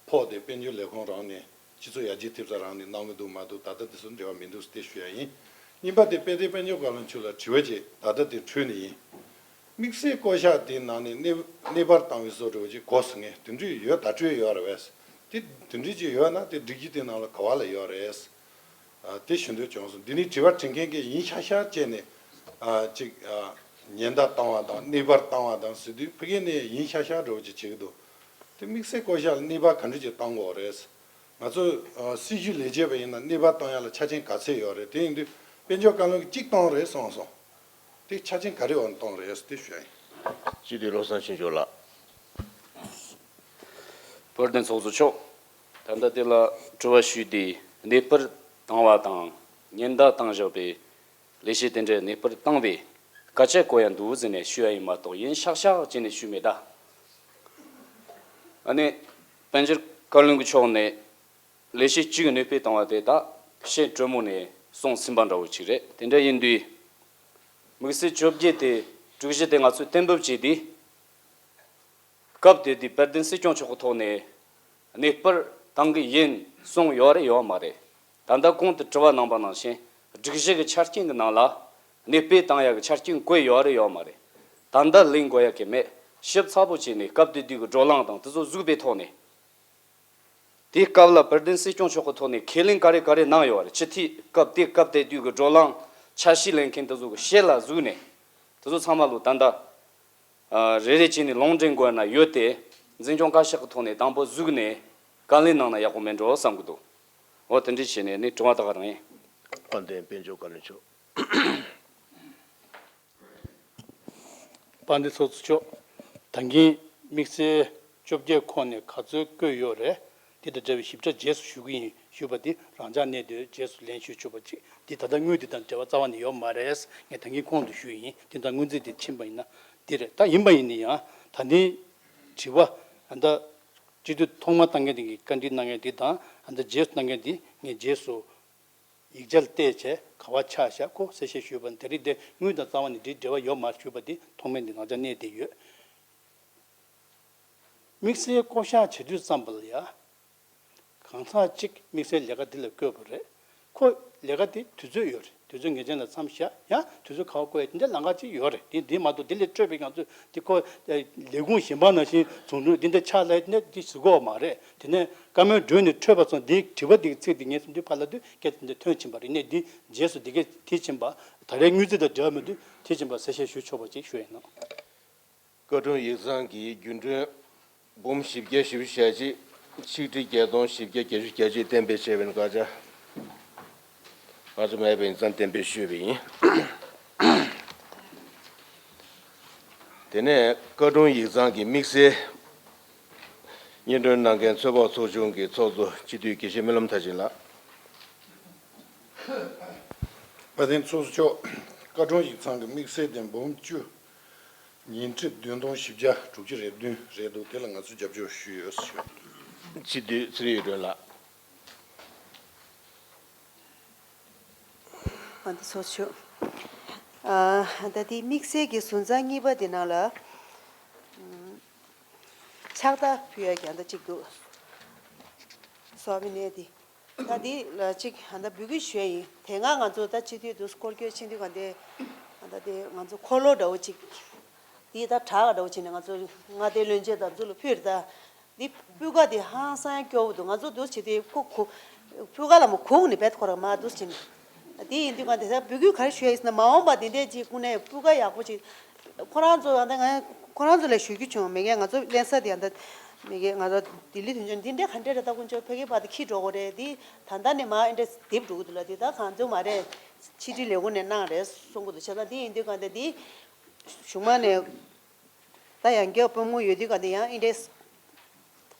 ཕོགས་དེ་དཔལ་འབྱོར་ལས་ཁུངས་རང་ནས། སྤྱི་ཚོགས་ཡར་རྒྱས་ཐེབས་རྩ་རང་ནས་གནང་གི་འདུག་མ་གཏོགས་ད་ལྟ་དེ་ཚོ་འབྲེལ་བ་མི་འདུག་ཟེར་ཏེ་ཞུ་ཡ་ཡིན། གཉིས་པ་དེ་དཔལ་ལྡན་དཔལ་འབྱོར་བཀའ་བློན་མཆོག་ལ་དྲི་བ་ཅིག་ད་ལྟ་དེ་འཕྲོས་ནས་ཡིན། དམིགས་བསལ་བསྐོ་གཞག་དེའི་ནང་ནས་གནས་གནས་སྤར་བཏང་བའི་བཟོ་འདྲ་བོ་ཅིག་གོ་སོང་ངས། དེ་འདྲ་ཡོད། བརྡ་སྤྲོད་ཡོད་རེད་པས། དེ་དེ་འདྲ་ཅིག་ཡོད་ན་དེ་སྒྲིག་གཞི་དེ་ནང་ལ་ག་བ་ལ་ཡོད་རེད། ཨ། དེ་ཞུ་འདོད་བྱུང་སོང་། འདི་ནས་དྲི་བ་དྲི་མཁན་གྱིས་ཡིན་ཤག་ཤག་བྱས་ནས། ཨ། ཅིག་ཨ། ཉེན་བརྡ་བཏང་བ་དང་གནས་སྤར་བཏང་བ་དང་ཟེར་དུས་ཕ་གི་ནས་ཡིན་ཤག་ཤག་འདྲ་བོ་ཅིག་བྱེད་ཀྱི་འདུག་དེ་དམིགས་བསལ་བསྐོ་གཞག་ལ་གནས་སྤར་ག་འདྲ་ཅིག་བཏང་དགོས་རེད། ང་ཚོ་ཨ། སྲིད་ཇུས་ལས་བྱེད་པ་ཡིན་ན་གནས་སྤར་བཏང་ཡ་ལ་ཆ་རྐྱེན་ག་ཚད་ཡོད་རེད། དེ་ཡིན་དུས་དཔལ་འབྱོར་བཀའ་བློན་གྱིས་གཅིག་བཏང་རེད་གསུངས་སོང་། དེ་ཆ་རྐྱེན་ག་རེ་འོག་ནས་བཏང་རེད་དེ་ཞུ་ཡ་ཡིན། སྤྱི་འཐུས་བློ་བཟང་ཆོས་འབྱོར་ལགས། དཔལ་ལྡན་ཚོགས་གཙོ་མཆོག་ད་ལྟ་དེ་ལ་དྲི་བ་ཞུས་ཏེ་གནས་སྤར་བཏང་བ་དང་ཉེན་བརྡ་བཏང་བཞག་པའི་ལས་བྱེད་དེ་འདྲ་གནས་སྤར་བཏང་བས་སྐད་ཆ་གོ་ཡ་འདུག་ཟེར་ནས་ཞུ་ཡ་ཡིན་མ་གཏོགས་ཡིན་ཤག་ཤག་བྱས་ནས་ཞུས་མེད་ད། ཨ་ནི་དཔལ་འབྱོར་བཀའ་བློན་གྱི་ཕྱོགས་ནས་ལས་བྱེད་གཅིག་གི་གནས་སྤོས་བཏང་བ་དེ་དག་ཤེས་དྲོན་མོ་ནས་གསུང་ཟིན་པ་འདྲ་བོ་ཅིག་རེད། དེ་འདྲ་ཡིན་དུས་དམིགས་བསལ་བཅོ་བརྒྱད་དེ་དྲུག་བཞི་དེ་ང་ཚོས་གཏན་འབེབས་བྱས་ཏེ། སྐབས་དེ་དུས་དཔལ་ལྡན་སྲིད་སྐྱོང་མཆོག་གི་ཐོག་ནས་གནས་སྤར་བཏང་གི་ཡིན་གསུངས་ཡོད་རེད་ཡོད་མ་རེད། ད་ལྟ་གོང་དུ་དྲི་བ་གནང་པ་ནང་བཞིན་སྒྲིག་གཞི་གི་ཆ་རྐྱེན་གྱི་ནང་ལ་གནས་སྤོས་བཏང་ཡག་གི་ཆ་རྐྱེན་བཀོད་ཡོད་རེད་ཡོད་མ་རེད། ད་ལྟ་ལེན་དགོས་ཡག་གི་མེད། ཞིབ་ཚགས་པོ་བྱས་ནས་སྐབས་དེ་དུས་ཀྱི་བགྲོ་གླེང་དང་དེ་ཚོ་གཟིགས་པའི་ཐོག་ནས། དེའི་སྐབས་ལ་དཔལ་ལྡན་སྲིད་སྐྱོང་མཆོག་གི་ཐོག་ནས་ཁས་ལེན་ག་རེ་ག་རེ་གནང་ཡོད་རེད། སྤྱི་འཐུས་སྐབས་དེ་སྐབས་དེ་དུས་ཀྱི་བགྲོ་གླེང་ཆ་ཤས་ལེན་མཁན་དེ་ཚོ་གི་ཞལ་ལ་གཟིགས་ནས་དེ་ཚོ་ཚང་མ་ལོ་ད་ལྟ་ཨ། རེ་རེ་བྱས་ནས་ལུང་འདྲེན་དགོས་ན་ཡོད་དེ། འཛིན་སྐྱོང་བཀའ་ཤག་གི་ཐོག་ནས་དང་པོ་གཟིགས་ནས་བཀའ་ལན་གནང་ན་ཡག་པོ་མེད་འགྲོ་བསམ་གི་འདུག་འོ་དེ་འདྲ་བྱས་ནས་ནི་དྲི་བ་ད་ག་རང་ཡིན། དཔལ་ལྡན་དཔལ་འབྱོར་བཀའ་བློན་མཆོག་དཔལ་ལྡན་ཚོགས་གཙོ་མཆོག་ད་གིན་དམིགས་བསལ་བཅོ་བརྒྱད་ཁོངས་ནས་ག་ཚོད་བཀོད་ཡོད་རེད། དེ་དང་འབྲེལ་བའི་ཞིབ་ཕྲ་རྗེས་སུ་ཞུ་གི་ཡིན་ཞུས་པ་དེ་རང་འཇགས་གནས་དུས་རྗེས་སུ་ལན་ཞུ་ཆོག་པ་ཅིག་དེ་ད་ལྟ་དངུལ་དེ་དང་འབྲེལ་བ་རྩ་བ་ནས་ཡོད་མ་རེད། ངས་ད་གིན་གོང་དུ་ཞུས་ཡིན། དེ་དང་སྔོན་རྩིས་དེ་ཕྱིན་པ་ཡིན་ན་དེ་རེད། ད་ཡིན་པ་ཡིན་ན་ཡང་ད་ནི་དྲི་བ་ད་སྤྱི་འཐུས་ཐོག་མ་བཏང་མཁན་དེ་གིས་བཀའ་འདྲི་གནང་མཁན་དེ་དང་ད་རྗེས་སུ་གནང་མཁན་དེ་ངས་རྗེས་སུ་ཡིག་ཆར་བལྟས་བྱས་ག་བ་ཆགས་བཞག་གོ་གསལ་བཤད་ཞུས་པ་ནི་དེ་རིགས་དེ་དངུལ་དང་རྩ་བ་ནས་འབྲེལ་འབྲེལ་བ་ཡོད་མ་རེད་ཞུས་པ་དེ་ཐོག་མའི་འདི་ནང་ཆ་གནས་བསྡད་ཡོད། དམིགས་བསལ་བསྐོ་གཞག་བྱེད་དུས་ཙམ་པ་ལ་ཡ། གང་ཟག་གཅིག་དམིགས་བསལ་ལས་ཀ་འདི་ལ་བསྐོས་པ་རེད། ཁོ་ལས་ཀ་དེ་དུས་ཚོད་ཡོད་རེད། དུས་ཚོད་ངེས་ཅན་ལ་མཚམས་བཞག་ཡང་དུས་ཚོད་ག་བ་བསྐོ་ཡ་དེ་འདྲ་ལམ་ཁ་ཅིག་ཡོད་རེད། དེ་འདི་མ་གཏོགས་དེ་ལས་སྤྲོས་པའི་ང་ཚོས་དེ་ཁོ་ལས་ཁུངས་གཞན་པ་ནང་བཞིན་ཚོགས་འདུ་འདི་འདྲ་ཆགས་ལ་ནས་དེ་ཟེར་གོ་བ་མ་རེད། དེ་ནས་བཀའ་མོལ་གྲོལ་ནས་འཕྲོས་པ་སོང་དེའི་དྲི་བ་དེ་གི་ཚིག་དེ་ངས་གསུང་དུས་ཕར་ལ་དུས་སྐད་དེ་འདྲ་ཐོན་ཕྱིན་པ་རེད། ནས་འདི་རྗེས་སུ་དེ་གས་དེ་ཕྱིན་པ་ད་རེས་དངུལ་རྩིས་དང་འབྲེལ་བ་མེད་དུས་དེ་ཕྱིན་པ་གསལ་བཤད་ཞུ་ཆོག་པ་ཅིག་ཞུ་ཡ་ཡིན་ནོ། བཀའ་དྲུང་ཡིག་ཚང་གིས་རྒྱུན་གྲོན་འབུམ་བཞི་བརྒྱ་བཞི་བཅུ་ཞེ་གཅིག་ཆིག་ཁྲི་བརྒྱད་སྟོང་བཞི་བརྒྱ་བརྒྱད་ཅུ་གྱ་གཅིག་གཏན་འབེབས་བྱས་པའི་བཀའ་རྒྱ། བཀའ་རྒྱ་མེད་པའི་ཡིག་ཚང་གཏན་འབེབས་ཞུས་པ་ཡིན། དེ་ནས་བཀའ་དྲུང་ཡིག་ཚང་གི་དམིགས་བསལ་སྙན་སྒྲོན་གནང་མཁན་ཚོད་དཔག་ཚོགས་ཆུང་གི་ཚོགས་གཙོ་སྤྱི་འཐུས་དགེ་བཤེས་སྨོན་ལམ་མཐར་ཕྱིན་ལགས། དཔལ་ལྡན་ཚོགས་གཙོ་མཆོག་བཀའ་དྲུང་ཡིག་ཚང་གི་དམིགས་བསལ་དེ་འབུམ་བཅུ། ཉིས་ཁྲི་བདུན་སྟོང་བཞི་བརྒྱ་དྲུག་ཅུ་རེ་བདུན་རེད་འདུག་དེ་ལ་ང་ཚོས་རྒྱབ་སྐྱོར་ཞུས་ཡོད་ཞུ། སྤྱི་འཐུས་ཚེ་རིང་ཡིད་སྒྲོན་ལགས། ཨ་འདི་ཚོ་ཆུ། ཨ་ད་དེ་དམིགས་བསལ་གྱི་ཟུར་འཛར་གཉིས་པ་དེ་ནང་ལ། ཕྱག་རྟགས་ཕུལ་ཡ་རྒྱ་འདྲ་གཅིག་འདུག་སོ་བི་ནས་དེ། ད་འདི་ལ་གཅིག་ཨ་ད་འབོད་སྐུལ་ཞུ་ཡ་ཡིན། དེ་སྔ་ང་ཚོ་ད་སྤྱི་འཐུས་འདུག་སྐོར་སྐྱོད་ཕྱིན་དུས་ག་འདི་ཨ་ད་དེ་ང་ཚོ་འཁོར་ལོ་འདྲ་བོ་གཅིག་དེ་ད་བྲག་འདྲ་བོ་བྱས་ནས་ང་ཚོ་མངའ་སྡེ་བློན་ཆེན་དང་ཚོ་ལ་ཕུལ་ད། འདི་སྤུས་ཀ་དེ་ཧང་སང་སྐྱོ་བོ་འདུག་ང་ཚོ་འདུག་བྱེད་དུས་ཁོ་ཁོ་སྤུས་ཀ་ལ་མ་གུག་ནས་བེད་ཁོ་ར་མ་འདུག་བྱེད་ནས། དེ་ཡིན་དུས་གང་དེ་ཚོ་འབོད་སྐུལ་ག་རེ་ཞུ་ཡ་ཡིན་ཟེར་ན། མ་འོངས་པ་དེ་འདྲས་ཅིག་དངོས་གནས་སྤུས་ཀ་ཡག་པོ་ཅིག་ཁོ་རང་ཚོ་ཡང་ད་ང་ཁོ་རང་ཚོ་ལ་ཞུ་རྒྱུ་བྱུང་། མི་སྒེར་ང་ཚོ་ལྷན་ས་དེ་ཡང་ད་མི་སྒེར་ང་ཚོ་ལྡི་ལི་དོན་གཅོད་འདི་འདྲས་ག་འདྲས་རེད། ད་དཀོན་མཆོག་ཕ་གི་བར་དུ་འཁྱེར་འགྲོ་དགོས་རེད། འདི་ད་ལྟ་ནས་མར་འདི་འདྲས་རྡིབ་འགྲོ་གི་འདུག་ལ། འདི་ད་གང་ཚོད་མ་རེད། ཕྱི་དྲིལ་ལས་ཁུངས་ནས་གནང་རེད་གསུང་གི་འདུག་བྱས་ཙང་འདི་ཡིན་དུས་གང་ད་འདི་གཞུག་མ་ནས། ད་ཡང་བསྐྱར་དཔོན་དམག་ཡོད་དུས་ག་དེ་ཡང་ཨིན་འདྲས་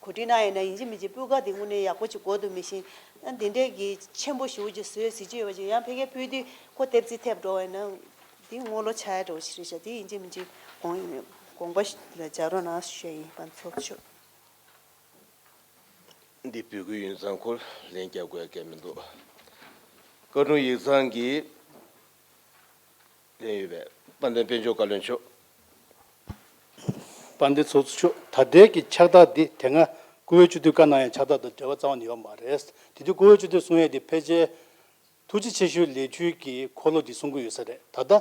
གོ་སྒྲིག་གནང་ཡིན་ན་ཡིན་གཅིག་མིན་གཅིག་སྤུས་ཀ་དེ་དངོས་གནས་ཡག་པོ་ཅིག་དགོས་འདུག་མི་ཤེས། ཡང་དེ་འདྲས་ཀྱི་ཆེན་པོ་ཞེ་པོ་ཅིག་བཟོས་ཟེར་གྱི་ཡོད་པ་ཅིག་ཡང་ཕ་གིར་ཕུལ་དུས་ཁོ་ལྟེབ་རྩིས་ཐེབས་འགྲོ་བ་ཡིན་ན་དེ་དངུལ་ལོ་ཆགས་ཡ་འགྲོ་བ་ཞིག་རེད་ཤག་དེ་ཡིན་གཅིག་མིན་གཅིག་དགོངས་དགོངས་པ་ལ་འཇགས་རོགས་གནང་ཞུ་ཡ་ཡིན། པ་ཚོགས་ཆུ། འདི་འབོད་སྐུལ་ཡིན་ཙང་ཁོ་ལན་རྒྱག་དགོས་ཡ་གལ་མི་འདུག་བཀའ་དྲུང་ཡིག་ཚང་གི་ལན་ཡོད་པས། དཔལ་ལྡན་དཔལ་འབྱོར་བཀའ་བློན་མཆོག་དཔལ་ལྡན་ཚོགས་གཙོ་མཆོག་ད་ལྟའི་གི་ཕྱག་རྟགས་འདི་དེ་སྔ་བཀུར་འོས་སྤྱི་འཐུས་བཀའ་གནང་ཡའི་ཕྱག་རྟགས་དང་འབྲེལ་བ་རྩ་བ་ནས་ཡོད་མ་རེད། དེ་དུས་བཀུར་འོས་སྤྱི་འཐུས་གསུང་ཡས་འདི་ཕལ་ཆེར་ཐུགས་རྗེ་ཆེ་ཞུའི་ལས་ཆོད་ཀྱི་འཁོར་ལོ་འདི་གསུང་གི་ཡོད་ས་རེད། ད་ལྟ་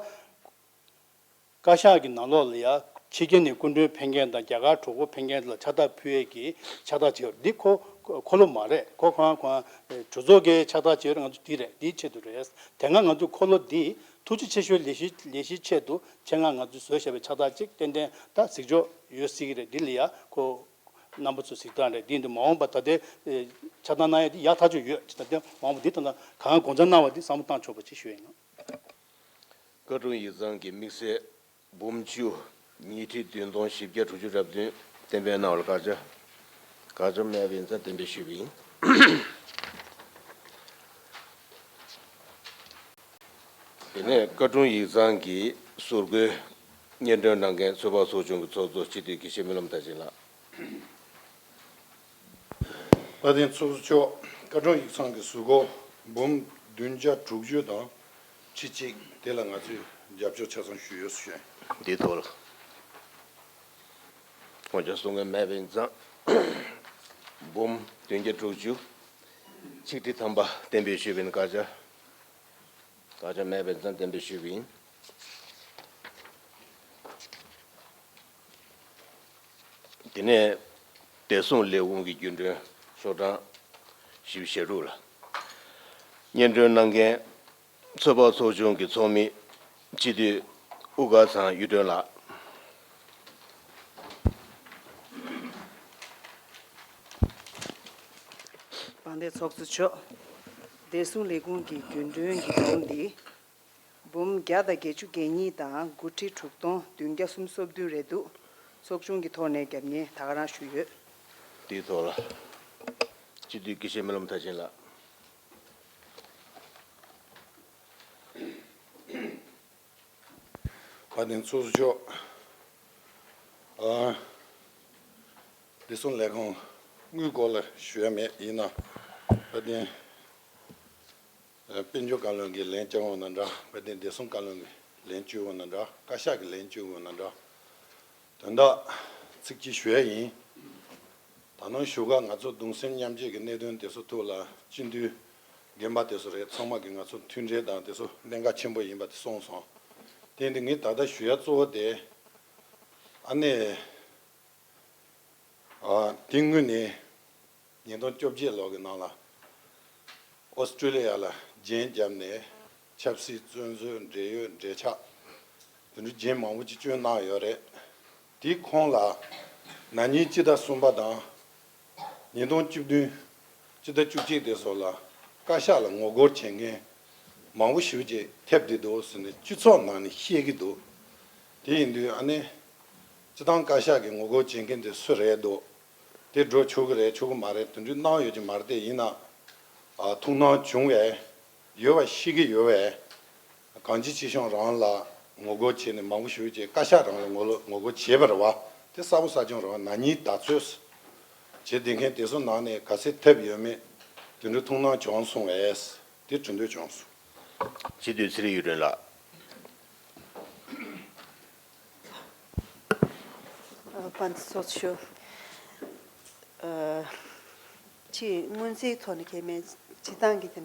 བཀའ་ཤག་གི་ནང་ལོགས་ལ་ཡ་ཕྱི་རྒྱལ་ནས་སྐུ་མགྲོན་ཕེབས་མཁན་དང་རྒྱ་གར་གྲོགས་པོ་ཕེབས་མཁན་ལ་ཕྱག་རྟགས་ཕུལ་ཡས་ཀྱི་ཕྱག་རྟགས་ཅིག་ཡོད། འདི་ཁོ་འཁོར་ལོ་མ་རེད། ཁོ་ཁོ་རང་ཁོ་རང་གྲོས་ཚོགས་ཀྱི་ཕྱག་རྟགས་ཅིག་ཡོད་རེད། ང་ཚོ་འདི་རེད། འདིའི་ཆེད་དུ་རེད། དེ་སྔ་ང་ཚོས་འཁོར་ལོ་འདི་ཐུགས་རྗེ་ཆེ་ཞུའི་ལས་གཞི་ལས་གཞིའི་ཆེད་དུ་ཆེད་མངགས་ང་ཚོས་བཟོས་བཞག་པའི་ཕྱག་རྟགས་ཅིག་ཏན་ཏན་ད་གཟིགས་ཕྱོགས་ཡོད་སྲིད་ཀྱི་རེད། འདི་ལ་ཡ་ཁོ་རྣམ་པ་ཚོས་གཟིགས་སྟངས་རེད། འདི་འདི་མ་འོངས་པ་ད་ལྟའི་ཨེ་ཕྱག་རྟགས་གནང་ཡ་འདི་ཡག་ཐག་ཆོད་ཡོད། ཅི་ད་ལྟའི་མ་འོངས་པ་འདི་ད་ལྟ་གང་དགོངས་འཆར་གནང་བ་འདི་བསམ་བློ་བཏང་ཆོག་པ་ཅིག་ཞུ་ཡ་ཡིན། བཀའ་དྲུང་ཡིག་ཚང་གི་དམིགས་བསལ་འབུམ་བཅུ་ཉིས་ཁྲི་བདུན་སྟོང་བཞི་བརྒྱ་དྲུག་ཅུ་རེ་བདུན་གཏན་འབེབས་གནང་བར་བཀའ་ཅག་བཀའ་ཅག་མེད་པའི་ཚེ་གཏན་འབེབས་ཞུས་པ་ཡིན། དེ་ནས་བཀའ་དྲུང་ཡིག་ཚང་གི་ཟུར་བཀོད་སྙན་སྒྲོན་གནང་མཁན་ཚོད་དཔག་ཚོགས་ཆུང་གི་ཚོགས་གཙོ་སྤྱི་འཐུས་དགེ་བཤེས་སྨོན་ལམ་མཐར་ཕྱིན་ལགས། དཔལ་ལྡན་ཚོགས་གཙོ་མཆོག་བཀའ་དྲུང་ཡིག་ཚང་གི་ཟུར་བཀོད་འབུམ་བདུན་བརྒྱ་དྲུག་ཅུ་དང་ཁྲི་གཅིག་དེ་ལ་ང་ཚོས་རྒྱབ་སྐྱོར་ཆ་ཚང་ཞུས་ཡོད་ཞུ། འདི་ཐོག་ལ་དགོངས་འཆར་གསུང་མཁན་མེད་པ་ཡིན་ཙང་། འབུམ་བདུན་བརྒྱ་དྲུག་ཅུ་ཆིག་ཁྲི་ཐམ་པ་གཏན་འབེབས་ཞུས་པ་ཡིན། བཀའ་ཅག་བཀའ་ཅག་མེད་པ་ཡིན་ཙང་གཏན་འབེབས་ཞུས་པ་ཡིན། དེ་ནས་བདེ་སྲུང་ལས་ཁུངས་ཀྱི་རྒྱུན་གྲོན་ཤོག་གྲངས་བཞི་བཅུ་ཞེ་དྲུག་ལ། སྙན་སྒྲོན་གནང་མཁན་ཚོད་དཔག་ཚོགས་ཆུང་གི་ཚོགས་མི་སྤྱི་འཐུས་དབུ་དཀར་ཚང་གཡུ་སྒྲོན་ལགས། དཔལ་ལྡན་ཚོགས་གཙོ་མཆོག་བདེ་སྲུང་ལས་ཁུངས་ཀྱི་རྒྱུན་གྲོན་གྱི་གྲངས་འདི། འབུམ་བརྒྱ་དང་བརྒྱད་ཅུ་གྱ་གཉིས་དང་དགུ་ཁྲི་དྲུག་སྟོང་བདུན་བརྒྱ་སུམ་ཅུ་སོ་བདུན་རེད་འདུག་ཚོགས་ཆུང་གི་ཐོག་ནས་རྒྱབ་གཉེར་ད་ག་རང་ཞུས་ཡོད། དེའི་ཐོག་ལ། སྤྱི་འཐུས་དགེ་བཤེས་སྨོན་ལམ་མཐར་ཕྱིན་ལགས། དཔལ་ལྡན་ཚོགས་གཙོ་མཆོག་ཨ། བདེ་སྲུང་ལས་ཁུངས་དངུལ་སྐོར་ལ་ཞུ་ཡ་མེད། ཡིན་ན་དཔལ་ལྡན། དཔལ་འབྱོར་བཀའ་བློན་གྱིས་ལན་བསྐྱར་འོང་ན་འདྲ། དཔལ་ལྡན་བདེ་སྲུང་བཀའ་བློན་གྱིས་ལན་བསྐྱར་འོང་ན་འདྲ། བཀའ་ཤག་གིས་ལན་བསྐྱར་འོང་ན་འདྲ། དོན་དག་ཚིག་གཅིག་ཞུ་ཡ་ཡིན། ད་ནང་བཞུགས་སྒར་ང་ཚོ་གདུང་སེམས་མཉམ་སྐྱེད་ཀྱི་གནད་དོན་དེ་ཚོ་ཐོག་ལ་སྤྱི་འཐུས་རྒན་པ་དེ་ཚོ་རེད། ཚང་མ་གིས་ང་ཚོ་མཐུན་སྒྲིལ་དང་དེ་ཚོ་གནད་འགག་ཆེན་པོ་ཡིན་པ་དེ་གསུངས་སོང་། དེ་འདི་ངས་ད་ལྟ་ཞུ་ཡ་གཙོ་བོ་དེ་ཨ་ནེ། ཨ། དེ་སྔོན་ནས་ཉིས་སྟོང་བཅོ་བརྒྱད་ལོ་གི་ནང་ལ་ཨོ་སི་ཀྲི་ལི་ཡ་ལ་རྒྱན་བརྒྱབ་ནས་ཆབ་སྲིད་བཙོན་ཟུར་འབྲེལ་ཡོད་འབྲེལ་ཆགས་དེ་འདྲ་རྒྱན་མང་པོ་ཅིག་སྐྱོན་གནང་ཡོད་རེད། དེའི་ཁོངས་ལ་ན་ནིང་སྤྱི་ཟླ་གསུམ་པ་དང་ཉིས་སྟོང་བཅུ་བདུན་སྤྱི་ཟླ་བཅུ་གཅིག་དེ་ཚོ་ལ་བཀའ་ཤག་ལ་ངོ་རྒོལ་བྱེད་མཁན་མང་པོ་ཞེ་པོ་ཅིག་ཐེབས་བསྡད་འདུག་ཟེར་ནས་སྤྱི་ཚོགས་ནང་ནས་བཤད་ཀྱི་འདུག་དེ་ཡིན་དུས་ཨ་ནེ། སྤྱི་བཏང་བཀའ་ཤག་གི་ངོ་རྒོལ་བྱེད་མཁན་དེ་སུ་རེད་འདུག་དེ་འགྲོ་ཆོག་གི་རེད་ཆོག་གི་མ་རེད་དེ་འདྲ་གནང་ཡོད་ཀྱི་མ་རེད། དེ་ཡིན་ན་ཨ་ཐུགས་སྣང་བྱུང་བས་ཡོད་པ་ཤེས་ཀྱི་ཡོད་པས་གང་ཅི་ཅི་བྱུང་རང་ལ་ངོ་རྒོལ་བྱས་ནས་མང་པོ་ཞུ་རྒྱུ་བཀའ་ཤག་རང་ལ་ངོ་ལོ་ངོ་རྒོལ་བྱས་པ་རེད་བ། དེ་གསལ་པོ་གསལ་རྐྱང་རེད་བ། ན་ནིང་ད་ཚོད་བྱེད་བསྡད་མཁན་དེ་ཚོ་ནང་ནས་ག་ཚད་ཐེབས་ཡོད་མེད་དེ་འདྲ་ཐུགས་སྣང་བྱུང་སོང་བས་དེ་དྲི་འདོད་བྱུང་སོང་། སྤྱི་འཐུས་ཚེ་རིང་གཡུ་སྒྲོན་ལགས། ཨ། པན་ཚོགས་ཆུ། ཨ། ཕྱིའི་སྔོན་རྩིས་ཐོག་ནས་ཁེལ་མེད་སྤྱི་བཏང་གི་དེ་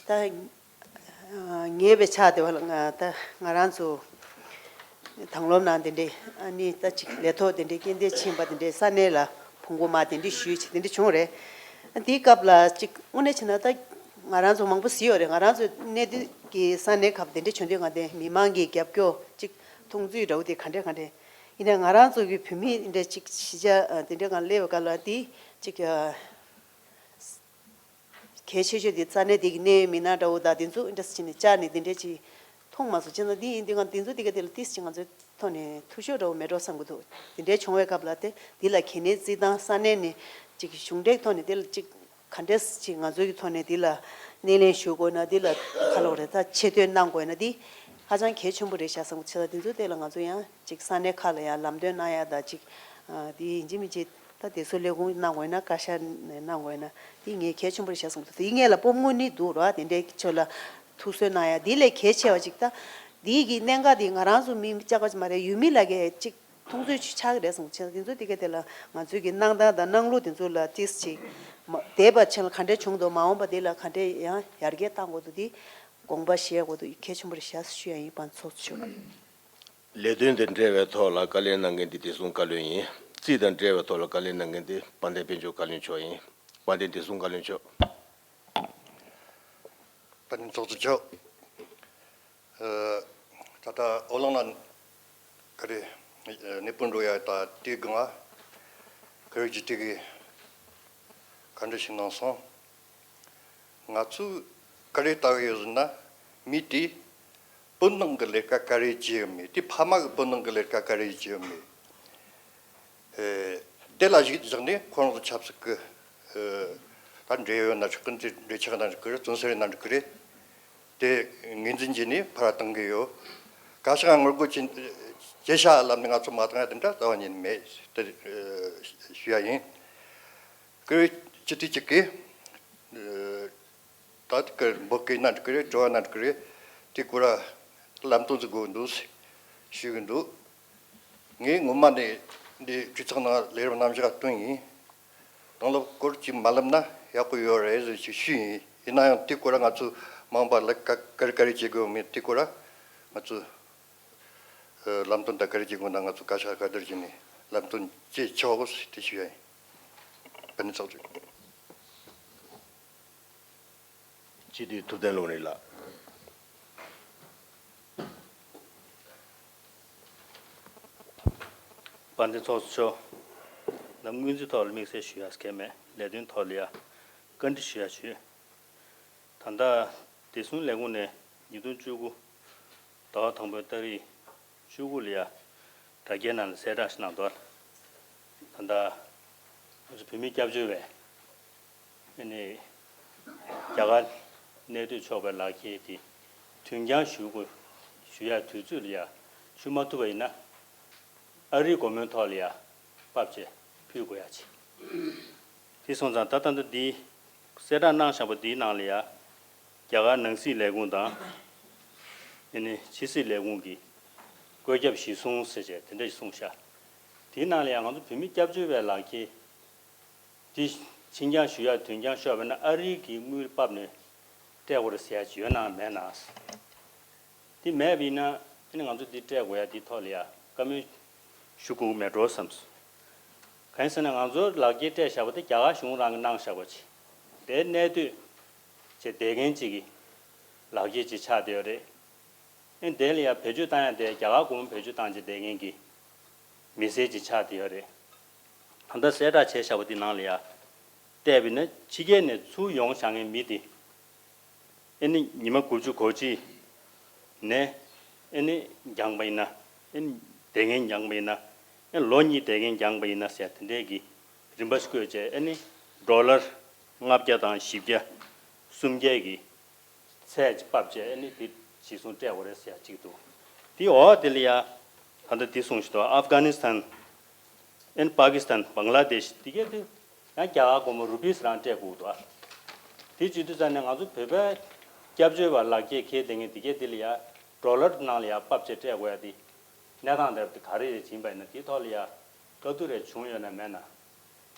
ད་ཨ་ཉེས་པའི་ཆ་དེ་བ་ལ་ང་ད་ང་རང་ཚོ་དང་སློབ་ནང་དེ་འདྲའི་ཨ་ནི་ད་ཅིག་ལས་ཐོག་དེ་འདྲའི་སྐྱེལ་འདྲེན་ཕྱིན་པ་དེ་འདྲའི་ས་གནས་ལ་ཕུང་པོ་མ་དེ་འདྲའི་ཞུས་ཅིག་དེ་འདྲའི་བྱུང་རེད། དེའི་སྐབས་ལ་ཅིག་དངོས་གནས་བྱས་ན་ད། ང་རང་ཚོ་མང་པོ་གཟིགས་ཡོད་རེད། ང་རང་ཚོ་གནས་སྡོད་ཀྱི་ས་གནས་ཁག་དེ་འདྲ་བྱུང་དུས་ང་དེ་མི་མང་གི་རྒྱབ་སྐྱོར་ཅིག་མཐོང་ཚུལ་འདྲ་བོ་དེ་ག་འདྲ་ག་འདྲ་ཡིན་ན། ང་རང་ཚོ་གི་བོད་མི་འདྲ་ཅིག་གཞིས་ཆགས་དེ་འདྲ་གང་སླེབས་པའི་སྐབས་ལ་དེ་ཅིག་གལ་ཆེ་ཤོས་དེ་ས་གནས་དེ་གི་གནད་ཡོད་མི་སྣ་འདྲ་བོ་དང་དེ་ཚོ་འདྲ་ཅིག་ནས་བཅར་ནས་དེ་འདྲ་ཅིག་མཐོང་མ་སོང་། བྱས་ན་དེ་ཡིན་དུས་ང་དེ་ཚོ་དེ་ག་དེ་ལ་ཏིས་ཅིག་ང་ཚོའི་ཐོག་ནས་ཐུ་ཤོ་འདྲ་བོ་མེད་འགྲོ་བསམ་གི་འདུག་དེ་འདྲའི་བྱུང་བའི་སྐབས་ལ་དེ་དེ་ལ་གལ་གནད་བརྩི་སྟངས་ས་གནས་ནས་ཅིག་གཞུང་འབྲེལ་ཐོག་ནས་དེ་ལ་ཅིག་ག་འདྲས་ཅིག་ང་ཚོའི་གི་ཐོག་ནས་འདི་ལ་སྣེ་ལེན་ཞུ་དགོས་ན། འདི་ལ་ཁ་ལོག་རེད་ད་ཆེ་བསྟོད་གནང་དགོས་ན་འདི་ཧ་ཅང་གལ་ཆེན་པོ་རེད་ཤག་བསམ་གི། བྱས་ཙང་འདི་ཚོའི་ཐད་ལ་ང་ཚོ་ཡང་ཅིག་ས་གནས་ཁག་ལ་ཡང་ལམ་སྟོན་གནང་ཡ་ད་ཅིག་འདི་ཡིན་གཅིག་མིན་གཅིག་ད་དེ་ཚོ་ལས་ཁུངས་གནང་དགོས་ན་བཀའ་ཤག་ནས་གནང་དགོས་ན་འདི་ངས་གལ་ཆེན་པོ་རེད་ཤག་བསམ་གི། འདི་ངས་ལ་སྤོབས་དངུལ་ནི་འདུག་ར། དེ་འདྲའི་ཆོས་ལ་ཐུགས་གསོ་གནང་ཡ་འདི་ལས་གལ་ཆེ་བ་ཅིག་ད་འདི་གི་གནད་འགག་འདི་ང་རང་ཚོ་མི་གཅིག་པ་ཅིག་མ་རེད། ཡུལ་མི་ལ་གས་ཅིག་མཐོང་ཚུལ་ཆགས་ཀྱི་རེད་གསུངས། བྱས་ཙང་དེ་ཚོ་དེ་ག་དེ་ལ་ང་ཚོའི་གི་གནང་སྟངས་དང་གནང་ལུགས་དེ་ཚོ་ལ་ཏིས་ཅིག་མ་འདས་པ་ཆེན་ལ་ག་འདྲས་བྱུང་འདུག་མ་འོངས་པ་དེ་ལ་ག་འདྲས་ཡང་ཡར་རྒྱས་གཏང་དགོས་འདུག་དེ་དགོངས་པ་བཞེས་དགོས་འདུག་གལ་ཆེན་པོ་རེད་ཤག་ཞུ་ཡ་ཡིན། དཔལ་ཚོགས་གཙོ་མཆོག་ལས་དོན་དང་འབྲེལ་བའི་ཐོག་ལ་བཀའ་ལན་གནང་མཁན་དེ་བདེ་སྲུང་བཀའ་བློན་ཡིན། རྩིས་དང་འབྲེལ་བའི་ཐོག་ལ་བཀའ་ལན་གནང་མཁན་དེ་དཔལ་ལྡན་དཔལ་འབྱོར་བཀའ་བློན་མཆོག་ཡིན། དཔལ་ལྡན་བདེ་སྲུང་བཀའ་བློན་མཆོག་དཔལ་ལྡན་ཚོགས་གཙོ་མཆོག་ད་ལྟ་ཨོ་གླིང་ལ་ག་རེ་གནས་སྤོ་འགྲོ་ཡ་ད་དེའི་སྒང་ལ་ག་རེ་ཅི་དེ་གི་ག་འདྲ་ཞིག་གནང་སོང་། ང་ཚོས་ག་རེ་ལྟ་གི་ཡོད་ཟེར་ན་མི་དེ་སྤུན་ནང་གི་ལས་ཀ་ག་རེ་བྱེད་ཡོད་མེད། དེ་ཕ་མ་གི་སྤུན་ནང་གི་ལས་ཀ་ག་རེ་བྱེད་ཡོད་མེད། དེ་ལ་གཞིགས་བཞག་ནས་ཁོ་རང་ཚོ་ཆབ་སྲིད་ཀྱི་ད་འབྲེལ་ཡོད་ན་འགྲིག་གི་འདི་འབྲེལ་ཆགས་ན་འགྲིག་གི་རེད། བཙོན་ས་རེད་ན་འགྲིག་གི་རེད། དེ་ངོས་འཛིན་བྱས་ནས་ཕར་བཏང་གི་ཡོད། ག་ཤ་ངོ་རྒོལ་བྱེད་བྱེད་ཤག་ལབ་ནས་ང་ཚོ་མ་བཏང་ཡ་དེ་འདྲ་རྩ་བ་ཉིད་ནས་མེད་དེ་ཞུ་ཡ་ཡིན། ཀི་རེ་སྤྱི་འཐུས་གཅིག་གིས། ད་ཀི་འབོད་སྐུལ་ན་འགྲིག་གི་རེད། དྲི་བ་ན་འགྲིག་གི་རེད། དེ་སྐོར་ལ་ལམ་སྟོན་ཟིག་དགོས་འདུག་ཞུ་གི་འདུག་ངས་སྔོན་མ་ནས་འདི་གྲོས་ཚོགས་ནང་ལས་རིམ་རྣམ་གཞག་བཏོན་ཡིན། དང་ལོ་སྐོར་གཅིག་མ་ལབ་ན་ཡག་པོ་ཡོད་རེད་ཟེར་ཞིག་ཞུས་ཡིན། ཡིན་ན་ཡང་དེ་སྐོར་ལ་ང་ཚོ་མང་པ་ལ་ཀ་ཀ་རེ་ཀ་རེ་བྱེད་དགོས་མེད། དེ་སྐོར་ལ་ང་ཚོ་ལམ་སྟོན་དང་ཀ་རེ་བྱེད་དགོས་ན་ང་ཚོ་བཀའ་ཤག་ཁ་བརྡར་བྱས་ནས་ལམ་སྟོན་བྱེད་ཆོག་གོ་ཟེར་དེ་ཞུ་ཡ་ཡིན། བན་ཚོགས་ཆུང་སྤྱི་འཐུས་ཐུབ་བསྟན་ལུང་རིགས་ལགས། དཔལ་ལྡན་ཚོགས་གཙོ་མཆོག་ནམ་སྔོན་རྩིས་ཐོག་ལ་དམིགས་བསལ་ཞུ་ཡག་གལ་མེད། ལས་དོན་ཐོག་ལ་ཡ་བཀའ་འདྲི་ཞུ་ཡག་ཞུས། ད་ལྟ་བདེ་སྲུང་ལས་ཁུངས་ནས་ཉིས་སྟོང་བཅུ་དགུ་ཟླ་བ་དང་པོའི་ཏ་རིག་བཅུ་དགུ་ལ་ཡ་དྲ་རྒྱའི་ནང་ལ་གསལ་བསྒྲགས་ཤིག་གནང་འདུག་ད་ལྟ་ང་ཚོ་བོད་མི་སྐྱབས་བཅོལ་བས་ཨ་ནི་རྒྱ་གར་གནས་སྡོད་ཆོག་པའི་ལག་འཁྱེར་དེ་དུས་འགྱངས་ཞུ་དགོས་ཞུ་ཡ་དུས་ཚོད་ལ་ཡ་ཞུ་མ་ཐུབ་པ་ཡིན་ན། ཨ་རིའི་སྒོར་མོའི་ཐོག་ལ་ཡ་ཕབ་བྱས་ཕུལ་དགོས་ཡ་ཆེ། དེ་སོང་ཙང་ད་ལྟ་འདི་གསལ་བསྒྲགས་གནང་བཞག་པ་འདིའི་ནང་ལ་ཡ་རྒྱ་གར་ནང་སྲིད་ལས་ཁུངས་དང་ཨ་ནི་ཕྱི་སྲིད་ལས་ཁུངས་ཀྱི་བཀོད་ཁྱབ་གཞིར་བཟུང་ཟེར་བྱས་དེ་འདྲ་ཞིག་གསུངས་ཤག་དེའི་ནང་ལ་ཡ་ང་ཚོ་བོད་མི་སྐྱབས་བཅོལ་བའི་ལག་འཁྱེར་དེ་ཕྱིར་འགྱངས་ཞུ་ཡ་དུས་འགྱངས་ཤོར་བ་ན་ཨ་རིའི་གི་དངུལ་ཕབ་ནས་སྤྲད་དགོས་རེད་ཟེར་ཡ་ཅིག་ཡོད་ནའང་མེད་ནའང་། དེ་མེད་པ་ཡིན་ན་ཨ་ནི་ང་ཚོ་འདི་སྤྲད་དགོས་ཡ་དེའི་ཐོག་ལ་ཡ་བཀའ་མོལ་ཞུ་དགོས་མེད་འགྲོ་བསམས་སོང་། གང་ཡིན་ཟེར་ན་ང་ཚོར་ལག་འཁྱེར་སྤྲད་བཞག་པ་དེ་རྒྱ་གར་གཞུང་རང་གིས་གནང་བཞག་པ་ཅིག་དེ་གནས་སྡོད་བྱས་བསྡད་མཁན་ཅིག་གི་ལག་འཁྱེར་ཅིག་ཆགས་བསྡད་ཡོད་རེད། ཨ་ནི་དེ་ལ་ཡ་བེད་སྤྱོད་བཏང་ཡ་དེ་རྒྱ་གར་སྒོར་མོ་བེད་སྤྱོད་བཏང་བྱས་བསྡད་མཁན་གྱི་མི་སེར་ཅིག་ཆགས་བསྡད་ཡོད་རེད། ད་ལྟ་གསལ་བསྒྲགས་བྱས་བཞག་པ་དེ་ནང་ལ་ཡ་བལྟས་པ་ཡིན་ན་ཕྱི་རྒྱལ་ནས་ཚུར་ཡོང་བཞག་མཁན་མི་དེ། ཨེ་ནི་ཉི་མ་དགུ་བཅུ་གོ་གཅིག་ནས་ཨེ་ནི་འགྱངས་པ་ཡིན་ན་ཨེ་ནི་བསྡད་མཁན་འགྱངས་པ་ཡིན་ན་ཨེ་ལོ་གཉིས་བསྡད་མཁན་འགྱངས་པ་ཡིན་ན་ཟེར་དེ་འདྲའི་གི་རིན་པ་ཞིག་བཀོད་བྱས་ཨེ་ནི་ཌོ་ལར་ལྔ་བརྒྱ་དང་བཞི་བརྒྱ་སུམ་བརྒྱ་གི་ཚད་ཅིག་ཕབ་བྱས་ཨེ་ནི་དེ་གཞི་བཟུང་སྤྲད་དགོས་རེད་ཟེར་ཡ་གཅིག་འདུག་དེའི་འོག་དེ་ལ་ཡ་ད་ལྟ་དེ་གསུངས་ཤིག་འདུག་ཨབ་གྷ་ནི་སི་ཐན། ཨན་པ་ཀི་སི་ཐན། བང་ལ་དེཤ། དེ་གས་དེ་ཡང་རྒྱ་གར་སྒོར་མོ་རུ་པིས་རང་སྤྲད་དགོས་འདུག་ཨ། དེ་བྱེད་དུས་ཙ་ནས་ང་ཚོ་བོད་པའི་སྐྱབས་བཅོལ་བ་ལག་འཁྱེར་འཁྱེར་བསྡད་མཁན་དེ་གས་དེ་ལ་ཡ་ཌོ་ལར་ནང་ལ་ཡ་ཕབ་བྱས་སྤྲད་དགོས་ཡ་དེ་གནས་སྟངས་དེ་ག་རེ་རེད་ཕྱིན་པ་ཡིན་ན་དེའི་ཐོག་ལ་ཡ་དཀའ་སྡུག་རེ་བྱུང་ཡོད་ན་མེད་ན།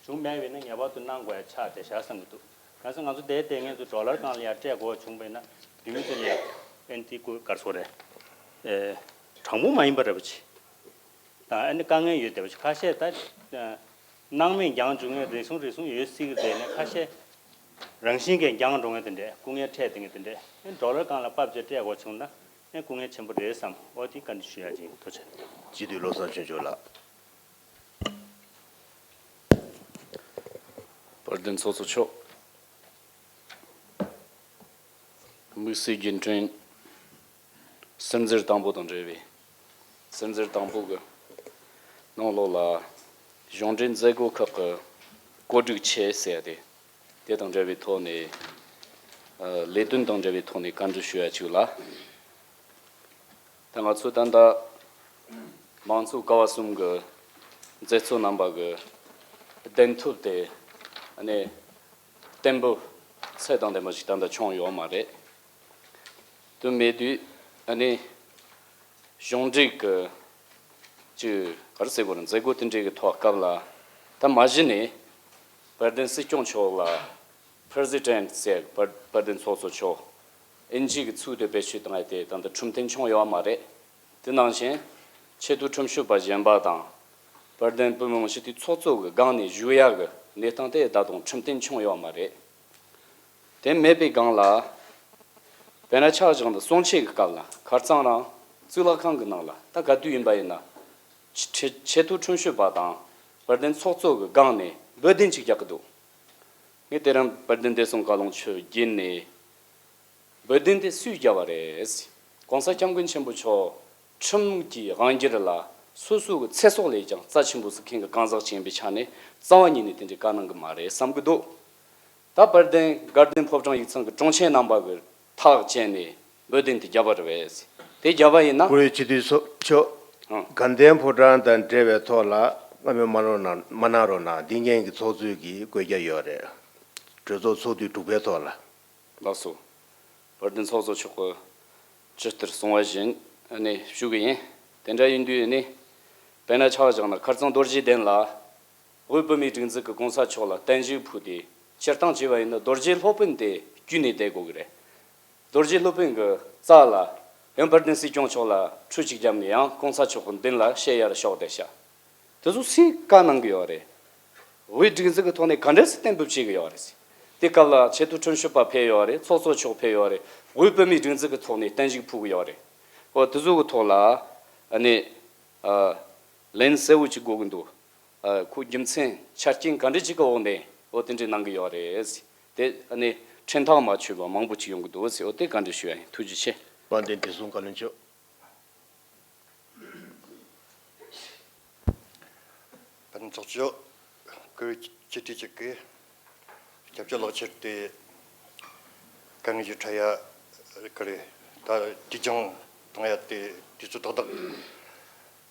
བྱུང་མེད་པ་ཡིན་ན་ངེས་པར་དུ་གནང་དགོས་ཡ་ཆགས་བསྡད་ཤག་བསམ་གྱི་འདུག་གང་ཟེར་ང་ཚོ་དེ་ལྟས་ངན་ཚོ་ཌོ་ལར་སྒང་ལ་ཡ་སྤྲད་དགོས་བྱུང་པ་ཡིན་ན་དེ་མི་ཚོ་ལ་ཡ་ཨན་དེ་ཀོ་གར་སོ་རེད། ཨེ། དྲང་པོ་མ་ཡིན་པ་རེད་པ་ཆེ། དང་ཨ་ནི་དཀའ་ངལ་ཡོད་བསྡད་པ་ཆེ་ཁ་ཤས་ད། སྣང་མེད་འགྱངས་འཇུག་མཁན་རེ་ཟུང་རེ་ཟུང་ཡོད་སྲིད་ཀྱི་རེད་ནས་ཁ་ཤས། རང་བཞིན་གྱིས་འགྱངས་འགྲོ་མཁན་དེ་འདྲས། སྐུ་ངལ་འཕྲད་དེ་ངས་དེ་འདྲས་ཨེ་ཌོ་ལར་སྒང་ལ་པབ་ཅིག་སྤྲད་དགོས་བྱུང་ན་ཨེ་སྐུ་ངལ་ཆེན་པོ་རེད་བསམ། འོ་དེ་བཀའ་འདྲི་ཞུ་ཡ་ཅིག་ཡིན། ཐུགས་རྗེ་ཆེ། སྤྱི་འཐུས་བློ་བཟང་ཆོས་འབྱོར་ལགས། དཔལ་ལྡན་ཚོགས་གཙོ་མཆོག་དམིགས་བསལ་རྒྱུན་དྲན་སེམས་འཚེར་དང་པོ་དང་འབྲེལ་བའི། སེམས་འཚེར་དང་པོ་གི་ནང་ལོགས་ལ་གཞུང་འབྲེལ་མཛད་སྒོ་ཁག་གི་བཀོད་སྒྲིག་ཆེད་ཟེར་ཏེ། དེ་དང་འབྲེལ་བའི་ཐོག་ནས། ཨ། ལས་དོན་དང་འབྲེལ་བའི་ཐོག་ནས་བཀའ་འདྲི་ཞུ་ཡ་ཅིག་ལ། ད་ང་ཚོ་ད་ལྟ་མང་གཙོ་ཀ་བ་གསུམ་གྱི་མཛད་གཙོ་རྣམ་པ་གི་གདན་ཐོབ་དེ་ཨ་ནི་བརྟན་པོ་ཚད་དང་ལྡན་པ་ཞིག་ད་ལྟ་བྱུང་ཡོད་མ་རེད། དེ་མེད་དུས་ཨ་ནི་གཞུང་འབྲེལ་གྱི་ཅིག་ག་རེ་ཟེར་དགོས་རེད། མཛད་སྒོ་དེ་འདྲའི་གི་ཐོག་སྐབས་ལ་ད་མ་གཞི་ནས་དཔལ་ལྡན་སྲིད་སྐྱོང་མཆོག་ལ་President ཟེར། དཔལ་དཔལ་ལྡན་ཚོགས་གཙོ་མཆོག་ཨིན་ཇི་གི་ཚིག་དེ་བེད་སྤྱོད་བཏང་ཡ་དེ་ད་ལྟ་ཁྲིམས་མཐུན་བྱུང་ཡོད་མ་རེད། དེ་ནང་བཞིན་ཆེས་མཐོའི་ཁྲིམས་ཞིབ་པ་གཞན་པ་དང་དཔལ་ལྡན་བུ་མི་མང་སྤྱི་འཐུས་ཚོགས་གཙོ་གི་སྒང་ནས་བཞུགས་ཡ་གི་གནས་སྟངས་དེ་ད་དུང་ཁྲིམས་མཐུན་བྱུང་ཡོད་མ་རེད། དེ་མེད་པའི་སྒང་ལ། དཔེར་ན་ཆ་བཞག་ན་གསུང་ཆོས་ཀྱི་སྐབས་ལ་ཁ་རྩང་རང་གཙུག་ལག་ཁང་གི་ནང་ལ་ད་ག་དུས་ཡིན་པ་ཡིན་ན། ཆེ་ཆེ་མཐོའི་ཁྲིམས་ཞིབ་པ་དང་དཔལ་ལྡན་ཚོགས་གཙོ་གི་སྒང་ནས་འབོལ་གདན་ཅིག་རྒྱག་གི་འདུག་ངས་དེ་རིང་དཔལ་ལྡན་བདེ་སྲུང་བཀའ་བློན་མཆོག་བརྒྱུད་ནས། འབོལ་གདན་དེ་སུས་བརྒྱབ་པ་རེད། གོང་ས་སྐྱབས་མགོན་ཆེན་པོ་མཆོག་ཁྲིམས་ཀྱི་དབང་སྒྱུར་ལ་སོ་སོ་གི་ཚེ་སྲོག་ལས་ཀྱང་རྩ་ཆེན་པོ་བཟོ་མཁན་གྱི་གང་ཟག་ཅིག་ཡིན་པའི་ཆ་ནས་རྩ་བ་ཉིད་ནས་དེ་འདྲའི་བཀའ་གནང་གི་མ་རེད་བསམ་གྱི་འདུག་ད་དཔལ་ལྡན་དགའ་ལྡན་ཕོ་བྲང་ཡིག་ཚང་གི་དྲུང་ཆེ་རྣམ་པ་གི་ཐག་བཅད་ནས་འབོལ་གདན་དེ་བརྒྱབ་པ་རེད་པས། དེ་བརྒྱབ་པ་ཡིན་ན། བཀུར་འོས་སྤྱི་འཐུས་ཚོ་མཆོག་ཨང་། དགའ་ལྡན་ཕོ་བྲང་དང་འབྲེལ་བའི་ཐོག་ལ་སྔ་མོལ་མ་གནང་རོགས་གནང་། མ་གནང་རོགས་གནང་། འདི་སྔོན་གྱི་ཚོགས་གཙོས་ཀྱི་བཀོད་རྒྱ་ཡོད་རེད། གྲོས་ཚོགས་ཚོགས་དུས་དྲུག་པའི་ཐོག་ལ། ལགས་སོ། དཔལ་ལྡན་ཚོགས་གཙོ་མཆོག་གིས་ཇི་ལྟར་གསུངས་པ་བཞིན་ཨ་ནི་ཞུ་གི་ཡིན། དེ་འདྲ་ཡིན་དུས་ཨ་ནི་དཔེར་ན་ཆ་བཞག་ན་ཁ་རྩང་རྡོ་རྗེ་གདན་ལ་དབུས་བོད་མིའི་སྒྲིག་འཛུགས་ཀྱི་གོང་ས་མཆོག་ལ་བརྟན་བཞུགས་ཕུལ་ཏེ་སྤྱིར་བཏང་བྱས་པ་ཡིན་ན་རྡོ་རྗེ་སློབ་དཔོན་དེ་བརྒྱུད་ནས་བསྡད་དགོས་ཀྱི་རེད། རྡོ་རྗེ་སློབ་དཔོན་གྱི་རྩ་ལ་ཡང་དཔལ་ལྡན་སྲིད་སྐྱོང་མཆོག་ལ་ཁྲུས་གཅིག་བརྒྱབ་ནས་ཡང་གོང་ས་མཆོག་གི་མདུན་ལ་ཞལ་ཡར་ཕྱོགས་བསྡད་ཤག་དེ་ཚོ་སུས་བཀའ་གནང་གི་ཡོད་རེད། དབུས་སྒྲིག་འཛུགས་ཀྱི་ཐོག་ནས་ག་འདྲས་སེ་གཏན་འབེབས་བྱེད་ཀྱི་ཡོད་རེད། དེ་སྐབས་ལ་ཆེས་མཐོའི་ཁྲིམས་ཞིབ་པ་ཕེབས་ཡོད་རེད། ཚོགས་གཙོ་མཆོག་ཕེབས་ཡོད་རེད། དབུས་བོད་མིའི་སྒྲིག་འཛུགས་ཀྱི་ཐོག་ནས་བརྟན་བཞུགས་ཕུལ་གྱི་ཡོད་རེད། འོ་དེ་ཚོ་གི་ཐོག་ལ་ཨ་ནི་ཨ་ལན་གསལ་བོ་ཅིག་དགོས་ཀྱི་འདུག་ཨ་ཁོ་རྒྱུ་མཚན་ཆ་རྐྱེན་ག་འདྲས་ཅིག་གི་འོག་ནས་འོ་དེ་འདྲས་གནང་གི་ཡོད་རེད། དེ་ཨ་ནི་ཕྲན་ཐག་མ་ཆོད་པ་མང་པོ་ཅིག་ཡོང་གི་འདུག་ཟེར། འོ་དེ་བཀའ་འདྲི་ཞུ་ཡ་ཡིན། ཐུགས་རྗེ་ཆེ། དཔལ་ལྡན་བདེ་སྲུང་བཀའ་བློན་མཆོག་དཔལ་ལྡན་ཚོགས་གཙོ། བཀུར་འོས་སྤྱི་འཐུས་གཅིག་གིས་སྐྱབས་བཅོལ་ལག་ཁྱེར་དེ་དཀའ་ངལ་ཞིག་འཕྲད་ཡ་གི་རེད། ད་དུས་འགྱངས་བཏང་ཡ་དེ་དུས་ཚོད་ཏག་ཏག་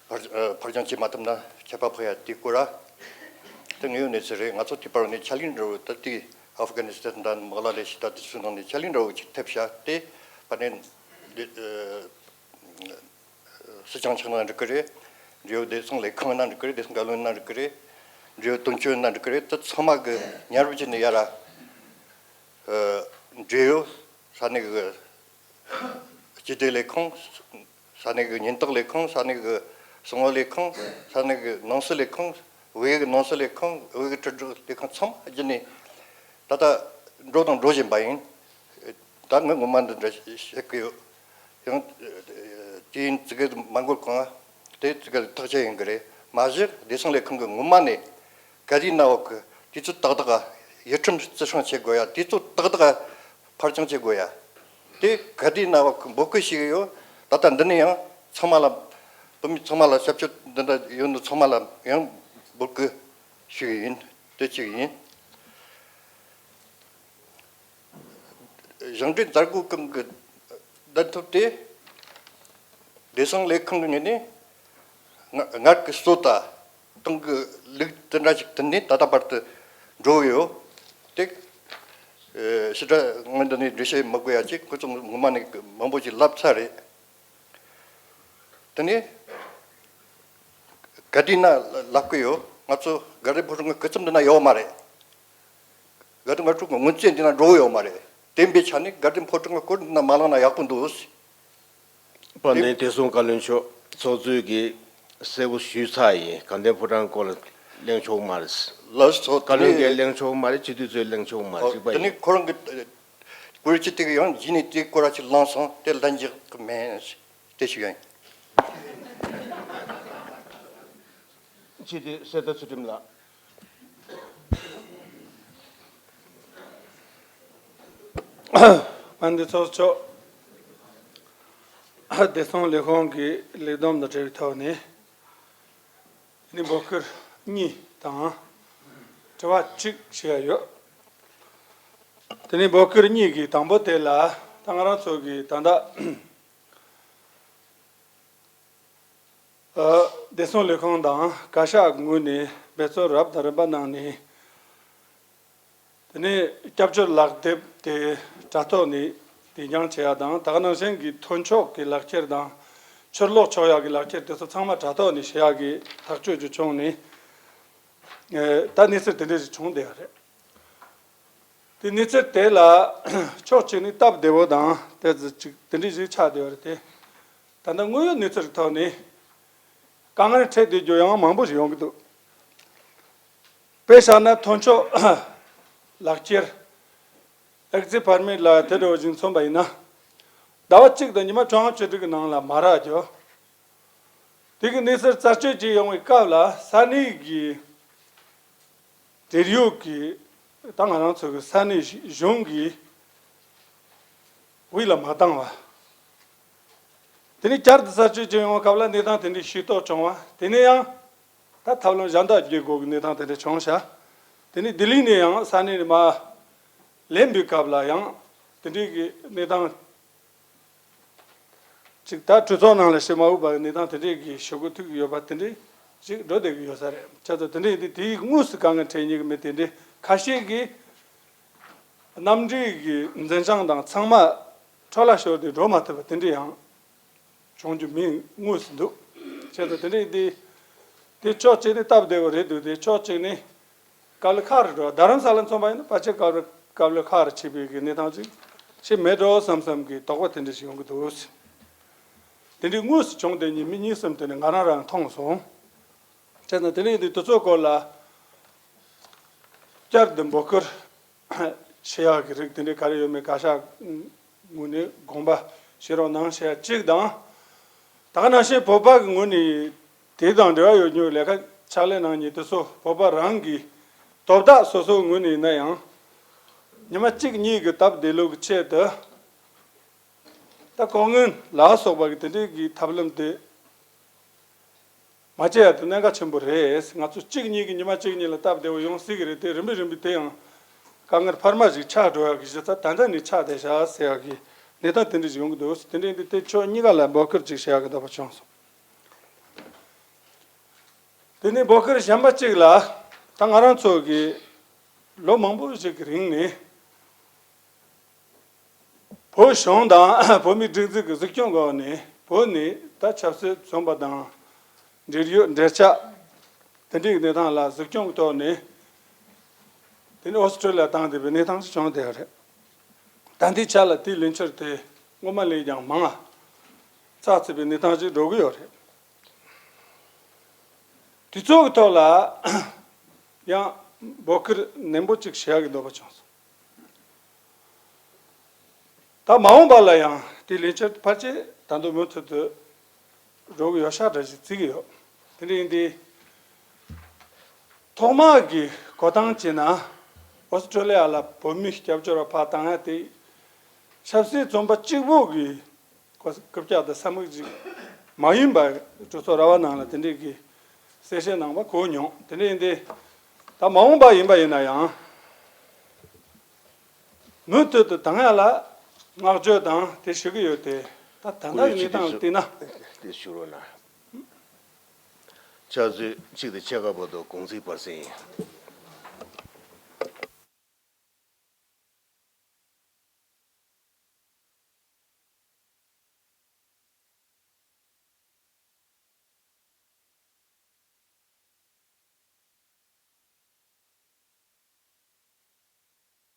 ཕར་ཕར་འགྱངས་བྱེད་མ་ཐུབ་ན་ཁྱད་པར་འཕགས་ཡ་དེའི་སྐོར་ར་དེ་དངོས་ཡོད་གནས་ཚུལ་རེད། ང་ཚོ་དེ་བར་ནས་ཕྱག་ལས་འདྲ་བོ་ད་དེ་ཨབ་གྷ་ནི་སི་ཐན་དང་མག་ལ་ལེ་ཤི་ད་དེ་ཚོའི་ནང་ནས་ཕྱག་ལས་འདྲ་བོ་ཅིག་ཐེབས་ཤག་དེ་བར་ནས་སྲིད་སྐྱོང་མཆོག་ན་འགྲིག་གི་རེད། འབྲེལ་ཡོད་བདེ་སྲུང་ལས་ཁུངས་ན་འགྲིག་གི་རེད། བདེ་སྲུང་བཀའ་བློན་ན་འགྲིག་གི་རེད། འབྲེལ་ཡོད་དོན་གཅོད་ན་འགྲིག་གི་རེད། དེ་ཚང་མ་གི་མཉམ་རུབ་བྱས་ནས་ཡར་འབྲེལ་ཡོད་ས་གནས་གི་སྤྱི་བདེ་ལས་ཁུངས། ས་གནས་གི་ཉེན་རྟོག་ལས་ཁུངས། ས་གནས་གི་སྲུང་བ་ལས་ཁུངས། ས་གནས་གི་ནང་སྲིད་ལས་ཁུངས། བོད་ཀྱི་ནང་སྲིད་ལས་ཁུངས། བོད་ཀྱི་དྲིལ་བསྒྲགས་ལས་ཁུངས་ཚང་མ་བརྒྱུད་ནས་ད་ལྟ་འགྲོ་དང་འགྲོ་བཞིན་པ་ཡིན། ད་ངས་ངོ་མ་འདི་འདྲ་བཤད་གི་ཡོད། ཡང་དུས་ཡུན་ཙི་གེ་མ་འགོར་གོང་དེ་ཙི་གེ་ཐག་བཅད་ཡོང་གི་རེད། མ་གཞི་བདེ་སྲུང་ལས་ཁུངས་ཀྱི་ངོ་མ་ནས་ག་དུས་ན་བ་གི་དུས་ཚོད་ཏག་ཏག་ཡུལ་ཁྲིམས་བརྩི་སྲུང་བྱེད་དགོས་ཡ། དུས་ཚོད་ཏག་ཏག་ཕར་འགྱངས་བྱེད་དགོས་ཡ། དེ་ག་དུས་ན་བ་གི་འབོད་སྐུལ་ཞུས་ཡོད། ད་ལྟ་འདི་ནས་ཡང་ཚང་མ་ལ་བོད་མི་ཚང་མ་ལ་ཞབས་ཕྱི་འདི་འདྲ་ཡོད་འདི་ཚང་མ་ལ་ཡང་འབོད་སྐུལ་ཞུ་གི་ཡིན། དེ་གཅིག་ཡིན། གཞུང་འབྲེལ་མཛད་སྒོ་ཁང་གི་གདན་ཐོབ་དེ་བདེ་སྲུང་ལས་ཁུངས་ཀྱི་ངོས་ནས་ང་ངར་གྱི་སྲོལ་དང་ཏང་གི་ལུགས་དེ་འདྲ་ཞིག་བསྟུན་ནས་ད་ལྟ་བར་དུ་འགྲོ་ཡོད། དེ་ཨེ་ཕྱི་དྲག་ངོས་འདི་ནས་འགྲེལ་བཤད་མི་དགོས་ཡ་ཅིག་ཁོ་ཚོ་ངོ་མ་ནས་མང་པོ་ཞིག་ལབ་ཚར་རེད། དེ་ནས་ག་དུས་ན་ལབ་གི་ཡོད། ང་ཚོ་དགའ་ལྡན་ཕོ་བྲང་གི་སྐུ་ཚབ་འདི་ན་ཡོད་མ་རེད། དགའ་ལྡན་ང་ཚོ་གི་སྔོན་རྩིས་འདི་ན་འགྲོ་གི་ཡོད་མ་རེད། དེ་འབའི་ཆ་ནས་དགའ་ལྡན་ཕོ་བྲང་གི་སྐོར་འདི་ན་མ་ལངས་ན་ཡག་པོ་འདུག། དཔལ་ལྡན་བདེ་སྲུང་བཀའ་བློན་མཆོག་ཚོགས་གཙོས་ཀྱིས་གསལ་པོ་ཞུས་ཚར་ཡིན། དགའ་ལྡན་ཕོ་བྲང་སྐོར་ལ་གླེང་ཆོག་མ་རེད། ལགས་སོ། བཀའ་བློན་གྱིས་གླེང་ཆོག་མ་རེད། སྤྱི་འཐུས་ཚོས་གླེང་ཆོག་མ་རེད། ཨོ། གཅིག་པ་དེ་ཡིན། ནི་ཁོ་རང་གི་ཨ་བཀུར་སྟི་དེ་གི་ཡང་གཞི་ནས་དེ་སྐོར་ཅིག་བླངས་སོང་། དེ་ལན་རྒྱག་གི་མེད། དེ་ཞིག་ཡིན། སྤྱི་འཐུས་གསེར་རྟ་ཚུལ་ཁྲིམས་ལགས། དཔལ་ལྡན་ཚོགས་གཙོ། བདེ་སྲུང་ལས་ཁུངས་ཀྱི་ལས་བསྡོམས་དང་འབྲེལ་བའི་ཐོག་ནས། དེ་ནི་འབོད་སྐུལ་གཉིས་དང་དྲི་བ་གཅིག་བྱས་ཡོད། དེ་ནི་འབོད་སྐུལ་གཉིས་ཀྱི་དང་པོ་དེ་ལ། ད་ང་རང་ཚོ་གི་ད་ལྟ་ཨ་བདེ་སྲུང་ལས་ཁུངས་དང་བཀའ་ཤག་ངོས་ནས་འབད་བརྩོན་རབ་དང་རིམ་པ་གནང་ནས། དེ་ནས་སྐྱབས་བཅོལ་ལག་དེབ་དེ་དྲ་ཐོག་ནས་དེ་འགྱངས་བྱེད་ཡག་དང་། ད་ག་ནང་བཞིན་གྱི་ཐོན་ཆོག་གི་ལག་ཁྱེར་དང་ཕྱིར་སློག་ཆོག་ཡག་གི་ལག་ཁྱེར་དེ་ཚོ་ཚང་མ་དྲ་ཐོག་ནས་བྱེད་ཡག་གི་ཐག་གཅོད་ཅིག་བྱུང་ནས། ཨེ་ད་གནས་ཚུལ་དེ་འདྲ་ཞིག་བྱུང་བསྡད་ཡོད་རེད། དེ་གནས་ཚུལ་དེ་ལ་ཕྱོགས་གཅིག་ནས་སྟབས་བདེ་བོ་དང་དེ་ཚོ་ཅིག་དེ་འདྲ་ཞིག་ཆགས་བསྡད་ཡོད་རེད་དེ། ད་ལྟ་དངོས་ཡོད་གནས་ཚུལ་གྱི་ཐོག་ནས་དཀའ་ངལ་འཕྲད་བསྡད་རྒྱུ་ཡང་མང་པོ་ཞིག་ཡོང་གི་འདུག། དཔེ་བཞག་ན་ཐོན་ཆོག་ལག་ཁྱེར། ཨེག་ཛིཊ་པར་མིཊ་ལ་དེ་འདྲ་བ་ཞིག་མཚོན་པ་ཡིན་ན། ཟླ་བ་གཅིག་དང་ཉི་མ་བཅོ་ལྔ་བཅུ་དྲུག་གི་ནང་ལ་མ་རག་རྒྱུ། དེ་གི་གནས་ཚུལ་རྩད་གཅོད་བྱེད་ཡོང་བའི་སྐབས་ལ་ས་གནས་ཀྱི་འབྲེལ་ཡོད་ཀྱི་ད་ང་རང་ཚོ་གི་ས་གནས་གཞུང་གི་དབུས་ལ་མ་བཏང་བ། དེ་ནས་བསྐྱར་དུ་རྩད་གཅོད་བྱེད་ཡོང་བའི་སྐབས་ལ་གནས་སྟངས་དེ་འདྲའི་ཤེས་རྟོགས་བྱུང་བ། དེ་ནས་ཡང་ད་ཐབས་ལམ་གཞན་དག་བརྒྱུད་དགོས་ཀྱི་གནས་སྟངས་དེ་འདྲ་བྱུང་ཤག། དེ་ནས་ལྡི་ལི་ནས་ཡང་ས་གནས་ནས་མར་ལེན་པའི་སྐབས་ལ་ཡང་དེ་འདྲའི་གི་གནས་སྟངས་ཅིག། ད་གྲོས་ཚོགས་ནང་ལ་བྱེད་མ་འོས་པ་གི་གནས་སྟངས་དེ་འདྲའི་གི་ཞུ་སྒོ་ཐུག་གི་ཡོད་པ་དེ་འདྲའི་ཅིག་འགྲོ་བསྡད་ཀྱི་ཡོད་ས་རེད། བྱས་ཙང་དེ་འདྲའི་ཡིན་དུས་དེའི་དངོས་སུ་དཀའ་ངལ་འཕྲད་མཁན་གྱི་མི་དེ་འདྲའི་ཁ་ཤས་ཀྱིས་གནམ་གྲུའི་གི་འཛིན་བྱང་དང་ཚང་མ་འཕྲོ་བརླག་ཤོར་ཏེ་འགྲོ་མ་ཐུབ་པ་དེ་འདྲ་ཡང་བྱུང་རྒྱུ་མིན་དངོས་སུ་འདུག། བྱས་ཙང་དེ་འདྲ་ཡིན་དུས་དེ་ཕྱོགས་གཅིག་ནས་སྟབས་བདེ་བོ་རེད་འདུག། དེ་ཕྱོགས་གཅིག་ནས་དཀའ་ལས་ཁག་རེད་འགྲོ། རྡ་རམ་ས་ལ་མཚོན་པ་ཡིན་ན་ཕལ་ཆེར་དཀའ་ལས་དཀའ་ལས་ཁག་རེ་ཆེ་བའི་གི་གནས་སྟངས་ཅིག་ཅིག་མེད་འགྲོ་བསམ་བསམ་གི་དོགས་པ་དེ་འདྲ་ཞིག་ཡོང་གི་འདུག། དེ་འདྲའི་དངོས་སུ་བྱུང་བསྡད་མཁན་མི་གཉིས་གསུམ་དེ་ནི་ང་རང་རང་མཐོང་སོང་། བྱས་ཙང་དེ་ནས་འདི་དུས་ཚོད་སྐོར་ལ་བསྐྱར་དུ་འབོད་སྐུལ་བྱེད་ཡག་གི་རིགས་དེ་འདྲའི་ག་རེ་ཡོད་མེད་བཀའ་ཤག་ངོས་ནས་དགོངས་པ་བཞེས་རོགས་གནང་བྱེད་ཡག་གཅིག་དང་། ད་ག་ནང་བཞིན་བོད་པ་གི་ངོས་ནས་དེ་དང་འབྲེལ་བ་ཡོད་མཁན་ལས་ཀ་ཕྱག་ལས་གནང་མཁན་དེ་ཚོ་བོད་པ་རང་གི་དོ་བདག་སོ་སོའི་ངོས་ནས་ཡིན་ན་ཡང་། ཉི་མ་གཅིག་གཉིས་ཀྱི་སྟབས་བདེ་ལུགས་ཀྱི་ཆེད་དུ། ད་ལྐོག་རྔན་ལ་སོགས་པ་གི་དེ་འདྲའི་གི་ཐབས་ལམ་དེ་མ་བྱེད་ཡ་དེ་གནད་འགག་ཆེན་པོ་རེད། ང་ཚོ་གཅིག་གཉིས་ཀྱི་ཉི་མ་གཅིག་གཉིས་ལ་སྟབས་བདེ་བོ་ཡོང་སྲིད་ཀྱི་རེད་དེ། རིམ་པས་རིམ་པས་དེ་ཡང་དཀའ་ངལ་འཕར་མ་ཞིག་ཆགས་འགྲོ་ཡ་གི་གཞི་རྩ་ད་ལྟ་ནས་ཆགས་བསྡད་ཤག་ཟེར་ཡ་གི་གནས་སྟངས་དེ་འདྲ་ཞིག་ཡོང་གི་འདུག། དེ་འདྲ་ཡིན་དུས་དེ་ཕྱོགས་གཉིས་ཀ་ལ་འབོད་སྐུལ་ཅིག་བྱེད་ཡ་གི་འདོད་པ་བྱུང་སོང་། དེ་ནས་འབོད་སྐུལ་གཞན་པ་གཅིག་ལ། ད་ང་རང་ཚོ་གི་ལོ་མང་པོ་ཞིག་གི་རིང་ནས། བོད་གཞུང་དང་བོད་མིའི་སྒྲིག་འཛུགས་ཀྱི་གཟིགས་སྐྱོང་འོག་ནས་བོད་ནས་ད་ཆབ་སྲིད་བཙོན་པ་དང་འབྲེལ་ཡོད་འབྲེལ་ཆགས་དེ་འདྲའི་གནས་སྟངས་ལ་གཟིགས་སྐྱོང་གི་ཐོག་ནས་དེ་ནས་ཨོ་སི་ཀྲོ་ལི་ཡ་བཏང་བསྡད་པའི་གནས་སྟངས་ཤིག་བྱུང་བསྡད་ཡོད་རེད། ད་ལྟའི་ཆ་ལ་དེའི་ལས་འཆར་དེ་སྔོན་མ་ལས་ཀྱང་མང་ང་ཚགས་ཚུད་པའི་གནས་སྟངས་ཤིག་འགྲོ་གི་ཡོད་རེད། དུས་ཚོད་ཀྱི་ཐོག་ལ་ཡང་འབོད་སྐུལ་ནན་པོ་ཅིག་བྱེད་ཡག་གི་འདོད་པ་བྱུང་སོང་། ད་མ་འོངས་པ་ལ་ཡང་དེའི་ལས་འཆར་ཕལ་ཆེར་ད་དུང་མུ་མཐུད་དུ་འགྲོ་གི་ཡོད་ཤག་འདྲ་ཞིག་བརྩི་གི་ཡོད། དེ་འདྲ་ཡིན་དུས་ཐོག་མ་གི་གོ་སྟངས་བྱས་ན་ཨོ་སི་ཀྲོ་ལི་ཡ་ལ་བོད་མི་སྐྱབས་བཅོལ་བ་ཕར་བཏང་ཡ་དེ་ཆབ་སྲིད་བཙོན་པ་གཅིག་པོ་གི་གོ་རྐུབ་བཀྱག་དང་ས་མིག་ཅིག་མ་ཡིན་པ་གྲོས་ཚོགས་ར་བ་ནང་ལ་དེ་འདྲའི་གི་གསལ་བཤད་གནང་བ་གོ་མྱོང་། དེ་འདྲ་ཡིན་དུས་ད་མ་འོངས་པ་ཡིན་པ་ཡིན་ན་ཡང་། མུ་མཐུད་དུ་ད་སྔ་ལ་བསྔགས་བརྗོད་དང་དེ་ཞུ་གི་ཡོད་དེ། ད་ད་ལྟ་གི་གནས་སྟངས་ལ་བལྟས་ན། དེ་ཞུ་རོགས་གནང་། ཕྱག་མཛོད་གཅིག་དང་ཕྱེད་ཀ་བར་དུ་དགོངས་ཚུལ་ཕར་གསན་ཡིན།